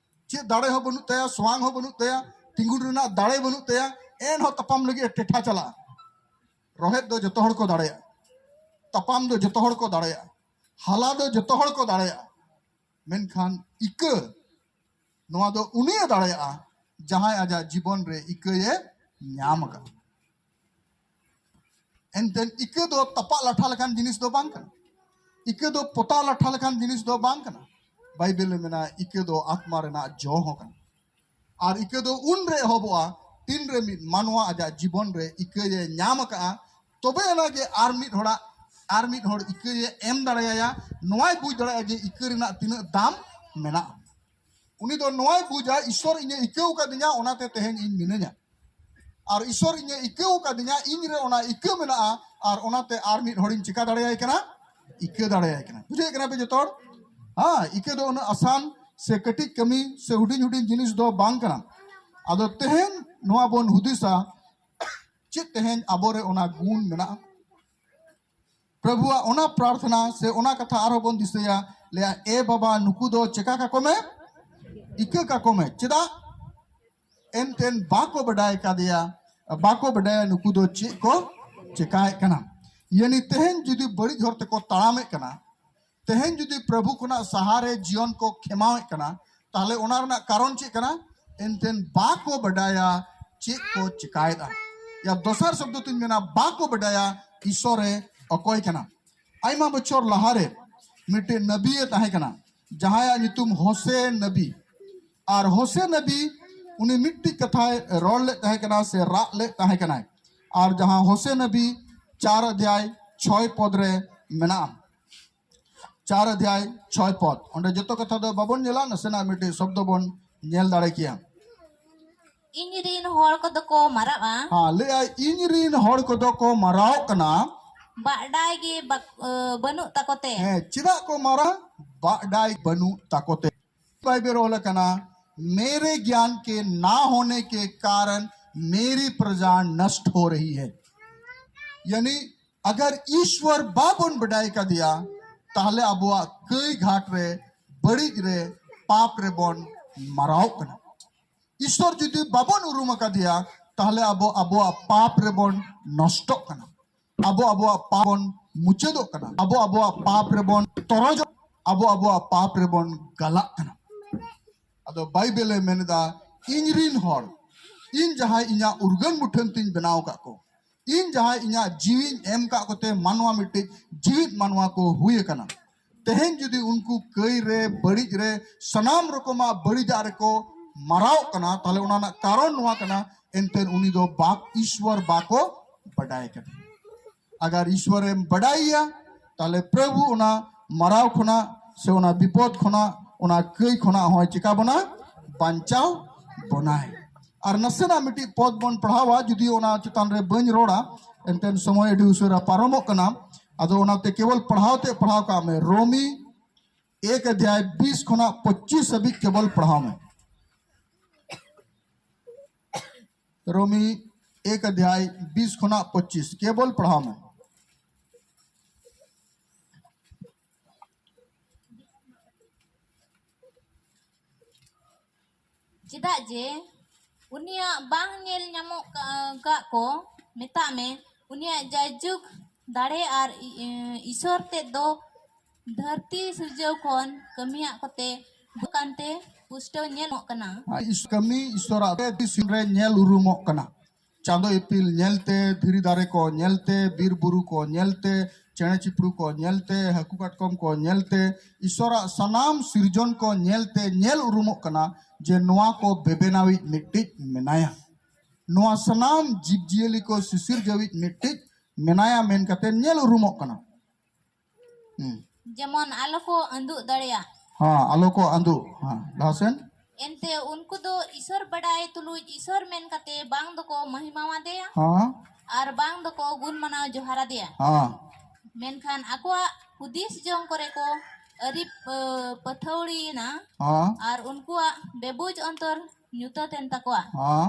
ᱪᱮᱫ ᱫᱟᱲᱮ ᱦᱚᱸ ᱵᱟᱹᱱᱩᱜ ᱛᱟᱭᱟ, ᱥᱚᱣᱟᱝ ᱦᱚᱸ ᱵᱟᱹᱱᱩᱜ ᱛᱟᱭᱟ, ᱛᱤᱸᱜᱩᱱ ᱨᱮᱱᱟᱜ ᱫᱟᱲᱮ ᱵᱟᱹᱱᱩᱜ ᱛᱟᱭᱟ, ᱮᱱᱦᱚᱸ ᱛᱟᱯᱟᱢ ᱞᱟᱹᱜᱤᱫ ᱮ ᱴᱮᱴᱷᱟ ᱪᱟᱞᱟᱜᱼᱟ᱾ ᱨᱚᱦᱮᱫ ᱫᱚ ᱡᱚᱛᱚ ᱦᱚᱲ ᱠᱚ ᱫᱟᱲᱮᱭᱟᱜᱼᱟ, ᱛᱟᱯᱟᱢ ᱫᱚ ᱡᱚᱛᱚ ᱦᱚᱲ ᱠᱚ ᱫᱟᱲᱮᱭᱟᱜᱼᱟ, ᱦᱟᱞᱟ ᱫᱚ ᱡᱚᱛᱚ ᱦᱚᱲ ᱠᱚ ᱫᱟᱲᱮᱭᱟᱜᱼᱟ, ᱢᱮᱱᱠᱷᱟᱱ ᱤᱠᱟᱹ, ᱱᱚᱣᱟ ᱫᱚ ᱩᱱᱤᱭᱮ ᱫᱟᱲᱮᱭᱟᱜᱼᱟ ᱡᱟᱦᱟᱸᱭ ᱟᱡᱟᱜ ᱡᱤᱵᱚᱱ ᱨᱮ ᱤᱠᱟᱹᱭᱮ ᱧᱟᱢ ᱟᱠᱟᱫ᱾ ᱮᱱᱛᱮ ᱤᱠᱟᱹ ᱫᱚ ᱛᱟᱯᱟᱜ ᱞᱟᱴᱷᱟ ᱞᱮᱠᱟᱱ ᱡᱤᱱᱤᱥ ᱫᱚ ᱵᱟᱝ ᱠᱟᱱᱟ᱾ ᱤᱠᱟᱹ ᱫᱚ ᱯᱚᱛᱟᱣ ᱞᱟᱴᱷᱟ ᱞᱮᱠᱟᱱ ᱡᱤᱱᱤᱥ ᱫᱚ ᱵᱟᱝ ᱠᱟᱱᱟ᱾ ᱵᱟᱭᱵᱮᱞ ᱮ ᱢᱮᱱᱟ, ᱤᱠᱟᱹ ᱫᱚ ᱟᱛᱢᱟ ᱨᱮᱱᱟᱜ ᱡᱚ ᱦᱚᱸ ᱠᱟᱱᱟ᱾ ᱟᱨ ᱤᱠᱟᱹ ᱫᱚ ᱩᱱ ᱨᱮ ᱮᱦᱚᱵᱚᱜᱼᱟ, ᱛᱤᱱ ᱨᱮ ᱢᱤᱫ ᱢᱟᱱᱣᱟ ᱟᱡᱟᱜ ᱡᱤᱵᱚᱱ ᱨᱮ ᱤᱠᱟᱹᱭᱮ ᱧᱟᱢ ᱟᱠᱟᱫᱼᱟ, ᱛᱚᱵᱮ ᱟᱱᱟᱜ ᱜᱮ ᱟᱨ ᱢᱤᱫ ᱦᱚᱲᱟᱜ, ᱟᱨ ᱢᱤᱫ ᱦᱚᱲ ᱤᱠᱟᱹᱭᱮ ᱮᱢ ᱫᱟᱲᱮᱭᱟᱭᱟ᱾ ᱱᱚᱣᱟᱭ ᱵᱩᱡᱽ ᱫᱟᱲᱮᱭᱟᱜᱼᱟ ᱡᱮ ᱤᱠᱟᱹ ᱨᱮᱱᱟᱜ ᱛᱤᱱᱟᱹᱜ ᱫᱟᱢ ᱢᱮᱱᱟᱜᱼᱟ᱾ ᱩᱱᱤ ᱫᱚ ᱱᱚᱣᱟᱭ ᱵᱩᱡᱟ, ᱤᱥᱚᱨ ᱤᱧᱮ ᱤᱠᱟᱹᱣ ᱠᱟᱫᱤᱧᱟ, ᱚᱱᱟᱛᱮ ᱛᱮᱦᱮᱧ ᱤᱧ ᱢᱤᱱᱟᱹᱧᱟ᱾ ᱟᱨ ᱤᱥᱚᱨ ᱤᱧᱮ ᱤᱠᱟᱹᱣ ᱠᱟᱫᱤᱧᱟ, ᱤᱧ ᱨᱮ ᱚᱱᱟ ᱤᱠᱟᱹ ᱢᱮᱱᱟᱜᱼᱟ, ᱟᱨ ᱚᱱᱟᱛᱮ ᱟᱨ ᱢᱤᱫ ᱦᱚᱲᱤᱧ ᱪᱤᱠᱟ ᱫᱟᱲᱮᱭᱟᱭ ᱠᱟᱱᱟ? ᱤᱠᱟᱹ ᱫᱟᱲᱮᱭᱟᱭ ᱠᱟᱱᱟ᱾ ᱵᱩᱡᱷᱟᱹᱣ ᱠᱟᱱᱟ ᱯᱮ ᱡᱚᱛᱚ ᱦᱚᱲ? ᱦᱮᱸ, ᱤᱠᱟᱹ ᱫᱚ ᱩᱱᱟᱹᱜ ᱟᱥᱟᱱ ᱥᱮ ᱠᱟᱹᱴᱤᱡ ᱠᱟᱹᱢᱤ ᱥᱮ ᱦᱩᱰᱤᱧ ᱦᱩᱰᱤᱧ ᱡᱤᱱᱤᱥ ᱫᱚ ᱵᱟᱝ ᱠᱟᱱᱟ᱾ ᱟᱫᱚ ᱛᱮᱦᱮᱧ ᱱᱚᱣᱟ ᱵᱚᱱ ᱦᱩᱫᱤᱥᱟ, ᱪᱮᱫ ᱛᱮᱦᱮᱧ ᱟᱵᱚᱨᱮ ᱚᱱᱟ ᱜᱩᱱ ᱢᱮᱱᱟᱜᱼᱟ? ᱯᱨᱚᱵᱷᱩᱣᱟᱜ ᱚᱱᱟ ᱯᱨᱟᱨᱛᱷᱱᱟ ᱥᱮ ᱚᱱᱟ ᱠᱟᱛᱷᱟ ᱟᱨᱦᱚᱸ ᱵᱚᱱ ᱫᱤᱥᱟᱹᱭᱟ, ᱞᱟᱹᱭᱟ, "ᱮ ᱵᱟᱵᱟ, ᱱᱩᱠᱩ ᱫᱚ ᱪᱮᱠᱟ ᱠᱟᱠᱚ ᱢᱮ, ᱤᱠᱟᱹ ᱠᱟᱠᱚ ᱢᱮ᱾" ᱪᱮᱫᱟᱜ? ᱮᱱᱛᱮᱱ ᱵᱟᱠᱚ ᱵᱟᱰᱟᱭ ᱠᱟᱫᱮᱭᱟ, ᱵᱟᱠᱚ ᱵᱟᱰᱟᱭᱟ ᱱᱩᱠᱩ ᱫᱚ ᱪᱮᱫ ᱠᱚ ᱪᱮᱠᱟᱭᱮᱫ ᱠᱟᱱᱟ᱾ ᱭᱟᱱᱤ ᱛᱮᱦᱮᱧ ᱡᱩᱫᱤ ᱵᱟᱹᱲᱤᱡ ᱦᱚᱨ ᱛᱮᱠᱚ ᱛᱟᱲᱟᱢᱮᱫ ᱠᱟᱱᱟ, ᱛᱮᱦᱮᱧ ᱡᱩᱫᱤ ᱯᱨᱚᱵᱷᱩ ᱠᱷᱚᱱᱟᱜ ᱥᱟᱦᱟᱨᱮ ᱡᱤᱭᱚᱱ ᱠᱚ ᱠᱷᱮᱢᱟᱣᱮᱫ ᱠᱟᱱᱟ, ᱛᱟᱦᱞᱮ ᱚᱱᱟ ᱨᱮᱱᱟᱜ ᱠᱟᱨᱚᱱ ᱪᱮᱫ ᱠᱟᱱᱟ? ᱮᱱᱛᱮᱱ ᱵᱟᱠᱚ ᱵᱟᱰᱟᱭᱟ ᱪᱮᱫ ᱠᱚ ᱪᱮᱠᱟᱭᱮᱫᱟ᱾ ᱭᱟ ᱫᱚᱥᱟᱨ ᱥᱚᱵᱫᱚ ᱛᱤᱧ ᱢᱮᱱᱟ, ᱵᱟᱠᱚ ᱵᱟᱰᱟᱭᱟ ᱤᱥᱚᱨᱮ ᱚᱠᱚᱭ ᱠᱟᱱᱟ᱾ ᱟᱭᱢᱟ ᱵᱚᱪᱷᱚᱨ ᱞᱟᱦᱟᱨᱮ ᱢᱤᱫᱴᱮᱱ ᱱᱟᱵᱤᱭᱮ ᱛᱟᱦᱮᱸ ᱠᱟᱱᱟ, ᱡᱟᱦᱟᱸᱭᱟᱜ ᱧᱩᱛᱩᱢ ᱦᱳᱥᱮ ᱱᱟᱵᱤ᱾ ᱟᱨ ᱦᱳᱥᱮ ᱱᱟᱵᱤ ᱩᱱᱤ ᱢᱤᱫᱴᱤᱡ ᱠᱟᱛᱷᱟᱭ ᱨᱚᱲ ᱞᱮᱫ ᱛᱟᱦᱮᱸ ᱠᱟᱱᱟ ᱥᱮ ᱨᱟᱜ ᱞᱮᱫ ᱛᱟᱦᱮᱸ ᱠᱟᱱᱟᱭ᱾ ᱟᱨ ᱡᱟᱦᱟᱸ ᱦᱳᱥᱮ ᱱᱟᱵᱤ ᱪᱟᱨ ᱚᱫᱷᱭᱟᱭ ᱪᱷᱚᱭ ᱯᱚᱫ ᱨᱮ ᱢᱮᱱᱟᱜᱼᱟ, ᱪᱟᱨ ᱚᱫᱷᱭᱟᱭ ᱪᱷᱚᱭ ᱯᱚᱫ, ᱚᱸᱰᱮ ᱡᱚᱛᱚ ᱠᱟᱛᱷᱟ ᱫᱚ ᱵᱟᱵᱚᱱ ᱧᱮᱞᱟ, ᱱᱟᱥᱮᱱᱟᱜ ᱢᱤᱫᱴᱤᱡ ᱥᱚᱵᱫᱚ ᱵᱚᱱ ᱧᱮᱞ ᱫᱟᱲᱮ ᱠᱮᱭᱟ᱾ ᱤᱧ ᱨᱤᱱ ᱦᱚᱲ ᱠᱚᱫᱚ ᱠᱚ ᱢᱟᱨᱟᱜᱼᱟ᱾ ᱦᱮᱸ, ᱞᱟᱹᱭᱟᱭ, "ᱤᱧ ᱨᱤᱱ ᱦᱚᱲ ᱠᱚᱫᱚ ᱠᱚ ᱢᱟᱨᱟᱣᱚᱜ ᱠᱟᱱᱟ, ᱵᱟᱰᱟᱭ ᱜᱮ ᱵᱟᱠ-, ᱟᱹ, ᱵᱟᱹᱱᱩᱜ ᱛᱟᱠᱚ ᱛᱮ᱾" ᱦᱮᱸ, ᱪᱮᱫᱟᱜ ᱠᱚ ᱢᱟᱨᱟ? ᱵᱟᱰᱟᱭ ᱵᱟᱹᱱᱩᱜ ᱛᱟᱠᱚ ᱛᱮ᱾ ᱵᱟᱭᱵᱮᱞ ᱚᱞ ᱟᱠᱟᱱᱟ, "ᱢᱮᱨᱮ ᱜᱮᱭᱟᱱ ᱠᱮ ᱱᱟ ᱦᱳᱱᱮ ᱠᱮ ᱠᱟᱨᱚᱱ मेरी प्रजा नष्ट हो रही है। यानी अगर ईश्वर ᱵᱟᱵᱚᱱ ᱵᱟᱰᱟᱭ ᱠᱟᱫᱮᱭᱟ, ᱛᱟᱦᱞᱮ ᱟᱵᱚᱣᱟᱜ ᱠᱟᱹᱭ ᱜᱷᱟᱴ ᱨᱮ, ᱵᱟᱹᱲᱤᱡ ᱨᱮ, ᱯᱟᱯ ᱨᱮᱵᱚᱱ ᱢᱟᱨᱟᱣᱚᱜ ᱠᱟᱱᱟ᱾ ᱤᱥᱣᱚᱨ ᱡᱩᱫᱤ ᱵᱟᱵᱚᱱ ᱩᱨᱩᱢ ᱟᱠᱟᱫᱮᱭᱟ, ᱛᱟᱦᱞᱮ ᱟᱵᱚ ᱟᱵᱚᱣᱟᱜ ᱯᱟᱯ ᱨᱮᱵᱚᱱ ᱱᱚᱥᱴᱚᱜ ᱠᱟᱱᱟ᱾ ᱟᱵᱚ ᱟᱵᱚᱣᱟᱜ ᱯᱟᱯ ᱵᱚᱱ ᱢᱩᱪᱟᱹᱫᱚᱜ ᱠᱟᱱᱟ᱾ ᱟᱵᱚ ᱟᱵᱚᱣᱟᱜ ᱯᱟᱯ ᱨᱮᱵᱚᱱ ᱛᱚᱨᱚᱡᱚᱜ, ᱟᱵᱚ ᱟᱵᱚᱣᱟᱜ ᱯᱟᱯ ᱨᱮᱵᱚᱱ ᱜᱟᱞᱟᱜ ᱠᱟᱱᱟ᱾ ᱟᱫᱚ ᱵᱟᱭᱵᱮᱞᱮ ᱢᱮᱱᱫᱟ, ᱤᱧ ᱨᱤᱱ ᱦᱚᱲ, ᱤᱧ ᱡᱟᱦᱟᱸᱭ ᱤᱧᱟᱹᱜ ᱩᱨᱜᱟᱹᱱ ᱢᱩᱴᱷᱟᱹᱱ ᱛᱤᱧ ᱵᱮᱱᱟᱣ ᱟᱠᱟᱫ ᱠᱚ, ᱤᱧ ᱡᱟᱦᱟᱸᱭ ᱤᱧᱟᱹᱜ ᱡᱤᱣᱤᱧ ᱮᱢ ᱠᱟᱜ ᱠᱚᱛᱮ ᱢᱟᱱᱣᱟ ᱢᱤᱫᱴᱤᱡ ᱡᱤᱣᱤᱫ ᱢᱟᱱᱣᱟ ᱠᱚ ᱦᱩᱭ ᱟᱠᱟᱱᱟ, ᱛᱮᱦᱮᱧ ᱡᱩᱫᱤ ᱩᱱᱠᱩ ᱠᱟᱹᱭ ᱨᱮ, ᱵᱟᱹᱲᱤᱡ ᱨᱮ, ᱥᱟᱱᱟᱢ ᱨᱚᱠᱚᱢᱟᱜ ᱵᱟᱹᱲᱤᱡᱟᱜ ᱨᱮᱠᱚ ᱢᱟᱨᱟᱣᱚᱜ ᱠᱟᱱᱟ, ᱛᱟᱦᱞᱮ ᱚᱱᱟ ᱨᱮᱱᱟᱜ ᱠᱟᱨᱚᱱ ᱱᱚᱣᱟ ᱠᱟᱱᱟ, ᱮᱱᱛᱮ ᱩᱱᱤ ᱫᱚ ᱵᱟᱠ ᱤᱥᱣᱚᱨ ᱵᱟᱠᱚ ᱵᱟᱰᱟᱭ ᱠᱟᱫᱮ᱾ ᱟᱜᱟᱨ ᱤᱥᱣᱚᱨᱮᱢ ᱵᱟᱰᱟᱭᱮᱭᱟ, ᱛᱟᱦᱞᱮ ᱯᱨᱚᱵᱷᱩ ᱚᱱᱟ ᱢᱟᱨᱟᱣ ᱠᱷᱚᱱᱟᱜ ᱥᱮ ᱚᱱᱟ ᱵᱤᱯᱚᱫ ᱠᱷᱚᱱᱟᱜ, ᱚᱱᱟ ᱠᱟᱹᱭ ᱠᱷᱚᱱᱟᱜ ᱦᱚᱸᱭ ᱪᱤᱠᱟ ᱵᱚᱱᱟ? ᱵᱟᱧᱪᱟᱣ ᱵᱚᱱᱟᱭ᱾ ᱟᱨ ᱱᱟᱥᱮᱱᱟᱜ ᱢᱤᱫᱴᱤᱡ ᱯᱚᱫ ᱵᱚᱱ ᱯᱟᱲᱦᱟᱣᱟ, ᱡᱩᱫᱤ ᱚᱱᱟ ᱪᱮᱛᱟᱱ ᱨᱮ ᱵᱟᱹᱧ ᱨᱚᱲᱟ, ᱮᱱᱛᱮᱱ ᱥᱚᱢᱚᱭ ᱟᱹᱰᱤ ᱩᱥᱟᱹᱨᱟ ᱯᱟᱨᱚᱢᱚᱜ ᱠᱟᱱᱟ᱾ ᱟᱫᱚ ᱚᱱᱟᱛᱮ ᱠᱮᱵᱚᱞ ᱯᱟᱲᱦᱟᱣ ᱛᱮ ᱯᱟᱲᱦᱟᱣ ᱠᱟᱜ ᱢᱮ, ᱨᱳᱢᱤ ᱮᱠ ᱚᱫᱷᱭᱟᱭ ᱵᱤᱥ ᱠᱷᱚᱱᱟᱜ ᱯᱚᱸᱪᱤᱥ ᱦᱟᱹᱵᱤᱡ ᱠᱮᱵᱚᱞ ᱯᱟᱲᱦᱟᱣ ᱢᱮ᱾ ᱨᱳᱢᱤ ᱮᱠ ᱚᱫᱷᱭᱟᱭ ᱵᱤᱥ ᱠᱷᱚᱱᱟᱜ ᱯᱚᱸᱪᱤᱥ ᱠᱮᱵᱚᱞ ᱯᱟᱲᱦᱟᱣ ᱢᱮ᱾ ᱪᱮᱫᱟᱜ ᱡᱮ ᱩᱱᱤᱭᱟᱜ ᱵᱟᱝ ᱧᱮᱞ ᱧᱟᱢᱚᱜ ᱠᱟ- ᱠᱟᱜ ᱠᱚ ᱢᱮᱛᱟᱜ ᱢᱮ, ᱩᱱᱤᱭᱟᱜ ᱡᱟᱭᱡᱩᱜᱽ ᱫᱟᱲᱮ ᱟᱨ ᱤ- ᱤᱥᱚᱨ ᱛᱮᱫ ᱫᱚ ᱫᱷᱟᱹᱨᱛᱤ ᱥᱤᱨᱡᱟᱹᱣ ᱠᱷᱚᱱ ᱠᱟᱹᱢᱤᱭᱟᱜ ᱠᱚᱛᱮ ᱠᱟᱱᱛᱮ ᱯᱩᱥᱴᱟᱹᱣ ᱧᱮᱞᱚᱜ ᱠᱟᱱᱟ᱾ ᱤᱥ- ᱠᱟᱹᱢᱤ ᱤᱥᱚᱨᱟᱜ ᱛᱮ ᱫᱤᱥᱚᱢ ᱨᱮ ᱧᱮᱞ ᱩᱨᱩᱢᱚᱜ ᱠᱟᱱᱟ᱾ ᱪᱟᱸᱫᱚ ᱤᱯᱤᱞ ᱧᱮᱞᱛᱮ, ᱫᱷᱤᱨᱤ ᱫᱟᱨᱮ ᱠᱚ ᱧᱮᱞᱛᱮ, ᱵᱤᱨ ᱵᱩᱨᱩ ᱠᱚ ᱧᱮᱞᱛᱮ, ᱪᱮᱬᱮ ᱪᱤᱯᱲᱩ ᱠᱚ ᱧᱮᱞᱛᱮ, ᱦᱟᱹᱠᱩ ᱠᱟᱴᱠᱚᱢ ᱠᱚ ᱧᱮᱞᱛᱮ, ᱤᱥᱚᱨᱟᱜ ᱥᱟᱱᱟᱢ ᱥᱤᱨᱡᱚᱱ ᱠᱚ ᱧᱮᱞᱛᱮ ᱧᱮᱞ ᱩᱨᱩᱢᱚᱜ ᱠᱟᱱᱟ ᱡᱮ ᱱᱚᱣᱟ ᱠᱚ ᱵᱮᱵᱮᱱᱟᱣᱤᱡ ᱢᱤᱫᱴᱤᱡ ᱢᱮᱱᱟᱭᱟ᱾ ᱱᱚᱣᱟ ᱥᱟᱱᱟᱢ ᱡᱤᱵᱽᱡᱤᱭᱟᱹᱞᱤ ᱠᱚ ᱥᱤᱥᱤᱨᱡᱟᱹᱣᱤᱡ ᱢᱤᱫᱴᱤᱡ ᱢᱮᱱᱟᱭᱟ ᱢᱮᱱ ᱠᱟᱛᱮ ᱧᱮᱞ ᱩᱨᱩᱢᱚᱜ ᱠᱟᱱᱟ᱾ ᱦᱩᱸ᱾ ᱡᱮᱢᱚᱱ ᱟᱞᱚ ᱠᱚ ᱟᱹᱫᱩᱜ ᱫᱟᱲᱮᱭᱟᱜ᱾ ᱦᱮᱸ, ᱟᱞᱚ ᱠᱚ ᱟᱹᱫᱩᱜ᱾ ᱦᱮᱸ, ᱞᱟᱦᱟ ᱥᱮᱱ᱾ ᱮᱱᱛᱮ ᱩᱱᱠᱩ ᱫᱚ ᱤᱥᱚᱨ ᱵᱟᱰᱟᱭ ᱛᱩᱞᱩᱡ ᱤᱥᱚᱨ ᱢᱮᱱ ᱠᱟᱛᱮ ᱵᱟᱝ ᱫᱚᱠᱚ ᱢᱚᱦᱤᱢᱟᱣᱟᱫᱮᱭᱟ ᱦᱮᱸ, ᱟᱨ ᱵᱟᱝ ᱫᱚᱠᱚ ᱜᱩᱱ ᱢᱟᱱᱟᱣ ᱡᱚᱦᱟᱨᱟᱫᱮᱭᱟ᱾ ᱦᱮᱸ, ᱢᱮᱱᱠᱷᱟᱱ ᱟᱠᱚᱣᱟᱜ ᱦᱩᱫᱤᱥ ᱡᱚᱝ ᱠᱚᱨᱮ ᱠᱚ ᱟᱹᱨᱤ ᱯᱟᱹ- ᱯᱟᱹᱛᱷᱟᱹᱣᱲᱤᱭᱮᱱᱟ ᱦᱮᱸ, ᱟᱨ ᱩᱱᱠᱩᱣᱟᱜ ᱵᱮᱵᱩᱡ ᱚᱱᱛᱚᱨ ᱧᱩᱛᱟᱹᱛ ᱮᱱ ᱛᱟᱠᱚᱣᱟ᱾ ᱦᱮᱸ,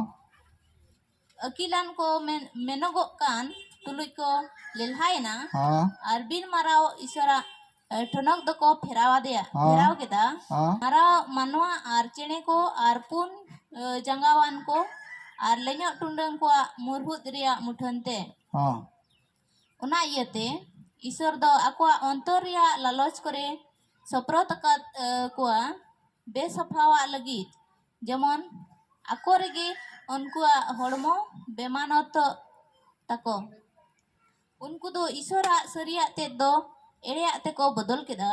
ᱟᱹᱠᱤᱞᱟᱱ ᱠᱚ ᱢᱮᱱ, ᱢᱮᱱᱚᱜᱚᱜ ᱠᱟᱱ ᱛᱩᱞᱩᱡ ᱠᱚ ᱞᱮᱞᱦᱟᱭᱮᱱᱟ᱾ ᱦᱮᱸ᱾ ᱟᱨ ᱵᱤᱱ ᱢᱟᱨᱟᱣ ᱤᱥᱚᱨᱟᱜ, ᱮ, ᱴᱷᱚᱱᱚᱠ ᱫᱚᱠᱚ ᱯᱷᱮᱨᱟᱣ ᱟᱫᱮᱭᱟ, ᱦᱮᱸ᱾ ᱯᱷᱮᱨᱟᱣ ᱠᱮᱫᱟ᱾ ᱦᱮᱸ᱾ ᱢᱟᱨᱟᱣ ᱢᱟᱱᱣᱟ ᱟᱨ ᱪᱮᱬᱮ ᱠᱚ ᱟᱨ ᱯᱩᱱ, ᱮ, ᱡᱟᱸᱜᱟᱣᱟᱱ ᱠᱚ ᱟᱨ ᱞᱮᱧᱚᱜ ᱴᱩᱰᱟᱹᱝ ᱠᱚᱣᱟᱜ ᱢᱩᱨᱦᱩᱫ ᱨᱮᱭᱟᱜ ᱢᱩᱴᱷᱟᱹᱱ ᱛᱮ᱾ ᱦᱮᱸ᱾ ᱚᱱᱟ ᱤᱭᱟᱹᱛᱮ ᱤᱥᱚᱨ ᱫᱚ ᱟᱠᱚᱣᱟᱜ ᱚᱱᱛᱚᱨ ᱨᱮᱭᱟᱜ ᱞᱟᱞᱚᱪ ᱠᱚᱨᱮ ᱥᱚᱯᱨᱚᱛ ᱟᱠᱟᱫ, ᱮ, ᱠᱚᱣᱟ ᱵᱮᱥᱟᱯᱷᱟᱣᱟᱜ ᱞᱟᱹᱜᱤᱫ, ᱡᱮᱢᱚᱱ ᱟᱠᱚ ᱨᱮᱜᱮ ᱩᱱᱠᱩᱣᱟᱜ ᱦᱚᱲᱢᱚ ᱵᱮᱢᱟᱱᱚᱛᱚᱜ ᱛᱟᱠᱚ᱾ ᱩᱱᱠᱩ ᱫᱚ ᱤᱥᱚᱨᱟᱜ ᱥᱟᱹᱨᱤᱭᱟᱜ ᱛᱮᱫ ᱫᱚ ᱮᱲᱮᱭᱟᱜ ᱛᱮᱠᱚ ᱵᱚᱫᱚᱞ ᱠᱮᱫᱟ,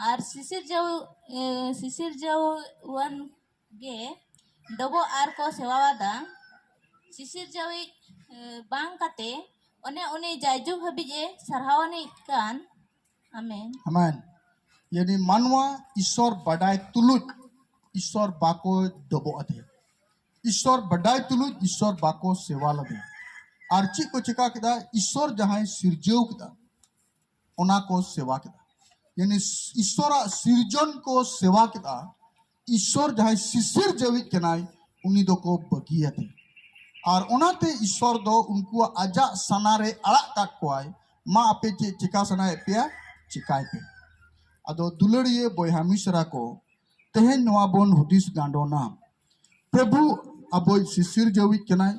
ᱟᱨ ᱥᱤᱥᱤᱨᱡᱟᱹᱣ, ᱮ, ᱥᱤᱥᱤᱨᱡᱟᱹᱣᱟᱱ ᱜᱮ ᱰᱚᱵᱚᱜ ᱟᱨ ᱠᱚ ᱥᱮᱣᱟᱣᱟᱫᱟ᱾ ᱥᱤᱥᱤᱨᱡᱟᱹᱣᱤᱡ, ᱮ, ᱵᱟᱝ ᱠᱟᱛᱮ ᱚᱱᱮ ᱩᱱᱤ ᱡᱟᱭᱡᱩᱜᱽ ᱦᱟᱹᱵᱤᱡ ᱮ ᱥᱟᱨᱦᱟᱣᱟᱱᱤᱡ ᱠᱟᱱ᱾ ᱟᱢᱮᱱ᱾ ᱟᱢᱮᱱ᱾ ᱭᱟᱱᱤ ᱢᱟᱱᱣᱟ ᱤᱥᱚᱨ ᱵᱟᱰᱟᱭ ᱛᱩᱞᱩᱡ ᱤᱥᱚᱨ ᱵᱟᱠᱚ ᱰᱚᱵᱚᱜ ᱟᱫᱮᱭᱟ᱾ ᱤᱥᱚᱨ ᱵᱟᱰᱟᱭ ᱛᱩᱞᱩᱡ ᱤᱥᱚᱨ ᱵᱟᱠᱚ ᱥᱮᱣᱟ ᱞᱮᱫᱮᱭᱟ᱾ ᱟᱨ ᱪᱮᱫ ᱠᱚ ᱪᱮᱠᱟ ᱠᱮᱫᱟ? ᱤᱥᱚᱨ ᱡᱟᱦᱟᱸᱭ ᱥᱤᱨᱡᱟᱹᱣ ᱠᱮᱫᱟ, ᱚᱱᱟ ᱠᱚ ᱥᱮᱣᱟ ᱠᱮᱫᱟ᱾ ᱭᱟᱱᱤ ᱤᱥᱚᱨᱟᱜ ᱥᱤᱨᱡᱚᱱ ᱠᱚ ᱥᱮᱣᱟ ᱠᱮᱫᱟ᱾ ᱤᱥᱚᱨ ᱡᱟᱦᱟᱸᱭ ᱥᱤᱥᱤᱨ ᱡᱟᱹᱣᱤᱡ ᱠᱟᱱᱟᱭ, ᱩᱱᱤ ᱫᱚᱠᱚ ᱵᱟᱹᱜᱤᱭᱟᱫᱮ᱾ ᱟᱨ ᱚᱱᱟᱛᱮ ᱤᱥᱚᱨ ᱫᱚ ᱩᱱᱠᱩᱣᱟᱜ ᱟᱡᱟᱜ ᱥᱟᱱᱟ ᱨᱮ ᱟᱲᱟᱜ ᱠᱟᱜ ᱠᱚᱣᱟᱭ, ᱢᱟ ᱟᱯᱮ ᱪᱮᱫ ᱪᱮᱠᱟ ᱥᱟᱱᱟᱭᱮᱫ ᱯᱮᱭᱟ, ᱪᱮᱠᱟᱭ ᱯᱮ᱾ ᱟᱫᱚ ᱫᱩᱞᱟᱹᱲᱤᱭᱟᱹ ᱵᱚᱭᱦᱟ ᱢᱤᱥᱨᱟ ᱠᱚ, ᱛᱮᱦᱮᱧ ᱱᱚᱣᱟ ᱵᱚᱱ ᱦᱩᱫᱤᱥ ᱜᱟᱸᱰᱚᱱᱟ᱾ ᱯᱨᱚᱵᱷᱩ ᱟᱵᱚᱭᱤᱡ ᱥᱤᱥᱤᱨ ᱡᱟᱹᱣᱤᱡ ᱠᱟᱱᱟᱭ᱾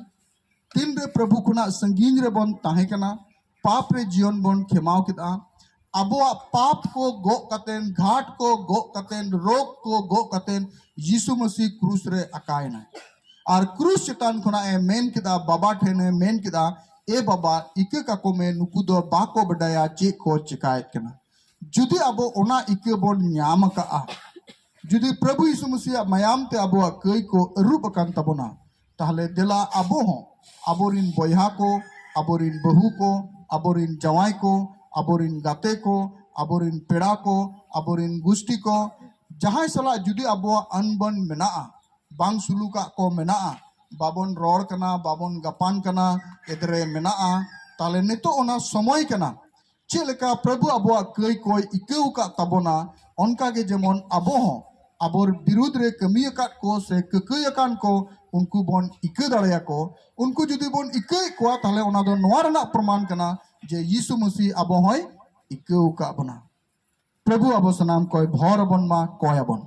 ᱛᱤᱱᱨᱮ ᱯᱨᱚᱵᱷᱩ ᱠᱷᱚᱱᱟᱜ ᱥᱟᱺᱜᱤᱧ ᱨᱮᱵᱚᱱ ᱛᱟᱦᱮᱸ ᱠᱟᱱᱟ, ᱯᱟᱯ ᱨᱮ ᱡᱤᱭᱚᱱ ᱵᱚᱱ ᱠᱷᱮᱢᱟᱣ ᱠᱮᱫᱟ, ᱟᱵᱚᱣᱟᱜ ᱯᱟᱯ ᱠᱚ ᱜᱚᱜ ᱠᱟᱛᱮᱱ, ᱜᱷᱟᱴ ᱠᱚ ᱜᱚᱜ ᱠᱟᱛᱮᱱ, ᱨᱳᱜᱽ ᱠᱚ ᱜᱚᱜ ᱠᱟᱛᱮᱱ, ᱭᱤᱥᱩ ᱢᱟᱹᱥᱤ ᱠᱨᱩᱥ ᱨᱮ ᱟᱠᱟᱭᱮᱱᱟᱭ᱾ ᱟᱨ ᱠᱨᱩᱥ ᱪᱮᱛᱟᱱ ᱠᱷᱚᱱᱟᱜ ᱮ ᱢᱮᱱ ᱠᱮᱫᱟ, ᱵᱟᱵᱟ ᱴᱷᱮᱱ ᱮ ᱢᱮᱱ ᱠᱮᱫᱟ, "ᱮ ᱵᱟᱵᱟ, ᱤᱠᱟᱹ ᱠᱟᱠᱚ ᱢᱮ, ᱱᱩᱠᱩ ᱫᱚ ᱵᱟᱠᱚ ᱵᱟᱰᱟᱭᱟ ᱪᱮᱫ ᱠᱚ ᱪᱮᱠᱟᱭᱮᱫ ᱠᱟᱱᱟ᱾" ᱡᱩᱫᱤ ᱟᱵᱚ ᱚᱱᱟ ᱤᱠᱟᱹ ᱵᱚᱱ ᱧᱟᱢ ᱟᱠᱟᱜᱼᱟ, ᱡᱩᱫᱤ ᱯᱨᱚᱵᱷᱩ ᱭᱤᱥᱩ ᱢᱟᱹᱥᱤᱭᱟᱜ ᱢᱟᱭᱟᱢ ᱛᱮ ᱟᱵᱚᱣᱟᱜ ᱠᱟᱹᱭ ᱠᱚ ᱟᱹᱨᱩᱵ ᱟᱠᱟᱱ ᱛᱟᱵᱚᱱᱟ, ᱛᱟᱦᱞᱮ ᱫᱮᱞᱟ ᱟᱵᱚ ᱦᱚᱸ ᱟᱵᱚᱨᱤᱱ ᱵᱚᱭᱦᱟ ᱠᱚ, ᱟᱵᱚᱨᱤᱱ ᱵᱟᱹᱦᱩ ᱠᱚ, ᱟᱵᱚᱨᱤᱱ ᱡᱟᱶᱟᱭ ᱠᱚ, ᱟᱵᱚᱨᱤᱱ ᱜᱟᱛᱮ ᱠᱚ, ᱟᱵᱚᱨᱤᱱ ᱯᱮᱲᱟ ᱠᱚ, ᱟᱵᱚᱨᱤᱱ ᱜᱩᱥᱴᱤ ᱠᱚ, ᱡᱟᱦᱟᱸᱭ ᱥᱟᱞᱟᱜ ᱡᱩᱫᱤ ᱟᱵᱚᱣᱟᱜ ᱟᱱᱵᱟᱱ ᱢᱮᱱᱟᱜᱼᱟ, ᱵᱟᱝ ᱥᱩᱞᱩᱠᱟᱜ ᱠᱚ ᱢᱮᱱᱟᱜᱼᱟ, ᱵᱟᱵᱚᱱ ᱨᱚᱲ ᱠᱟᱱᱟ, ᱵᱟᱵᱚᱱ ᱜᱟᱯᱟᱱ ᱠᱟᱱᱟ, ᱮᱫᱽᱨᱮ ᱢᱮᱱᱟᱜᱼᱟ, ᱛᱟᱦᱞᱮ ᱱᱤᱛᱚᱜ ᱚᱱᱟ ᱥᱚᱢᱚᱭ ᱠᱟᱱᱟ᱾ ᱪᱮᱫ ᱞᱮᱠᱟ ᱯᱨᱚᱵᱷᱩ ᱟᱵᱚᱣᱟᱜ ᱠᱟᱹᱭ ᱠᱚᱭ ᱤᱠᱟᱹᱣ ᱟᱠᱟᱫ ᱛᱟᱵᱚᱱᱟ, ᱚᱱᱠᱟ ᱜᱮ ᱡᱮᱢᱚᱱ ᱟᱵᱚ ᱦᱚᱸ ᱟᱵᱚ ᱵᱤᱨᱩᱫᱷ ᱨᱮ ᱠᱟᱹᱢᱤ ᱟᱠᱟᱫ ᱠᱚ ᱥᱮ ᱠᱟᱹᱠᱟᱹᱭ ᱟᱠᱟᱱ ᱠᱚ, ᱩᱱᱠᱩ ᱵᱚᱱ ᱤᱠᱟᱹ ᱫᱟᱲᱮᱭᱟᱠᱚ᱾ ᱩᱱᱠᱩ ᱡᱩᱫᱤ ᱵᱚᱱ ᱤᱠᱟᱹᱭᱮᱫ ᱠᱚᱣᱟ, ᱛᱟᱦᱞᱮ ᱚᱱᱟ ᱫᱚ ᱱᱚᱣᱟ ᱨᱮᱱᱟᱜ ᱯᱨᱚᱢᱟᱱ ᱠᱟᱱᱟ ᱡᱮ ᱭᱤᱥᱩ ᱢᱟᱹᱥᱤ ᱟᱵᱚ ᱦᱚᱸᱭ ᱤᱠᱟᱹᱣ ᱟᱠᱟᱫ ᱵᱚᱱᱟ᱾ ᱯᱨᱚᱵᱷᱩ ᱟᱵᱚ ᱥᱟᱱᱟᱢ ᱠᱚᱭ ᱵᱷᱚᱨ ᱟᱵᱚᱱ ᱢᱟ, ᱠᱚᱭ ᱟᱵᱚᱱ᱾